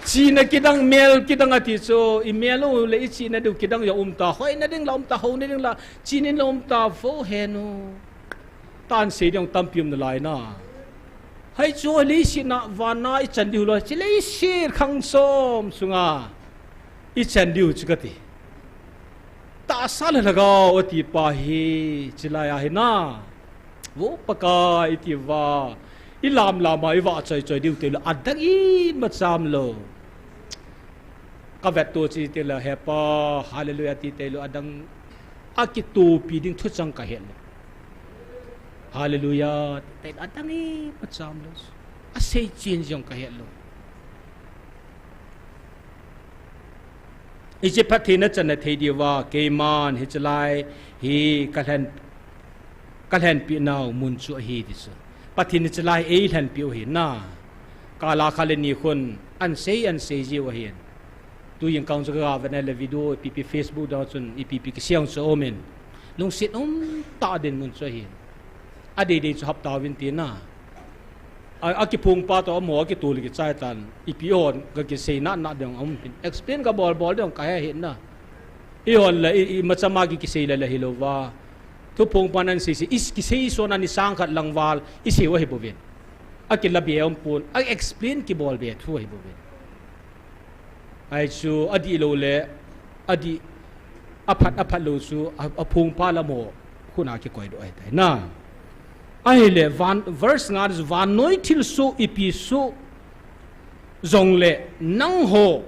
Chihna kidang, mel kidang ati chu, i mel u le i chihna diu kidang jong um ta, hoina ding la um ta, houna ding la, chihna ding la um ta, vo he nu. Tan sei ding tampi um nalai na. Hei chu leiset na van na i chan diu lou, chi leiset khang som sunga i chan diu chu ka ti. Tahsa le lhagao a ti pa hi, chi lai a hi na. Vo Pakai i ti va, i lam lam a i va choi choi diu te lou, a dang i ma cham lou. Ka vet to chi te lou, he pa, hallelujah ti te lou, a dang a kitopi ding thu chang ka het lou. Hallelujah ti te lou, a dang i ma cham lou. A sei chin jong ka het lou. Hiche phattheina channa thei diuva, keiman hiche lai hi ka lhen, ka lhenpeh nau mun chu ahi ti chu. Pathen hiche lai ei lhenpeh u ahi na. Kala khat le ni khun an sei, an sei jiu ahin. Tuin kang chu ka ga vet na le video ipi pi Facebook dang chun ipi pi kisei chu um in. Lungset um tah din mun chu ahin. A dei dei chu hapta uvin ti na. A, a kiphong pa toh amaho a kitol kichai tan. Ipi hon ka kisei na na ding um pin. Explain ka bol bol ding ka he hin na. Ihon la, i, i, machama ki kisei la la hilou va. Thuphong pan ahin sei sei, i kisei sona ni sang khat lang val, i sei u ahi bouvin. Akila be um pon, a explain kibol be thu ahi bouvin. Ahi chu, adih lou le, adih, aphat, aphat lou chu, a, aphong pa lam ho, khuna kikoi doh ahi tai. Na. Ahile, van, verse nga chu, vannoi thilsoh, ipi soh, jongle, nangho,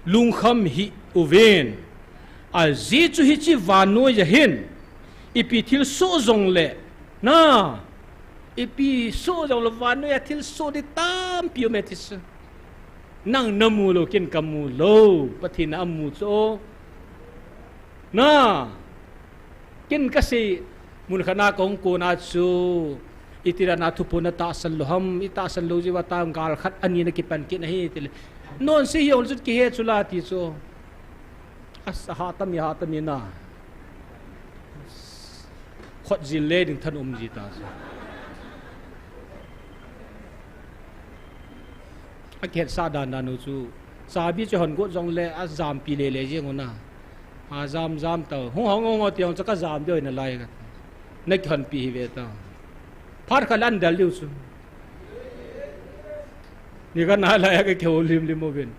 lungkham hih uvin. Ajeh chu hiche vannoi a hin, ipi thilsoh jongle, na, ipi soh jongle vannoi a thilsoh ding tampi um e ti chu. Nang namu lou, ken kamu lou, Pathen in amu chu. Na, ken kasei, mun khat na kahung kona chu, iti dan a thuphon natahsan lou ham, itahsan lou jeh uva tam gal khat ani nakipan kit ahi tile. Nonse hi ol jut kihe chu la ti chu. As, aha tami, aha tami na. Khut jin le ding thanom ji ta chu. Akihetsah dan dan u chu. Chabi chu hon got jongle ajampi lele jeng u na. Ajam jam tau. Hung hong hong ti hong chu kajam deu nalai ka. Nakihonpi hi ve ta. Phat khat le andal diu chu. Ni khat nalai a kakihoulim lim uvin.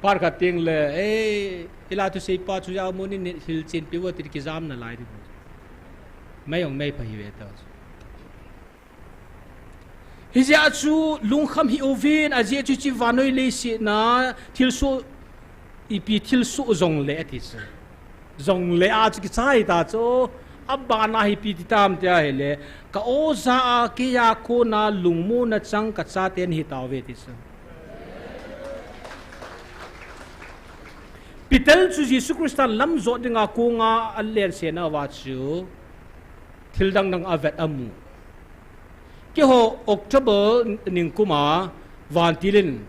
Phat khat teng le, eh, ila thusei pa chu jao mo ni, ni hilchen pe uva ti kijam nalai diu. Mei hong mei pha hi ve ta chu. Hijeh a chu lungkham hih uvin, ajeh chu hiche vannoi leiset na thilsoh, ipi thilsoh jongle ati chu. Jongle a chu kichai ta chu, abana hi ipi ti tam tia ahile, ka oja a keiya kona lungmonna chang kachaten hitauve ti chu. Peter chu Jesu Christa lamjot dinga konga alense nauva chu, thil dang dang avet amu. Keiho October ningkum a vantil in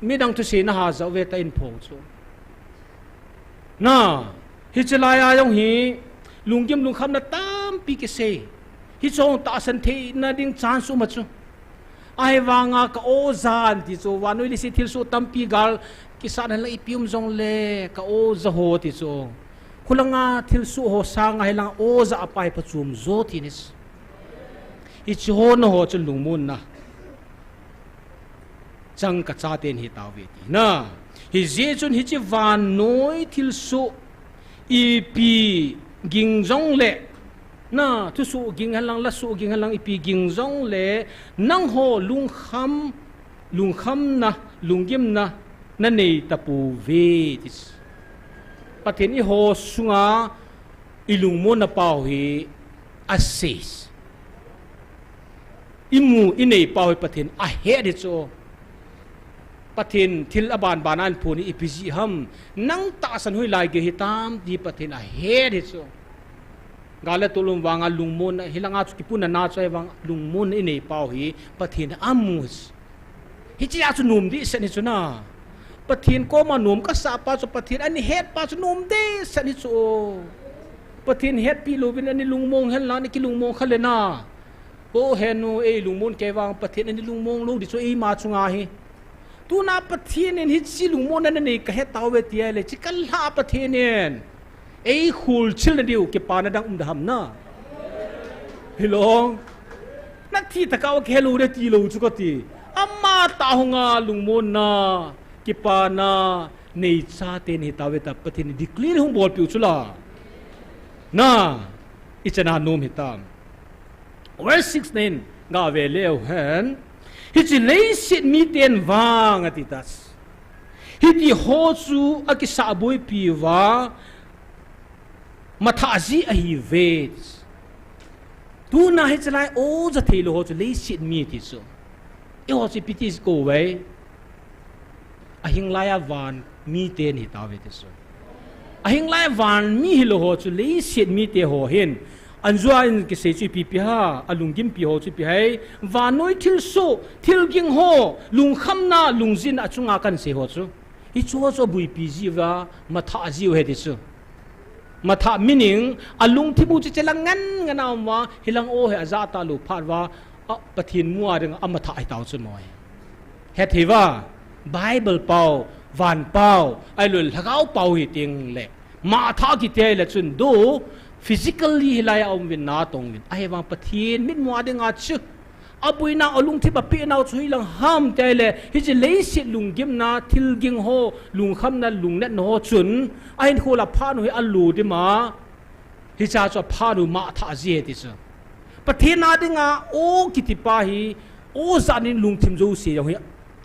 midang thusei naha jao ve ta in phong chu. Na, hiche lai a jong hi lunggim lungkhamna tampi kisei. Hiche jong tahsan theina ding chance um a chu. Ahivanga ka oja an ti chu, vannoi leiset thilsoh tampi gal kisat hen lang ipi um jongle ka oja ho ti chu. Khulanga thilsoh ho sanga hilang oja a pai phachom jo ti ni. Hiche ho naho chun lungmonna chang kachaten hitauve ti. Na, hijeh chun hiche vannoi thilsoh ipi ging jongle, na, thusoh ging hen lang, lasoh ging hen lang, ipi ging jongle, nangho lungkham, lungkhamna, lunggimna, nanei tapouve ti. Pathen in eiho sunga ilungmonna pau hi asei. Imu, inei pau hi Pathen ahet hi chu. Pathen thil aban ban a ahin phong hi ipi jeh ham. Nang tahsan hoilai gei hitam ti Pathen ahet hi chu. Gal le tol um vanga lungmonna, hilanga chu kipunna na chu ahivang lungmonna inei pau hi Pathen amu hi. Hichea chu nom dehset hi chu na. Pathen koma nom kasah pa chu, Pathen ana het pa chu nom dehset hi chu. Pathen hetpi louvin ana lungmong hen lang, ana kilungmong kha le na. O henu, ei lungmon kei vang Pathen ana lungmong lou ding chu eima chunga hi. Tuna Pathen in hiche lungmonna nanei kahe tauve ti ahile, hiche kalhah Pathen in eikhol chilna diu kipana dang um da ham na. Hilou. Nathi tah a kahe lou ding ti lou chu kati. Amatah hunga lungmonna, kipana, neichaten hitauve tia Pathen in declare hung bolpeh u chu la. Na, ichana nom hitam. Verse six na in gave leu hen, hiche leiset miten vang ati tai. Hitiho chu akisahboipi uva, mathah ji ahiuve. Tuna hiche lai oja theilou ho chu leiset mi ti chu. Eiho chu ipi ti kou uve. Ahing laiya van miten hitauve ti chu. Ahing laiya van mi hilou ho chu leiset mite ho hin. Anjua in kisei chu ipi ipi ham, alunggimpi ho chu ipi ham. Vannoi thilsoh, thilging ho, lungkhamna, lungjinna achunga kahin sei ho chu. Hiche ho chu abuipi jiuva, mathah jiu ahi ti chu. Mathah meaning, alungthim u chu hiche lang ngen ngen a um uva, hilang o hi ajah talou phat uva, a, Pathen mu a dinga amathah hitau chu mo. Hethei uva, Bible pau, van pau, ahilou le lhagao pau hi teng le, Matha kiti le chun do physically hilai a um uvin natong uvin. Ahivang Pathen mitmu a dinga chu abuina alungthim a pehna chu hilang ham ti le hiche leiset lunggimna, thilging ho, lungkhamna, lungnatna ho chun ahin khol a phat u hi alo dima. Hicha chu aphat u Matha ji e ti chu. Pathen a dinga o kiti pa hi, o jat in lungthim jouse jong hi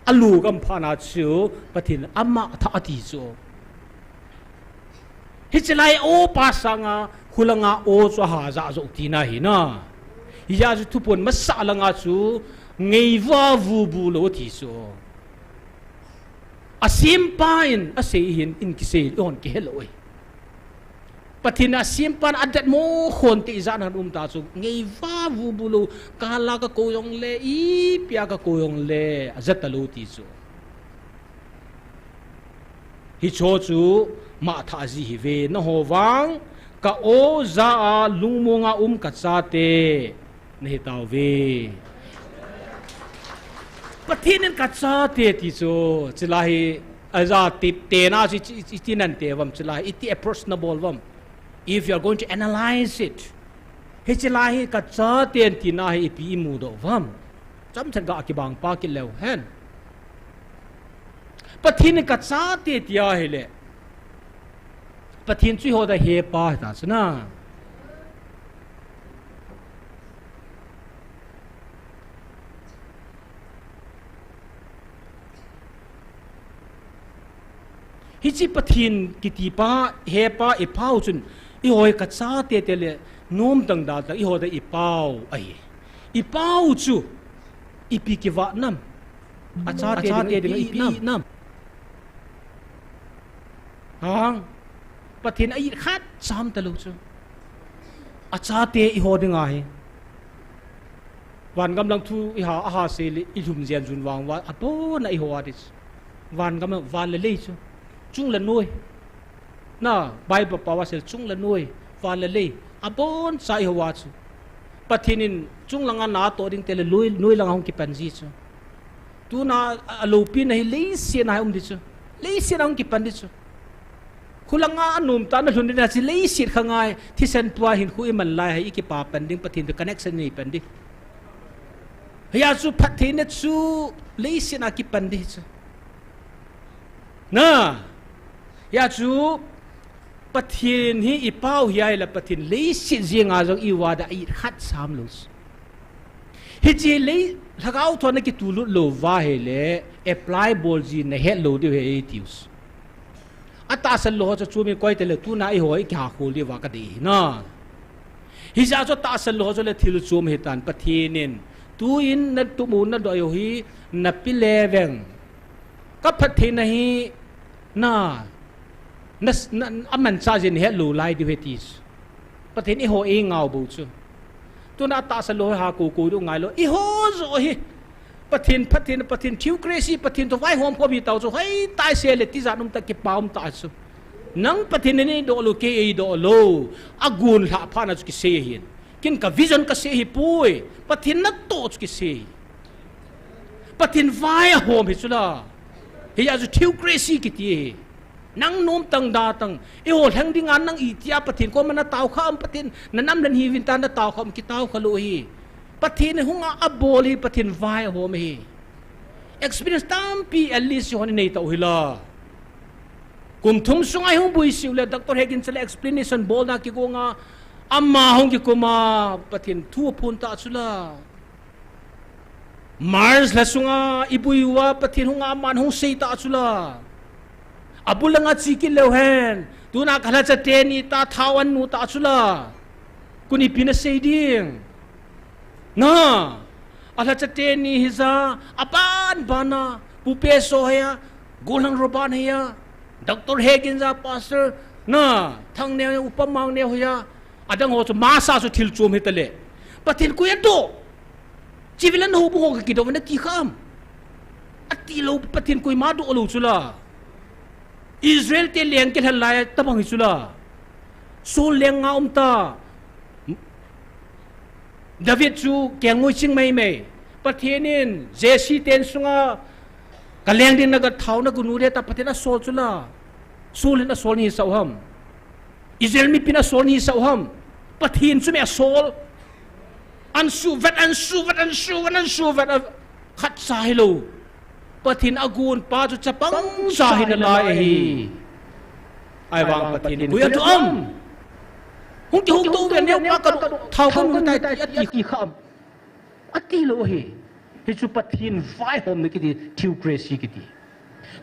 alo gam phat na chu Pathen Matha ati chu. Hiche lai o pa sanga khulanga o chu aha ja jo tina hi na. Hijeh chu thuphon masa langa chu ngeiva vubu lou ti chu. Asempa in asei hin in kisei hon kihe lou e. Pathen asempa in adatmo khon te ijat ham um ta chu ngeiva vubu lou, kala kakou jongle, ipia kakou jongle, ajat talou ti chu. Hicho chu Matha ji hi ve, nangho vang ka o ja a lungmonga um kachate nahi tauve. Pathen in kachate ti chu, chulai hi, aja ti, tena chu iti, iti nante uvam, chulai hi iti approach nabol uvam. If you are going to analyze it, hiche lai hi kachate tina hi ipi imudoh uvam. Chomcha ga kibang pa kit leu hen. Pathen in kachate ti ahile, Pathen chu eiho dia hepa hita chu na. Hiche Pathen kiti pa, hepa ipau chun, eiho hi kachate tile, nom dang da dang, eiho dia ipau ahi. Ipau chu, ipi kivah nam. Achate dinga ipi nam. Hang, Pathen a it khat sam talou chu. Achate eiho dinga hi. Van gam lang thu iha, aha seile, ilhum jen jun vang uva, abon a eiho a ti chu. Van gam lang, van le lei chu. Chung le noi. Na, Bible pao a seile, chung le noi, van le lei. Abon cha eiho a chu. Pathen in chung langa natoh ding tile, noi, noi langa hung kipan ji chu. Tuna a, aloupina hi leiset a hi um di chu. Leiset a hung kipan di chu. Khu langa anom tah a nalhun ding ahi, leiset khang a hi, thisan tua hinkho iman lai hi, ikipa pan ding, Pathen to connection inei pan ding. Hijeh chu phattheina chu leiset a kipan di chu. Na, hijeh chu Pathen hi ipau hi ahile Pathen leiset jenga jong iva dia a it khat sam lou chu. Hiche lei, lhagao thon a kitulut lou uva ahile, apply bol ji nahet lou diu ahi eitiu chu. Atahsan lou ho chu chom in koi tile tuna eiho ikiha khol diuva kadei ahi na. Hijeh chu atahsan lou ho chu le thil chom hitan Pathen in. Tuin natup u nadoh u hi napi le veng. Kaphattheina hi na, na, na, amanchah jeh in nahet lou lai diu ahi ti chu. Pathen eiho eingao bou chu. Tuna atahsan lou ho ha kou kou diu ngai lou. Eiho joh hi. Pathen, Pathen, Pathen, theocracy, Pathen toh vaihom khom hitau chu. Hoitah seile tijat um tah kipa um tah chu. Nang Pathen in neidoh lou, kei eidoh lou. Agon lhah phat na chu kisei ahin. Ken ka vision kasei ahipoi. Pathen natoh chu kisei. Pathen vai ahom hi chu la. Hijeh chu theocracy kiti ahi. Nang nom tang da tang. Eiho lheng dinga nang itia Pathen koma natao kham, Pathen nanam lhen hiuvin tia natao kham, kitao kha lou ahi. Pathen hunga abol hi Pathen vai ahom ahi. Experience tampi at least hon inei tau hi la. Kum thum sunga ihung bui siu le Doctor Higgins le explanation bolna kigonga ama hung kikoma Pathen thu aphon tah chu la. March lha sunga ibui uva Pathen hunga aman hung sei tah chu la. Abul langa che kit leu hen. Tuna ka lhacha teni ta thao an nu tah chu la. Koi in ipi nasei ding. Na, alhacha teni hija, aban bana, Pu Peso hiya, Golhang Robert hiya, Doctor Higgins a pastor, na, Thangneo, Upa Mangneo hiya, adang ho chu masa chu thil chom hitale. Pathen koi adoh. Civilian ho bu ho ka kidoh na ti kham. Ati lou Pathen koima doh lou chu la. Israel te leng kilhen lai tabang hi chu la. Saul leng nga um ta. David chu kengngoi ching mai mai. Pathen in Jesse ten sunga ka leng ding na ga thao na gunu de ta Pathen asol chu la. Saul in asol ni sau ham. Israel mipin asol ni sa u ham. Pathen chu mi asol. An suvet, an suvet, an suvet, an suvet, a khat cha hilou. Pathen agon pa chu chapang cha hi nalai ahi. Ahivang Pathen in koi adoh am? Hung kihou tou ve, neo pa ka thao ka nu tai ti ati kha am? Ati lou ahi. Hichu Pathen vaihomna kiti, theocracy kiti.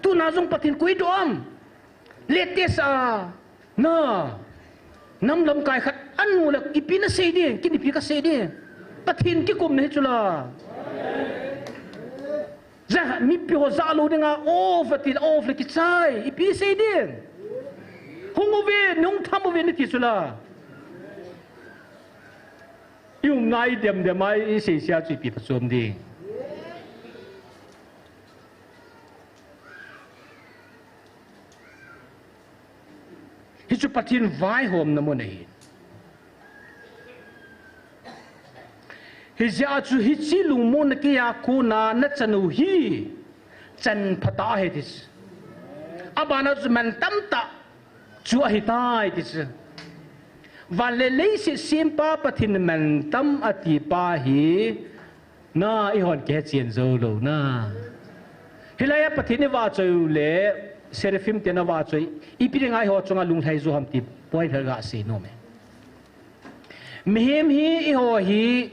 Tuna jong Pathen koi adoh am? Latest a, na, nam lamkai khat amu le, ipi nasei ding, ken ipi kasei ding. Pathen kikumna hi chu la. Ja, mipi ho ja lou dinga, off ati, off le kichai, ipi sei ding. Hung uve, nung tham uve nati chu la. I um nai dem dem a, i sei sia chu ipi phachom ding. Hichu Pathen vaihomna mun ahi. Hijeh a chu hiche lungmonna kia kona nachan u hi chan phatah ahi ti chu. Abana chu mantam tah chu ahitai ti chu. Van le leiset sempa Pathen mantam ati pa hi Na, eihon kihechen jou lou na. Hilai a Pathen i vahchoi u le, Seraphim ten avahchoi, ipi dinga eiho chunga lunglhai jou ham ti point khat gasei nom e. Mihem hi, eiho hi,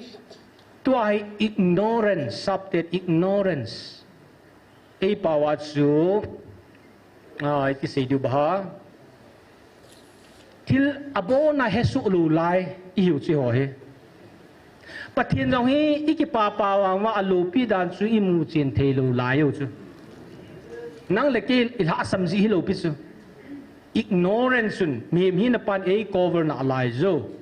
tua hi ignorance, sapten ignorance. Ei pao a chu, a, iti sei diu ba ha. Thil abona hesoh lou lai, ihiu chu eiho hi. Pathen jong hi, i kipah pah vang uva, aloupi dan chu imu chen thei lou lai u chu. Nang le kei i lhahsam jeh hilou pi chu. Ignorance un, mihem hina pan ei cover nalai jou.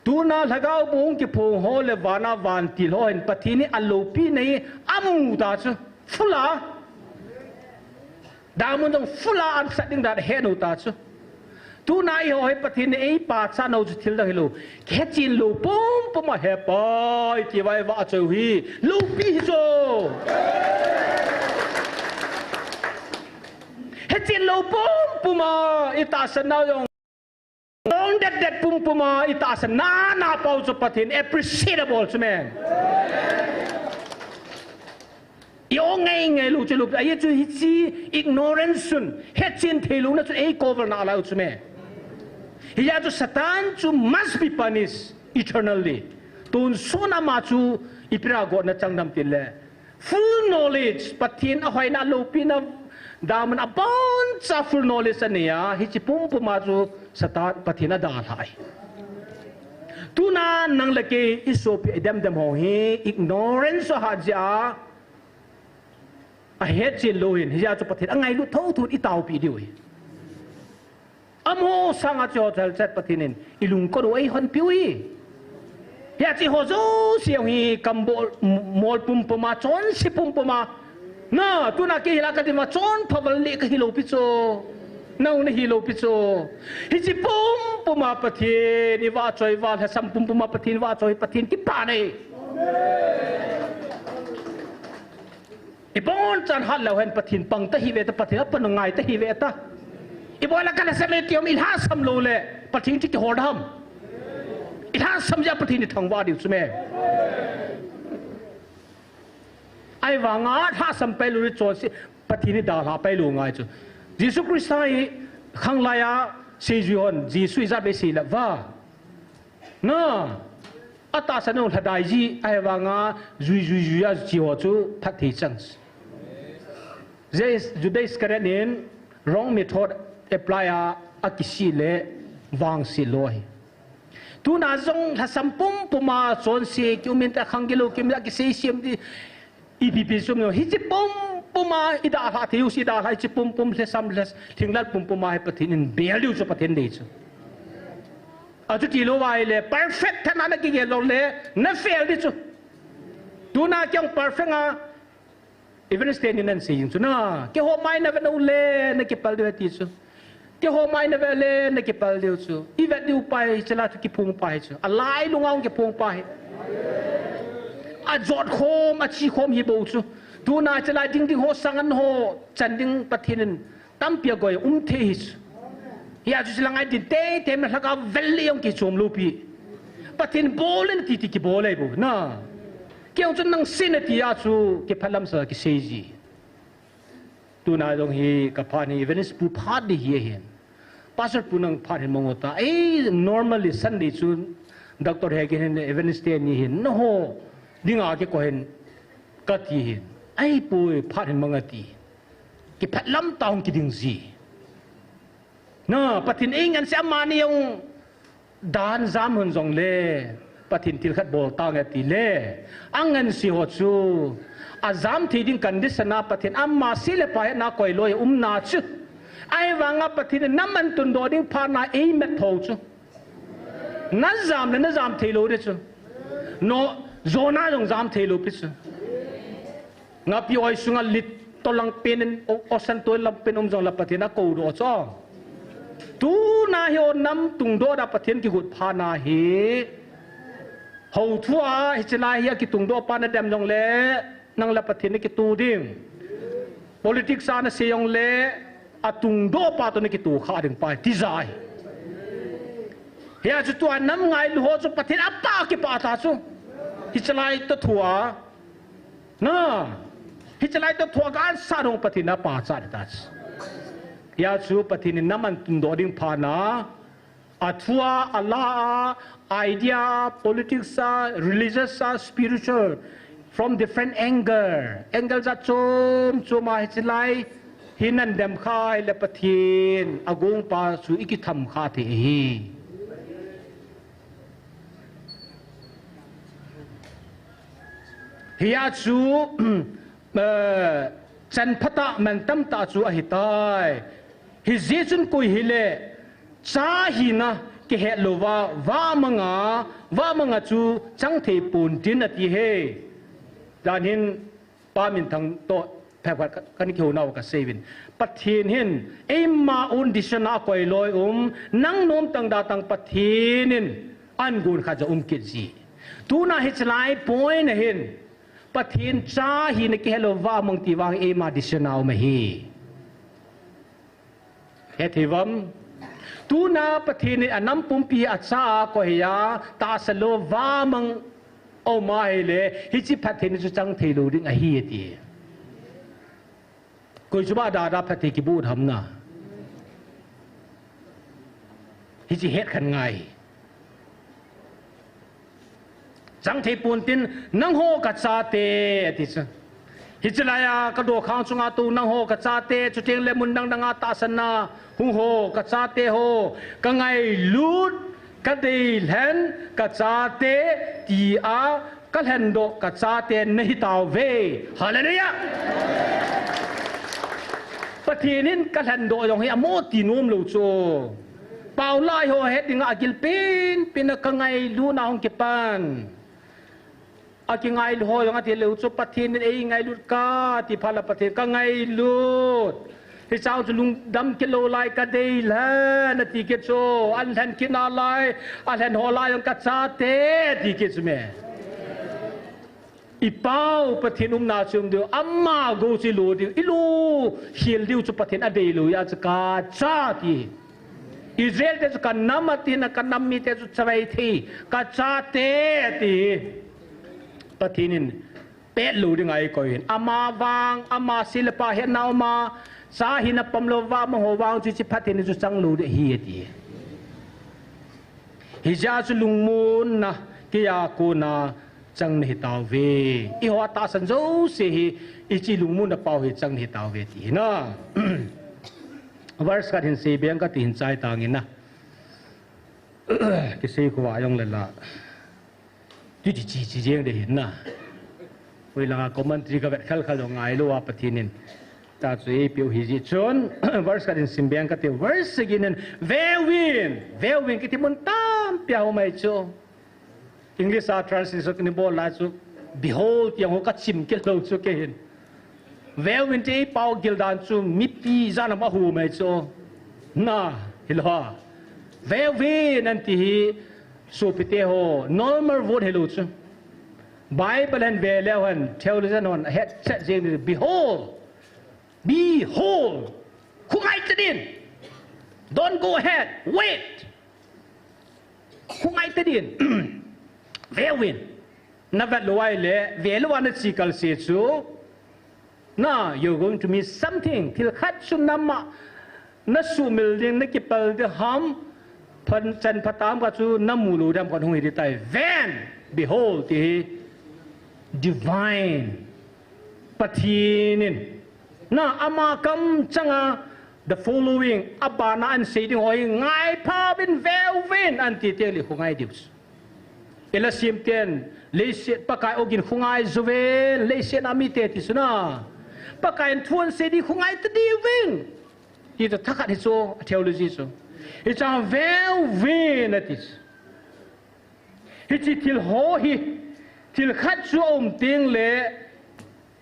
Tuna lhagao bung kiphong ho le vana vantil ho hin Pathen hi aloupina hi amu ta chu. Full a. Damun jong full a ansat ding dan ahet u ta chu. Tuna eiho hi Pathen in eipachat nau chu thil dang hilou. Kihechen lou pumpum a He Pai ti uva i vahchoi u hi. Loupi hi chu. Hechen lou pumpum a i tahsan nau jong. Ong det det pumpum a i tahsan nana pau chu Pathen appreciate abol chu me. I ong ngai ngai lou chu lou. Ahi chu hiche ignorance un, hechen thei louna chun ei cover nalai u chu me. Hijeh a chu Satan chu must be punished eternally. Tonsot a ama chu ipi a gotna chang dem tile. Full knowledge, Pathen ahoina, aloupina, damun aboncha full knowledge anei a, hiche pumpum a chu Satan Pathen adalhah ahi. Tuna nang le kei i sopi i dem dem ho hi ignorance ahat jeh a, ahetchen lou hin, hijeh a chu Pathen angailut thotho in i taopi diu ahi. Amaho sanga chu hotel chat Pathen in i lungkot u eihon piu hi. Hiche ho jouse hi kambol mol pumpum a, chonse pumpum a. Na, tuna kei hilai a ka dinga chonpha val le ka hilou pi chu. Nang nahi lou pi chu. Hiche pumpum a Pathen i vahchoi uva, lhasam pumpum a Pathen i vahchoi, Pathen kipah nei. Ibon chan hat leu hen Pathen pang ta hi ve ta, Pathen apan ngai ta hi ve ta. Ibon la kana sa me ti om i lhasam lou le, Pathen chu kihol dem. I lhasam jeh a Pathen i thangvah diu chu me. Ahivanga lhasam pai lou le chonse, Pathen i dalha pai lou ngai chu. Jesu Christa hi khanglai a seijui hon, Jesu ijat vei sei le uva. Na, atahsan u lhadai ji, ahivanga jui, jui, jui a chi ho chu phatthei chang. Judas, Judas Iscariot in wrong method apply a, akisih le vangset lou ahi. Tuna jong lhasam pumpum a chonse, kiumin ta khang gilou, kiumin ta kisei siam ti, Ipi pi sum no, hiche pumpum a, i dalha thei u, i dalha hiche pumpum, lhasam, lhas, lhinglel pumpum a hi Pathen in bel diu chu Pathen dei chu. Achuti lou vai le, perfect tah a na kigel lou le, na fail di chu. Tuna kei jong perfect a, Evangelist teni nan sei jing chu na, keiho mai na vet u le, na kipal diu ti chu. Keiho mai na vet le, na kipal diu chu. I vet diu pa hi, hiche lai chu kiphong pa hi chu. Alailunga hung kiphong pa hi. Ajot khom, achi khom hi bou chu. Tuna hiche lai ding ding ho, sangan ho, chan ding Pathen in tampi agoi um thei hi chu. Hia chu silang ai din te te na lhaka vel le jong kichom lou pi. Pathen bol in ti ti kibol ai bo na. Kei jong chu nang sin a ti a chu kiphalam sa kisei ji. Tuna jong hi ka phat hi evangelist pu phat di hi ahin. Pastor pu nang phat hin mong ta. Ei, normally Sunday chu Doctor Hegin hin evangelist te ni hin. Na ho, dinga kiko hin ka ti hin. Ai pu phat hin mong a ti. Kiphalam ta hung kiding ji. Na, Pathen ei ngan se amani jong dan jam hon jong le, Pathen thil khat bol tange ti le, angan si ho chu, ajam thei ding condition a Pathen ama si le pa hetna koi loi um na chu. Ai vanga Pathen in nam an tun doh ding phat na ei met tho chu. Na jam le na jam thei lou de chu. No, Jonah jong jam thei lou pi chu. Ngapi oi sunga lit to lang pen in, o, osan to lang pen um jong la Pathen a ko do cho. Tuna hi o nam tung do da Pathen kigut phat na hi. Ho thua hi chila hi a kitung do pa na dem jong le, nang la Pathen ni kitu ding. Politics a na se jong le, a tung do pa to ni kitu kha ding pa ti jai. Hia chu tua nam ngailu ho chu Pathen a pa kipa ta chu. Hi chalai to thua. Na, hi chalai to thua ka an sa dong Pathen a pa cha ta chu. Hia chu Pathen in nam an tun do ding phat na. A thua, a la a, idea, politics a, religious a, spiritual. From different angle. Angle ja chom chom a hi chalai. Hi nan dem kha le Pathen. A gong pa chu i kitham kha thei hi. Hia chu, eh, chan phat a man tam ta chu ahi tai. Hi ji chun koi hi le, cha hi na kihet lou va, va manga, va manga chu chang thei pon tin a ti he. Dan hin Pa min thang to phe khat kan kihou nau ka sei vin. Pathen hin, eima un decision a koi loi um, nang nom tang da tang Pathen in an gun kha ja um kit ji. Tuna hi chalai point a hin, Pathen cha hi na kihet lou va mang ti vang eima decision a um ahi. He thei vam. Tuna Pathen in a nam pumpi a cha ko hi a, tahsa lou va mang o ma hi le, hi chi phat thei ni chu chang thei lou ding ahi ti. Koi chu ba da da phat thei kibu tham na. Hi chi het khan ngai. Chang thei pon tin, nang ho ka chate, ati chu. Hi chi lai a, ka do khang chunga tu, nang ho ka chate, chu teng le mun dang dang a tahsan na, hung ho ka chate ho, ka ngailut, ka deilhen, ka chate, ti a, ka lhen doh, ka chate, na hi tau ve. Hallelujah! Pathen in ka lhen doh jong hi a mo ti nom lou chu. Paulai ho het ding a gil pin, pin a ka ngailut na hung kipan. A kingailu ho jong a ti leu chu Pathen in ei ngailut ka, ti phat la Pathen ka ngailut. Hi chang chu lungdam kit lou lai ka deilhen, a ti kit chu. An lhen kit na lai, a lhen ho lai jong ka chate, ti kit chu me. I pau Pathen umna chu um diu, ama go chu i lo diu, i lo khel diu chu Pathen a dei lou a chu ka cha ti. Israel te chu ka nam a ti na, ka nam mi te chu chavei thei, ka chate a ti. Pathen in pet lou ding a ei koi hin. Ama vang, ama si le pa hetna um a, cha hi na pom lou va, ama ho vang chu chi Pathen in chu chang lou ding ahi a ti. Hi ja chu lungmon na, kei a kona, chang na hi tau ve. I ho a tahsan jouse hi, i chi lungmon na pau hi chang na hi tau ve ti hi na. Verse khat hin sei beng ka ti hin chai tang in na. Kisei kho a jong le la. Ti ti chi chi jeng de hin na. Hoi langa commentary ka vet khal khal jong ngai lou a Pathen in. Ta chu ei piu hi ji chun. Verse khat hin sim beng ka ti. Verse segin in. Veuvin. Veuvin kiti mun tampi a ho mai chu. English a translation ni bol lai chu, "Behold," ti ang ho ka chim kit lou chu kei hin. Veuvin ti pau gil dan chu, mipi jan a ma hu mai chu. Na, hi lou a. Veuvin an ti hi, sopi te ho, normal word hi lou chu. Bible hin ve leu hen, theologian hon, het chet jeng ni, "Behold." Behold, khu ngai ta din. Don't go ahead. Wait. Khongai tadin. Veuvin. Navet lou ahile, velou a nachi kalse chu. Na, you're going to miss something. Thil khat chu nama, nasumil ding, nakipal ding ham, phan, chan phatam khat chu namu lou ding ham khat hung hi ding tai. Then, behold, ti hi divine. Pathen in. Na, ama kamchanga, the following, abana ahin sei ding ho hi ngaiphauvin, veuvin, ahin ti teng le khongai diu chu. Ela sim ten, leiset Pakai ogin khongai jouvin, leiset a mite ti chu na. Pakai in thu ahin sei ding khongai tadiuvin. Ti chu thakhat hi chu, a theology chu. Hichang veuvin ati chu. Hiche thil ho hi, thil khat chu aum teng le,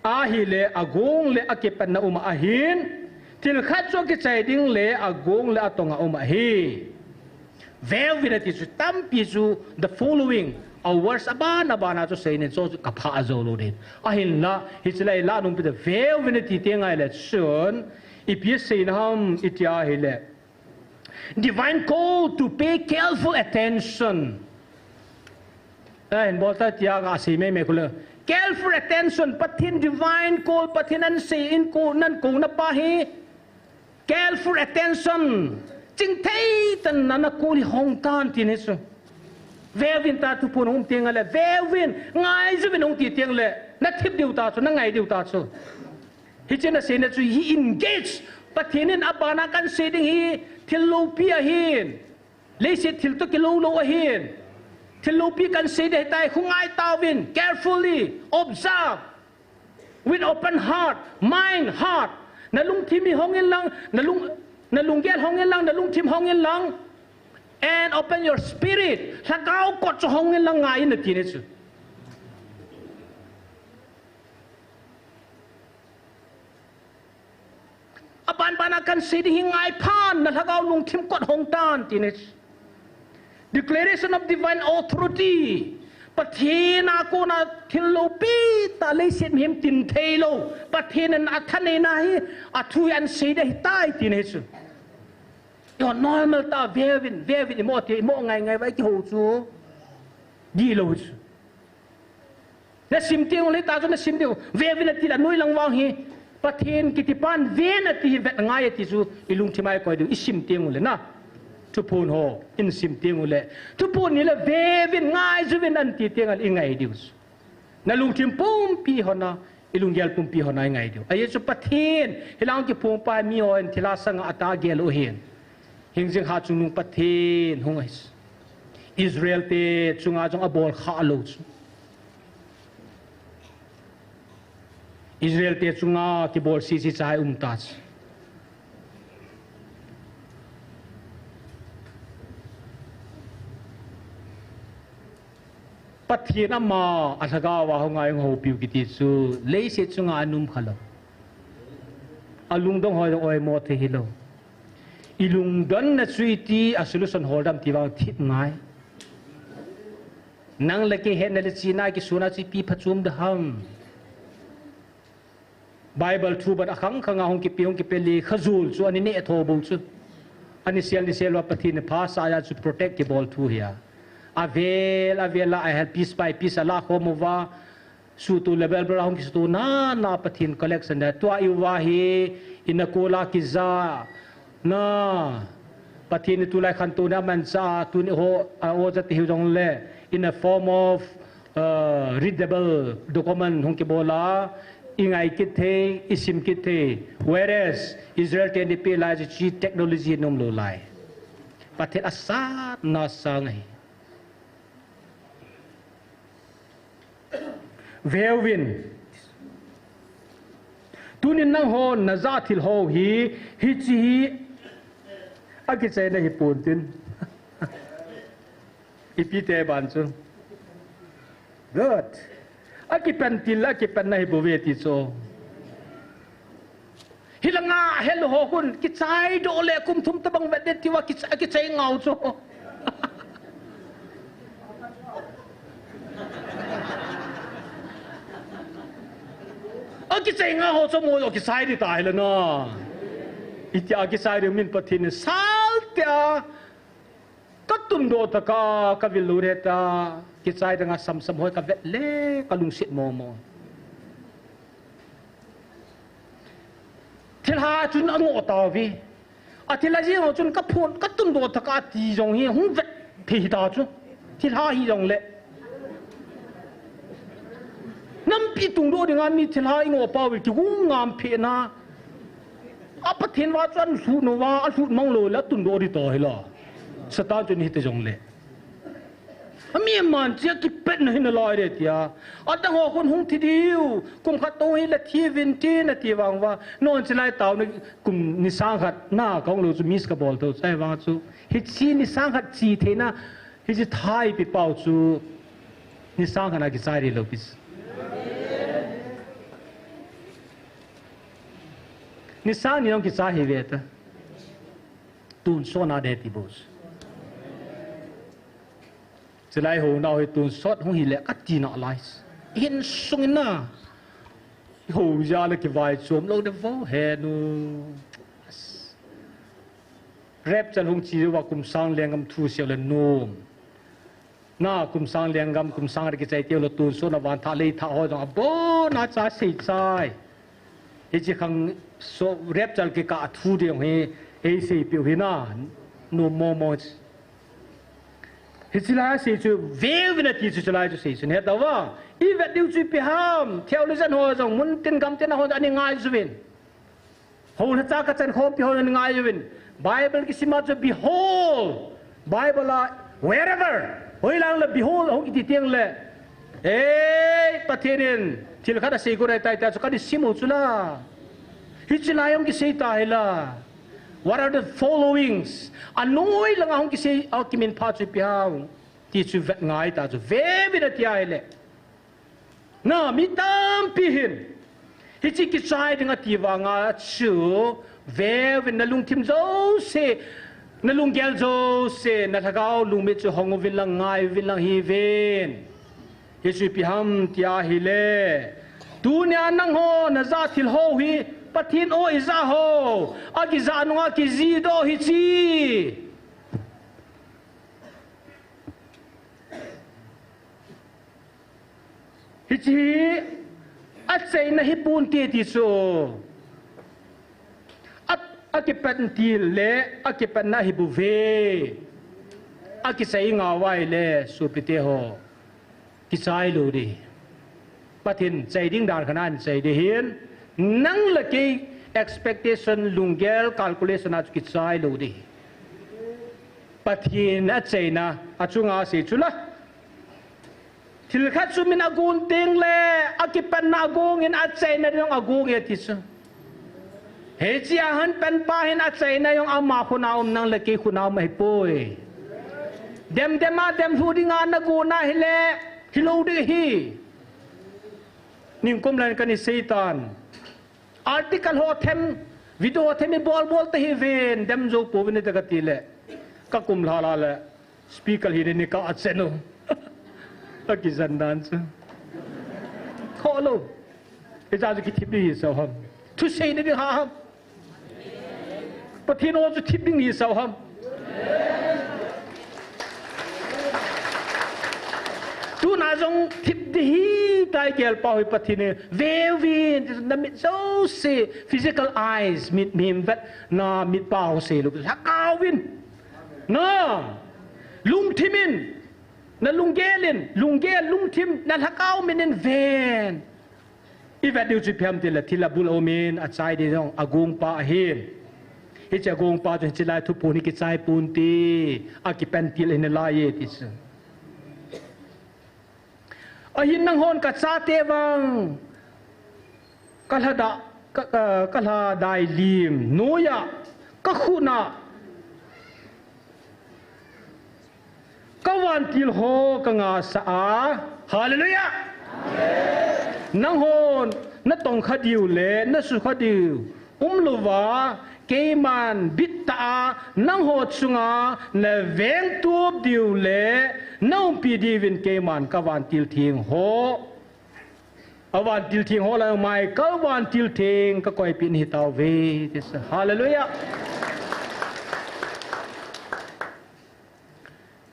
ahile, agong le akipanna um ahin, thil khat chu akichai ding le, agong le atong a um ahi. Veuvin ati chu tampi chu the following, a verse aban aban a chu seina chu kapha jou lou ding. Ahinla, hiche lai la nung pi ta veuvin ati teng ahile chun, ipi aseina ham iti ahile. Divine call to pay careful attention. Eh, hin bol ta tia ka sei mei mei khu le. Careful attention, Pathen divine call, Pathen ahin sei in kou, nahin kouna pa hi. Careful attention. Chingthei tah in na call hi hong tan ti ahi chu. Veuvin ta thuphon hung teng le, veuvin, ngaijouvin hung ti teng le, nathip diu ta chu, nangai diu ta chu. Hiche aseina chu hi engage. Pathen in abana kahin sei ding hi thil loupi ahin. Leiset thil toh kilou lou ahin. Thil loupi kahin sei ding ahitai, khongai tauvin, carefully, observe. With open heart, mind, heart. Nalungthim hi hong in lang, nalung, nalunggel hong in lang, nalungthim hong in lang. And open your spirit. Lhagao kot chu hong in lang ngai in ati ahi chu. Aban ban a kahin sei ding hi ngaiphan, na lhagao lungthim kot hong tan ti ahi. Declaration of divine authority. Pathen a kona thil loupi tah leiset mihem tin thei lou. Pathen in athaneina hi, athu hi ahin sei ding ahitai ti ahi chu. Eiho normal tah a veuvin, veuvin imo ti, imo ngai ngai uva ikihou chu. Dih lou chu. Nasim teng uleh ta chu nasim teng u. Veuvin ati le anoi lang vang hi. Pathen kitipan ven ati hi vet ngai ati chu ilungthim a ikoi diu. Isim teng uleh na. Thuphon ho. Isim teng uleh. Thuphon hi le veuvin ngaijouvin ahin ti teng le ingai diu chu. Nalungthim pumpi hon a. Ilunggel pumpi hon a ingai diu. Ajeh chu Pathen. Hilang kiphong pa miho in thilha sanga atagel u ahin. Hingjing Hatchungnung Pathen hung ahi. Israel te chunga jong abol kha lou chu. Israel te chunga kibol sese cha hi um ta chu. Pathen ama alhagao a hung a hung houpiu kiti chu leiset chunga aum kha lou. Alungdong ho jong oimo thei hilou. Ilungdonna chu iti a solution hol dem ti vang thip ngai. Nang le kei hetna le chihna kisuna chu ipi phachom ding ham. Bible thu ban akhang khang a hung kipe, hung kipe le khajol chu ani neh tho bou chu. Ani sel ni sel uva Pathen in phasah a chu protect kibol thu hi a. Avel, avel a, a hel piece by piece a la khom uva. Suhtuh le belbel a hung kisuhtuh nana Pathen collection de. Tua iuva hi, ina kola kija. Na, Pathen in tulai khantouna mancha, tuni ho, a, oja te hiu jong le, in a form of, uh, readable document hung kibol a, ingai kit thei, isim kit thei. Whereas, Israel ten ipi lai chi technology nom lou lai. Pathen asatna sang ahi. Veuvin. Tunin nangho najah thil ho hi, hiche hi, akichaina hi pontin. Ipi ti ban chu. Good. Akipan til, akipan na hi bou ve ti chu. Hilanga hel ho hun, kichai doh le kum thum tabang vet den tiuva kichai, kichai ngau chu. Akichai ngau ho chu mo, akichai di ta hila na. Iti akichai di min Pathen in sal Tia, ka tundoh taka, ka vil lou re ta, kichai danga samsam hoi ka vet le, ka lungset mong mong. Thilha chun a ngoh tauve. A thilha jeng chun ka phone, ka tundoh taka ti jong hi hung vet thei ta chu. Thilha hi jong le. Nampi tungdoh dinga mi thilha i ngoh pau ve ki hung ngam phe na. A Pathen va chu an lhut nau va, a lhut mang lou le a tundoh di to hi la. Satan chun hiti jong le. A mi man chia kipetna hi na lai re tia. A dang ho khun hung thi diu. Kum khat tou hi le thi vin ti na ti vang va. Non chi lai tau na kum ni sang khat na ka hung lou chu miss ka bol to chai vang chu. Hichi ni sang khat chi thei na. Hichi thai pi pau chu. Ni sang khat na kichai ri lou pi. Ni sang ni jong kichai hi ve ta. Tun sot na de ti bos. Chilai ho na hoi tun sot hung hi le ka ti na lai. Hin sung in na. Ho ja le kivai chom lou de vo he nu. Rapture hung chi va kum sang lenggam thu seo le nom. Na kum sang lenggam, kum sang ri kichai teu le tun sot na van tha lei tha ho jong a bon a cha sei chai. Hichi khang so rapture kikah thu ding hi, ei sei piu hi na, nom mong mong. Hichi lai sei chu, veu vin a ti chu, chu lai chu sei chu, he ta va. I vet diu chu ipi ham, theologian ho jong, mun tin gam tin a ho jong, ani ngai chu vin. Ho le cha ka chan khompi ho ani ngai chu vin. Bible kisima chu, behold. Bible a, wherever. Hoi lang le, behold, hung kiti teng le. Ei, Pathen in, thil khat a sei ko rai tai ta chu, ka ni sim u chu la. Hichi lai hung kisei ta hi la. What are the followings? A noi langa hung kisei, a kimin pha chu ipi ham. Ti chu vet ngai ta chu. Veu vin a ti a hi le. Na, mi tampi hin. Hichi kichai ding a ti vang a chu. Veu vin na lungthim jouse. Na lunggel jouse. Na lhagao lungmit chu hong u vin lang ngai u vin lang hi vin. Hichi ipi ham ti a hi le. Tunia nang ho na ja thil ho hi. Pathen o i ja ho. A kija nunga kiji doh hichi. Hichi hi, a cheina hi pun ti ti chu. A, a kipan til le, a kipanna hi bu ve. A kisei nga vai le, supite ho. Kichai lou di. Pathen chai ding dan khat a chai di hin. Nang le kei expectation lunggel calculation a chu kichai lou di. Pathen a cheina, a chunga sei chu la. Thil khat chu min a gon teng le, a kipanna a gong in a cheina ding a gong e ti chu. Hichi a han pan pa hin a cheina jong ama khun a um nang le kei khun a um ahi poi. Dem dem a dem lhu ding a na gon a hi le, hi lou ding hi. Ning kum lan ka ni Satan. Article ho them, video ho them i bol bol te hi ven, dem jou pou vin te ka ti le. Ka kum lha la le. Speaker hi ni ka a chen u. A kijan dan chu. Kho lou. Hicha chu kithip ding hi sao ham. Thusei na ding ha ham. Pathen o chu thip ding hi sao ham. Tuna jong thip ding hi tai gel pa hoi Pathen e. Veu vin, na mit jouse, physical eyes, mit mim vet, na mit pa ho sei lou. Lhagao vin. Na lungthim in, na lunggel in, lunggel, lungthim, na lhagao min in ven. I vet diu chu ipi ham ti le thil a bul a um in, a chai di jong a gong pa ahin. Hichi a gong pa chu hichi lai thuphon hi kichai pon ti, a kipan til ahi nalai e ti chu. Ahin nang hon ka chate vang, ka lhada, ka, ka, ka lhadai lim, noiya, ka khut na, ka vantil ho ka ngasa a. Hallelujah! Nang hon, na tong kha diu le, na su kha diu, um louva, keiman bit tah a, nang ho chunga, na veng tup diu le, na umpi diuvin keiman ka vantil theng ho. A vantil theng ho la mai, ka vantil theng ka koipi in hi tauve. Hallelujah.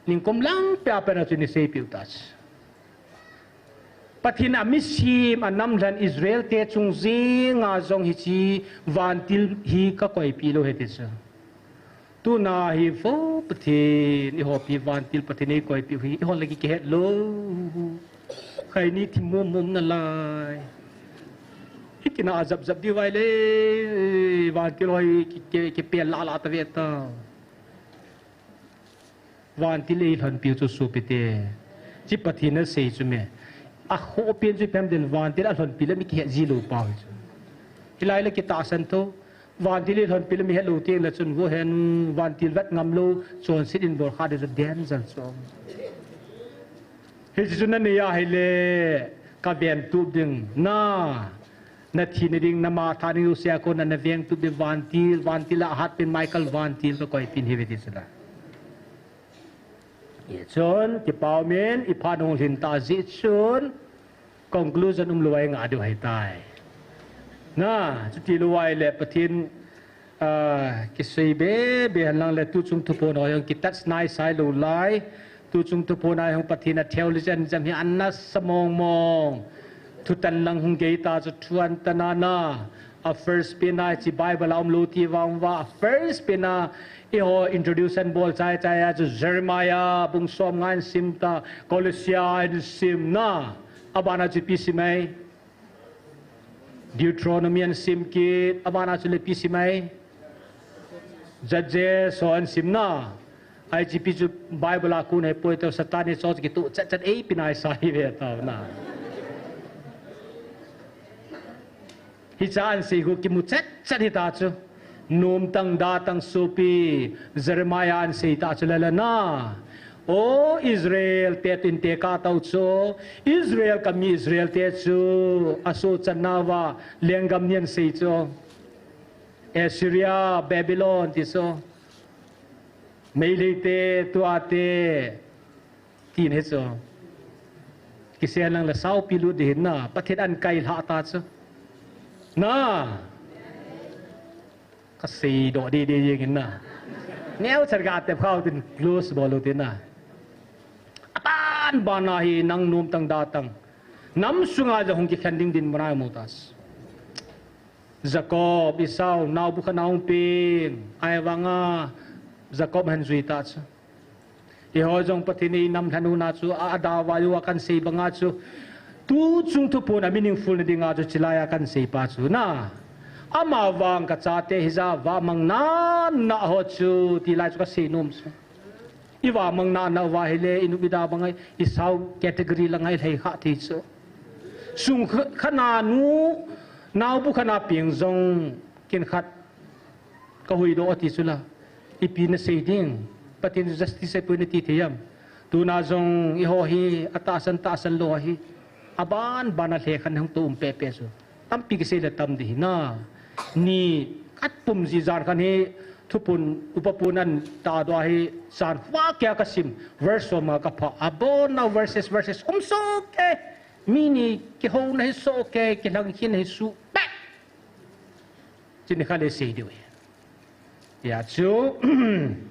Ningkum lang pia pia na chu ni seipeh u ta chu. Pathen a misim a namlhen Israel te chung jenga jong hiche vantil hi ka koipeh lou ahi ti chu. Tuna hi vo Pathen, eiho pi vantil Pathen in eikoipeh u hi, eiho lagi kihet lou. Khaini thim mum mum nalai. Hi kina jap jap diu vai le, vantil ho hi ki, ki, kipel lah lah ta ve ta. Vantil eilhonpi u chu sopite. Chi Pathen in asei chu me. Akhoh pen chu ipi ham itile vantil alhonpi le mi kihet ji lou pa hi chu. Hilai le kitahsan tho. Vantil eilhonpi le mi het lou teng le chun vo hen vantil vet ngam lou chonset in bol kha ding chu danger chu. Hiche chu nanei ahile ka vengtup ding na. Na thina ding, na matha ding jouse a kona na vengtup ding vantil, vantil a hat pen Michael vantil ka koipeh in ahi ve ti chu la. Hichun, kipa umin, iphat hung lhin ta jeh chun, conclusion umlou a ingah diu ahitai. Na, chuti lou ahile Pathen, ah, kisei be, be hen lang le tuchung thuphon ho jong ki touch nai sai lou lai. Tuchung thuphon a jong Pathen a theologian jam hi ana sa mong mong. Thutan lang hung gei ta chu thu an tan a na. A first pen a hiche Bible a umlou ti vang uva. A first pen a eiho introduction bol chai chai a chu Jeremiah bung som nga in sim ta, Colossians in sim na. Abana chu ipi sim ai. Deuteronomy in sim kit, abana chu le ipi sim ai. Judges ho in sim na. Hiche pi chu Bible a kon ahipoi tao Satan in chu kituh chet chet eipeh nai sa hi ve tao na. Hiche a asei khu kimu chet chet hita chu. Nomtang datang sopi Jeremiah in asei ta chu le le na. O Israel te tin te ka tao chu. Israel kami Israel te chu. Aso chan nauva lenggam ni in asei chu. Assyria, Babylon ti chu. Meitei te, tua te. Tin hi chu. Kisei lang le saupi lut ding hin na. Pathen in ahin kai lha ta chu. Na. Ka seidoh ding ding jeng in na. Neocha ka tep khau tin close bol u tin na. Aban ban a hi nang nomtang datang. Nam sunga jong hung kikhen ding dinmun a imu ta chu. Jacob, Esau, naobu khat ana hung peng. Ahivanga Jacob ahin jui ta chu. Eiho jong Pathen in einamlhen u na chu, a, adava u a kahin sei banga chu. Tuchung thuphon a meaningful na dinga chu, chilai a kahin sei pa chu na. Amavang kachate hija vamang nana ho chu, tilai chu kasei nom chu. Ivamang nana uva hile, inu ida banga, Esau category langa ilhai kha thei chu. Sung kh-, khat na nu, naobu khat na peng jong, kin khat. Ka huhdoh ati chu la. Ipi nasei ding. Pathen justice ahipoi nati thei am. Tuna jong eiho hi atahsan tahsan lou ahi. Aban ban a lhekhan hung to um pepe chu. Tampi kisei le tam ding hi na. Ni khat pum ji jan khan hi thuphon upapun ahin tahdoh ahi jan khat kia kasim. Verse som a kapha. Abon a verses, verses um soh kei. Mi ni kihouna hi soh kei, kilhang khin hi suh peh. Chuni kha le sei diu ahi. Hijeh chun,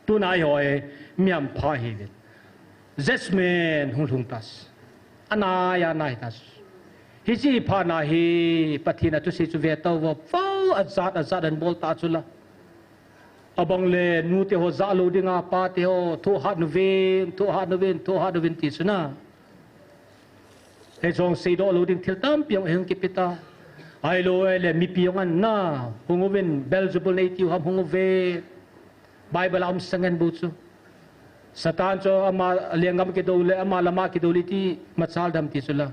tuna eiho hi, mi hampha ihiuvin. Judgment hung lhung ta chu. Anai, anai ta chu. Hiche phat na hi, Pathen a thusei chu ve tauvo, vo, ajat, ajat ahin bol ta chu la. Abang le, nute ho jah lou dinga, pate ho, thohhat uvin, thohhat uvin, thohhat uvin ti chu na. Hiche jong seidoh lou ding thil tampi jong eihung kipe ta. Ahilou le mipi jong ana hung uvin Beelzebul nei tiu ham hung uve. Bible a um sah ngen bou chu. Satan chu ama lenggam kidou le ama lama kidou le ti machal dam ti chu la.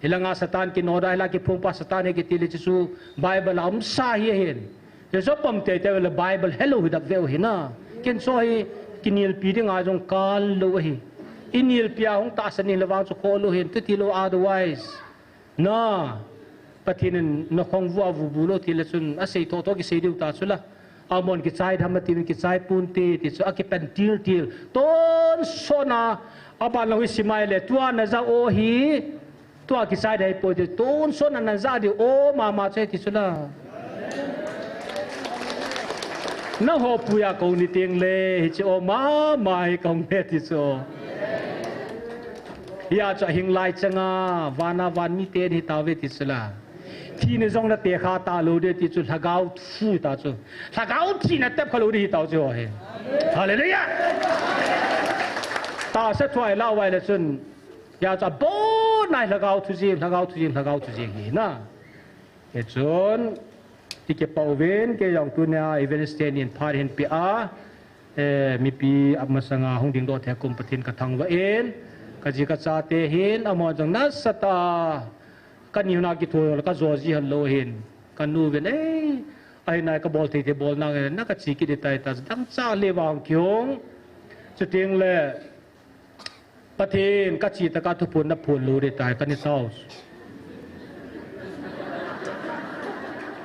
Hilanga Satan kinoda hila kiphongpa Satan hi kiti le chu Bible a um sah hi ahin. Hiche chu pom teitei le Bible helou hi dap veu hi na. Ken chu hi kinelpi dinga jong kal lou ahi. Inelpi a hung tahsan ni le vang chu kho lou hin, tuti lou otherwise. Na, Pathen in nakhong vua vubu lou ti le chun, asei thotho kisei diu ta chu la. Amon kichai dam ati, kichai ponte, ti chu akipan til til. Tonsot na, aban lou hi simai le, tua najah u hi, Tua kichai dai poi ti tonsot na najah diu o mama chu ti chu la. Nangho puiya kahung ni tengle, hiche o mama hi kahung e ti chu. Hia chu ahing lai changa, vana van miten hitauve ti chu la. Thina jong natekha talou ding ti chu, lhagao thu ta chu. Lhagao thina tepkha lou ding hitau chu ho hi. Hallelujah! Tahsa thu ahi lah uva ahile chun, hia chu abon a hi lhagao thu jing, lhagao thu jing, lhagao thu jing hi na. Hichun, ikipah uvin, kei jong tunia Evangelist tenin phat ahin peh a, eh, mipi amasanga hung dingdoh thei kum Pathen kathangvah in, kaji kachate hin, amahon jong nasatah a, kani hon a kitho le kajo ji hel lou hin, kanu uvin, eh, ahi nai kabol thei thei bol nange, na kache kit ding tai ta, dangchah le vang kihong, chutengle, Pathen, kache tah a thuphon naphon lou ding tai, kani tao.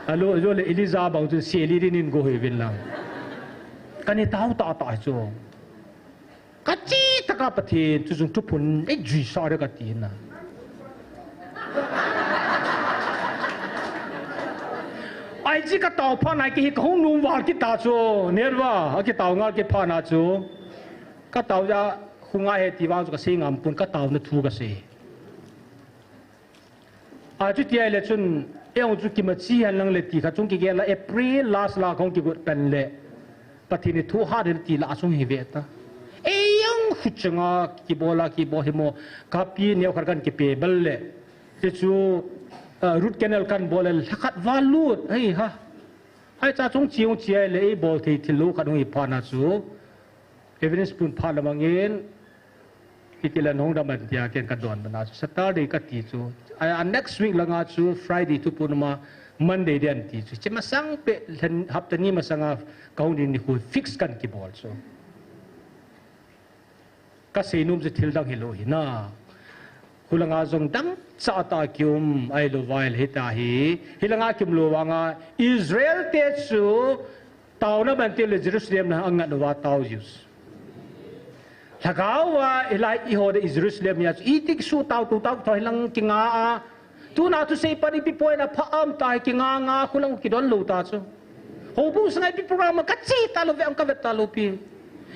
Alo, jo le Elijah bang chun seli dingin go hih uvin lang. Kani tao tahtah chu. Kache tah a Pathen, chu jong thuphon eijui sah ding kati na. Ahi chu katao phat na kei hi kahung nom val kit ta chu, nerva, akitao ngal kit phat na chu. Katao ja, khunga he ti vang chu kasei ngam pon, kataona thu kasei. Achuti ahile chun, eihon chu kimachi hen lang le ti khat chung kigel a April last la kahung kigot pen le. Pathen in thu hat hen ti la achung hi ve ta. Eihon khuchanga kibol a kibol hi mo, kapi neo khat kan kipe bal le. Hichu, ah, root canal kan bol le lhakhat val lut. Hei ha. Haicha chung chi hung chi ahile eibol thei thil lou khat hung hi phat na chu. Evangelist pun phat lamangin, hiti le nahung dam em tia ken kadon bana chu. Saturday kati chu. A, a next week langa chu Friday thuphon uma Monday ding ti chu. Hiche masang pet lhen hapta ni masanga kahung ding nikho fix kan kibol chu. Kasei nom chu thil dang hilou hi na. Hulanga jong dangchah tah a kium ahilou vai le hita hi. Hilanga kium lou vanga Israel te chu Taona ban tile Jerusalem na angat uva tao Jews. Lhagao va ilai iho de i Jerusalem ya chu iti kisu tao tu tao tho hilang kinga a. Tuna thusei pan ipi poi na pha am ta kinga nga khulang kidon lou ta chu. Houbung sanga ipi program kache talou ve ang kavet talou pi.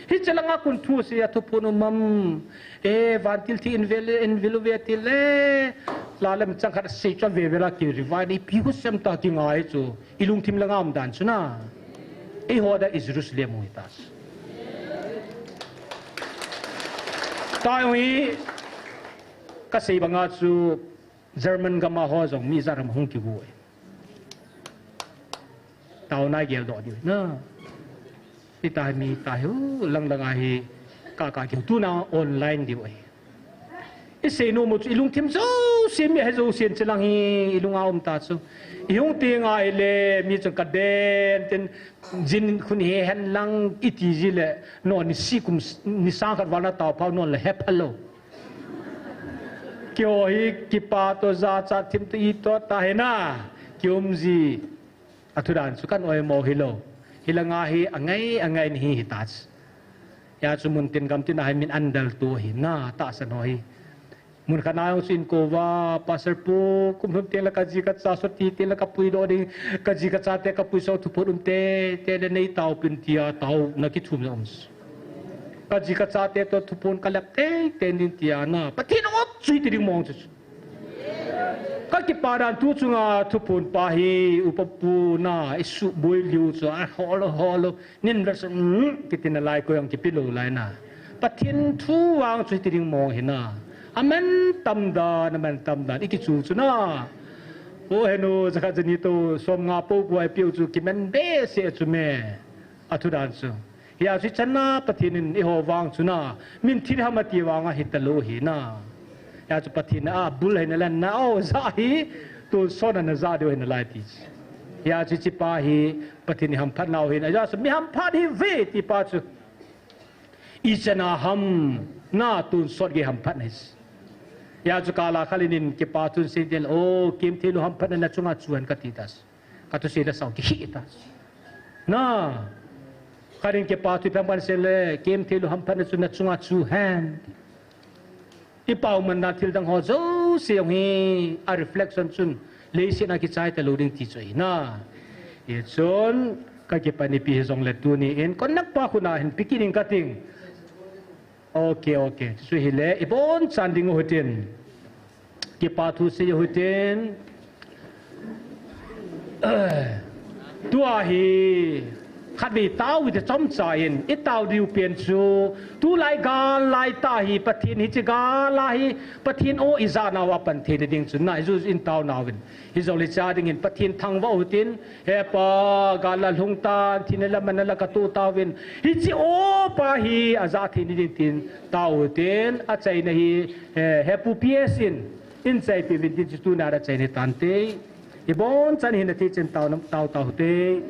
Hiche langa kon thusei a thuphon um am. E vantil thi in vel in vil ve tile. La lem chang khat sei chon ve ve la ki revive ipi hu sem ta kinga hi chu. I lungthim le ngam dan chu na. Eiho da i Jerusalem u hita. Tahi kasei banga chu German gam a ho jong mi jat ham hung kigu e. Taona geldoh diu na. Hita mi tahi u lang lang a hi ka ka kiu tuna online diu e. I seinom u chu i lungthim jouse, mi he jousen chelang hi i lunga um ta chu. I hung ti ngai le mi chun ka den tin jin khun he hen lang i ti ji le non ni si kum s-, ni sang khat val na tao phau non le he phalo. Keiho hi kipa to ja cha thim to i to ta he na. Ki um ji. A thudan chu kan oimo hilou. Hilanga hi angai, angai ni hi hitach. Ya chu mun tin gam tin a hi min andal tu hi na tahsan ho hi. Mun khat na jong chu in kouva, Pastor pu, kum thum teng le ka ji ka cha sot ti teng le ka puidoh ding, ka ji ka chate ka puisou thuphon um tei tei le nei taopin tia taona kithum na um. Ka ji ka chate to thuphon ka lep tei tei ding tia na. Pathen ot chu hiti ding mong chu. Ka kipa dan tu chunga thuphon pa hi upa pu na i suboi liu chu a hol hol nin verse, mm, kiti na lai koi ang kipi lou lai na. Pathen thu vang chu hiti ding mong hi na. Aman tam dan, aman tam dan i kichu chu na. O henu, jakhat jani to, som nga po po ai piu chu kimen behseh chu me. A thudan chu. Hia chu chana Pathen in eiho vang chu na, min thil ham ati vang a hita lou hi na. Hia chu Pathen a bul hi na lan na o ja hi, tonsot a na ja diu hi na lai ti. Hia chu hiche pa hi Pathen i hamphat nau hi na, ja chu mi hamphat hi ve ti pa chu. I chana ham na tonsot gei hamphat na hi. Hia chu kala khalin in kipa tun sing tin, o, kim thei lou hamphat na na chunga chu hen ka ti ta. Ka thusei la sao kihi ta. Na. Ka ding kipa thu pang pan se le, kem thei lou hamphat na chu na chunga chu hen. I pau man na thil dang ho jouse jong hi, a reflection chun, leiset a kichai ta lou ding ti chu ahi na. Hichun, Ka kipan ipi hijongle tuni in, kon nak pa khuna hin pi kit ing kating. Ok, ok. Chu hile, ibon chan ding u hitin. Kipa thu sei u hitin. Tua hi, khatvei tao u hite chomcha in, itao diu pen chu, tulai gal lai tah hi, Pathen hiche gal a hi, Pathen o ijat nau a pan thei ding chun, na hi ju in tao nauvin. Hijongle cha ding in Pathen thangvah u hitin, He Pa, gal la lhung tan, thina la mana la ka to tauvin. Hiche o Pa hi, aja thei ni ding tin, tao u hitin, achaina hi, he, He Pu P S in, in chaipi uvin tin chu tuna ra chaina tante. Ibon chan hin athi chen tao nam, tao tao u hite.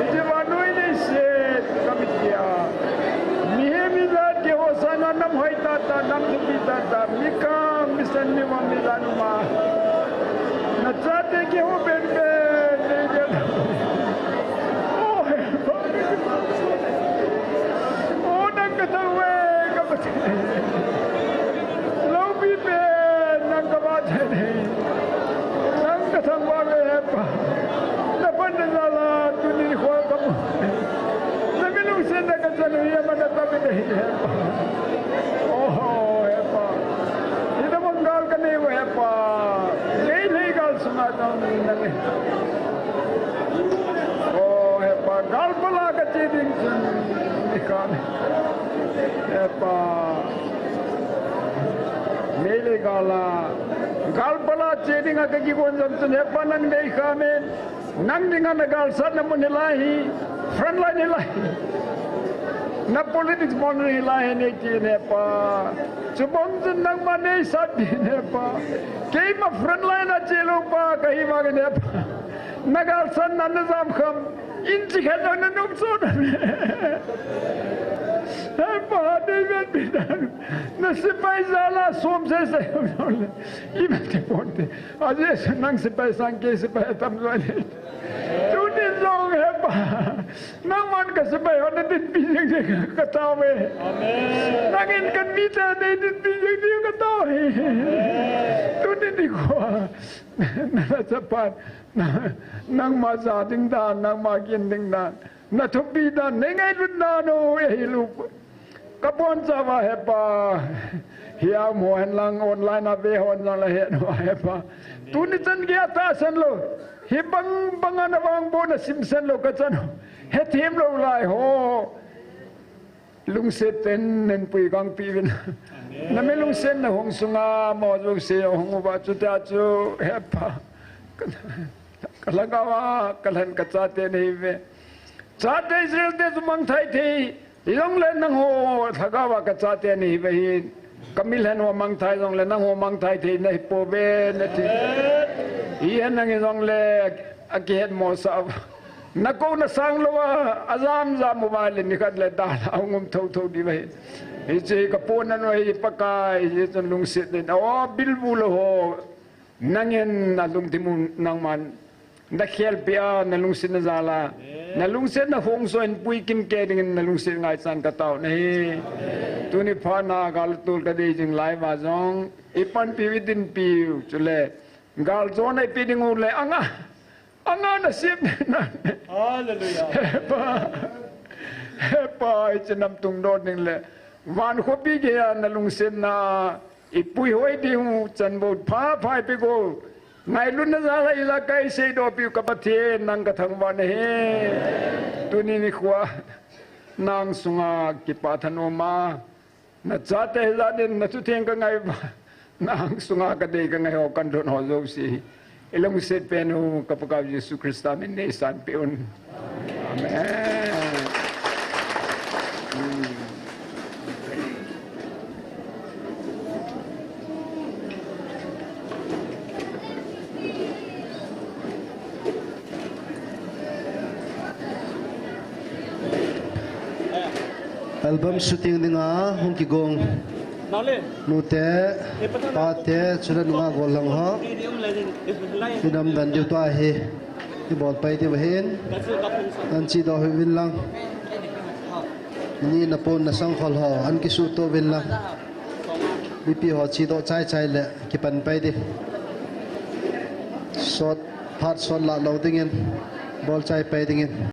Hiche vannoi leiset kamitia, mihem mijat keiho sanga nam hoi tata, nam thupi tata, mi kam, mi sen, mi vam, mi lhan, mi ma. Nachate keiho penpen neigel. O he, o nang kathangvah e, ka Pathen. Loupi pen nang kavah thei nei. Nang kathangvah e, He Pa. Napanna jal a tuni nikho kamu. Nami lungsetna kachan u hi ama natah in ahi, He Pa. Oho, He Pa. Hitobang gal kanei u, He Pa. Meitei gal sunga jong nang e. O He Pa, gal pal a kache ding chun deikhom e, He Pa. Meitei gal a, gal pal a che dinga kakigon jong chun, He Pa, nang deikhom e. Nang dinga nagalsatna mun hilai hi, front line hilai hi. Na politics mun hilai hi nei tin, He Pa. Chubang chun nangman neisat peh in, He Pa. Keima front line a chelou pa kahi vangin, He Pa, nagalsatna najam kham, inch khat jong nanung chon. He Pa, neivetpi tan. Nasepai jal a som sese jongle, ima ti ponte. Ajeh chu nang sepai sang kei sepai atam lou ahi. Tuni jong, He Pa, nangman kasepai ho nadinpi jing ding katao e. Amen. Nangin kamite neidinpi jing ding katao e. Amen. Tuni nikho a nalhachapan, nangma ja ding dan, nangma gin ding dan, Na thupi dan, nei ngailut dan u, eihil u. Ka bonchauva hepa. Hiam ho hen lang online a ve hon lang la het uva hepa. Tuni chan gei a tahsan lou. Hibang banga na vangbohna simsen lou ka chan u. Hethem lou lai ho. Lungset ten nen pui kangpi uvin. Na mi lungsetna hung sunga mo jouse hung uva chutia chu hepa. Ka lhagao a, ka lhen ka chate nahi uve. Chate Israel te chu mangthai thei jongle nangho lhagao a ka chate nahi uve hin. Ka milhen ho mangthai jongle nangho mangthai thei nahi pouve nati. Hihen nang hijongle akihet mosah uva. Na kouna sang lou a, ajam jam uva le nikhat le dan a hung um thotho diu ahi. Hiche ka pona u ahi Pakai, hichun lungset in. O, bilbu lou ho. Nangin na lungthim u nangman na khelpi a, na lungsetna jal a. Na lungsetna hung so in pui kin kei dingin na lungset ngaichan ka tao nahi. Tuni phat na gal tol ka dei jing lai uva jong. I panpiu, i dinpiu. Chule. Gal jona i pe ding u le anga. Anga na sep na. Hallelujah. Hepa. Hepa, hiche nam tungdoh ding le. Van khopi gei a na lungsetna. I puihoi ding u chan bou pha pha i pe go. Ngailutna jal a i la kai seidoh piu ka Pathen nang ka thangvah nahi. Tuni nikho a. Nang sunga kipah thanom a. Na chate hijat in na thutheng ka ngai uva. Nang sunga ka dei ka ngai ho kan lhun ho jouse. I lungset pen u ka Pakaiu Jesu Christa min in nei sanpeh un. Amen. Album shooting dinga hung kigong nute, pate, chule nungah gollhang ho. I damdan diu tua hi. I bolpai diu ahin. Nan chedoh hih uvin lang. Ni na pon na sangkhol ho, an kisuhtoh uvin lang. Mipi ho chedoh chai chai le kipan pai ding. Sot, phat sot lah lou dingin, bol chai pai dingin.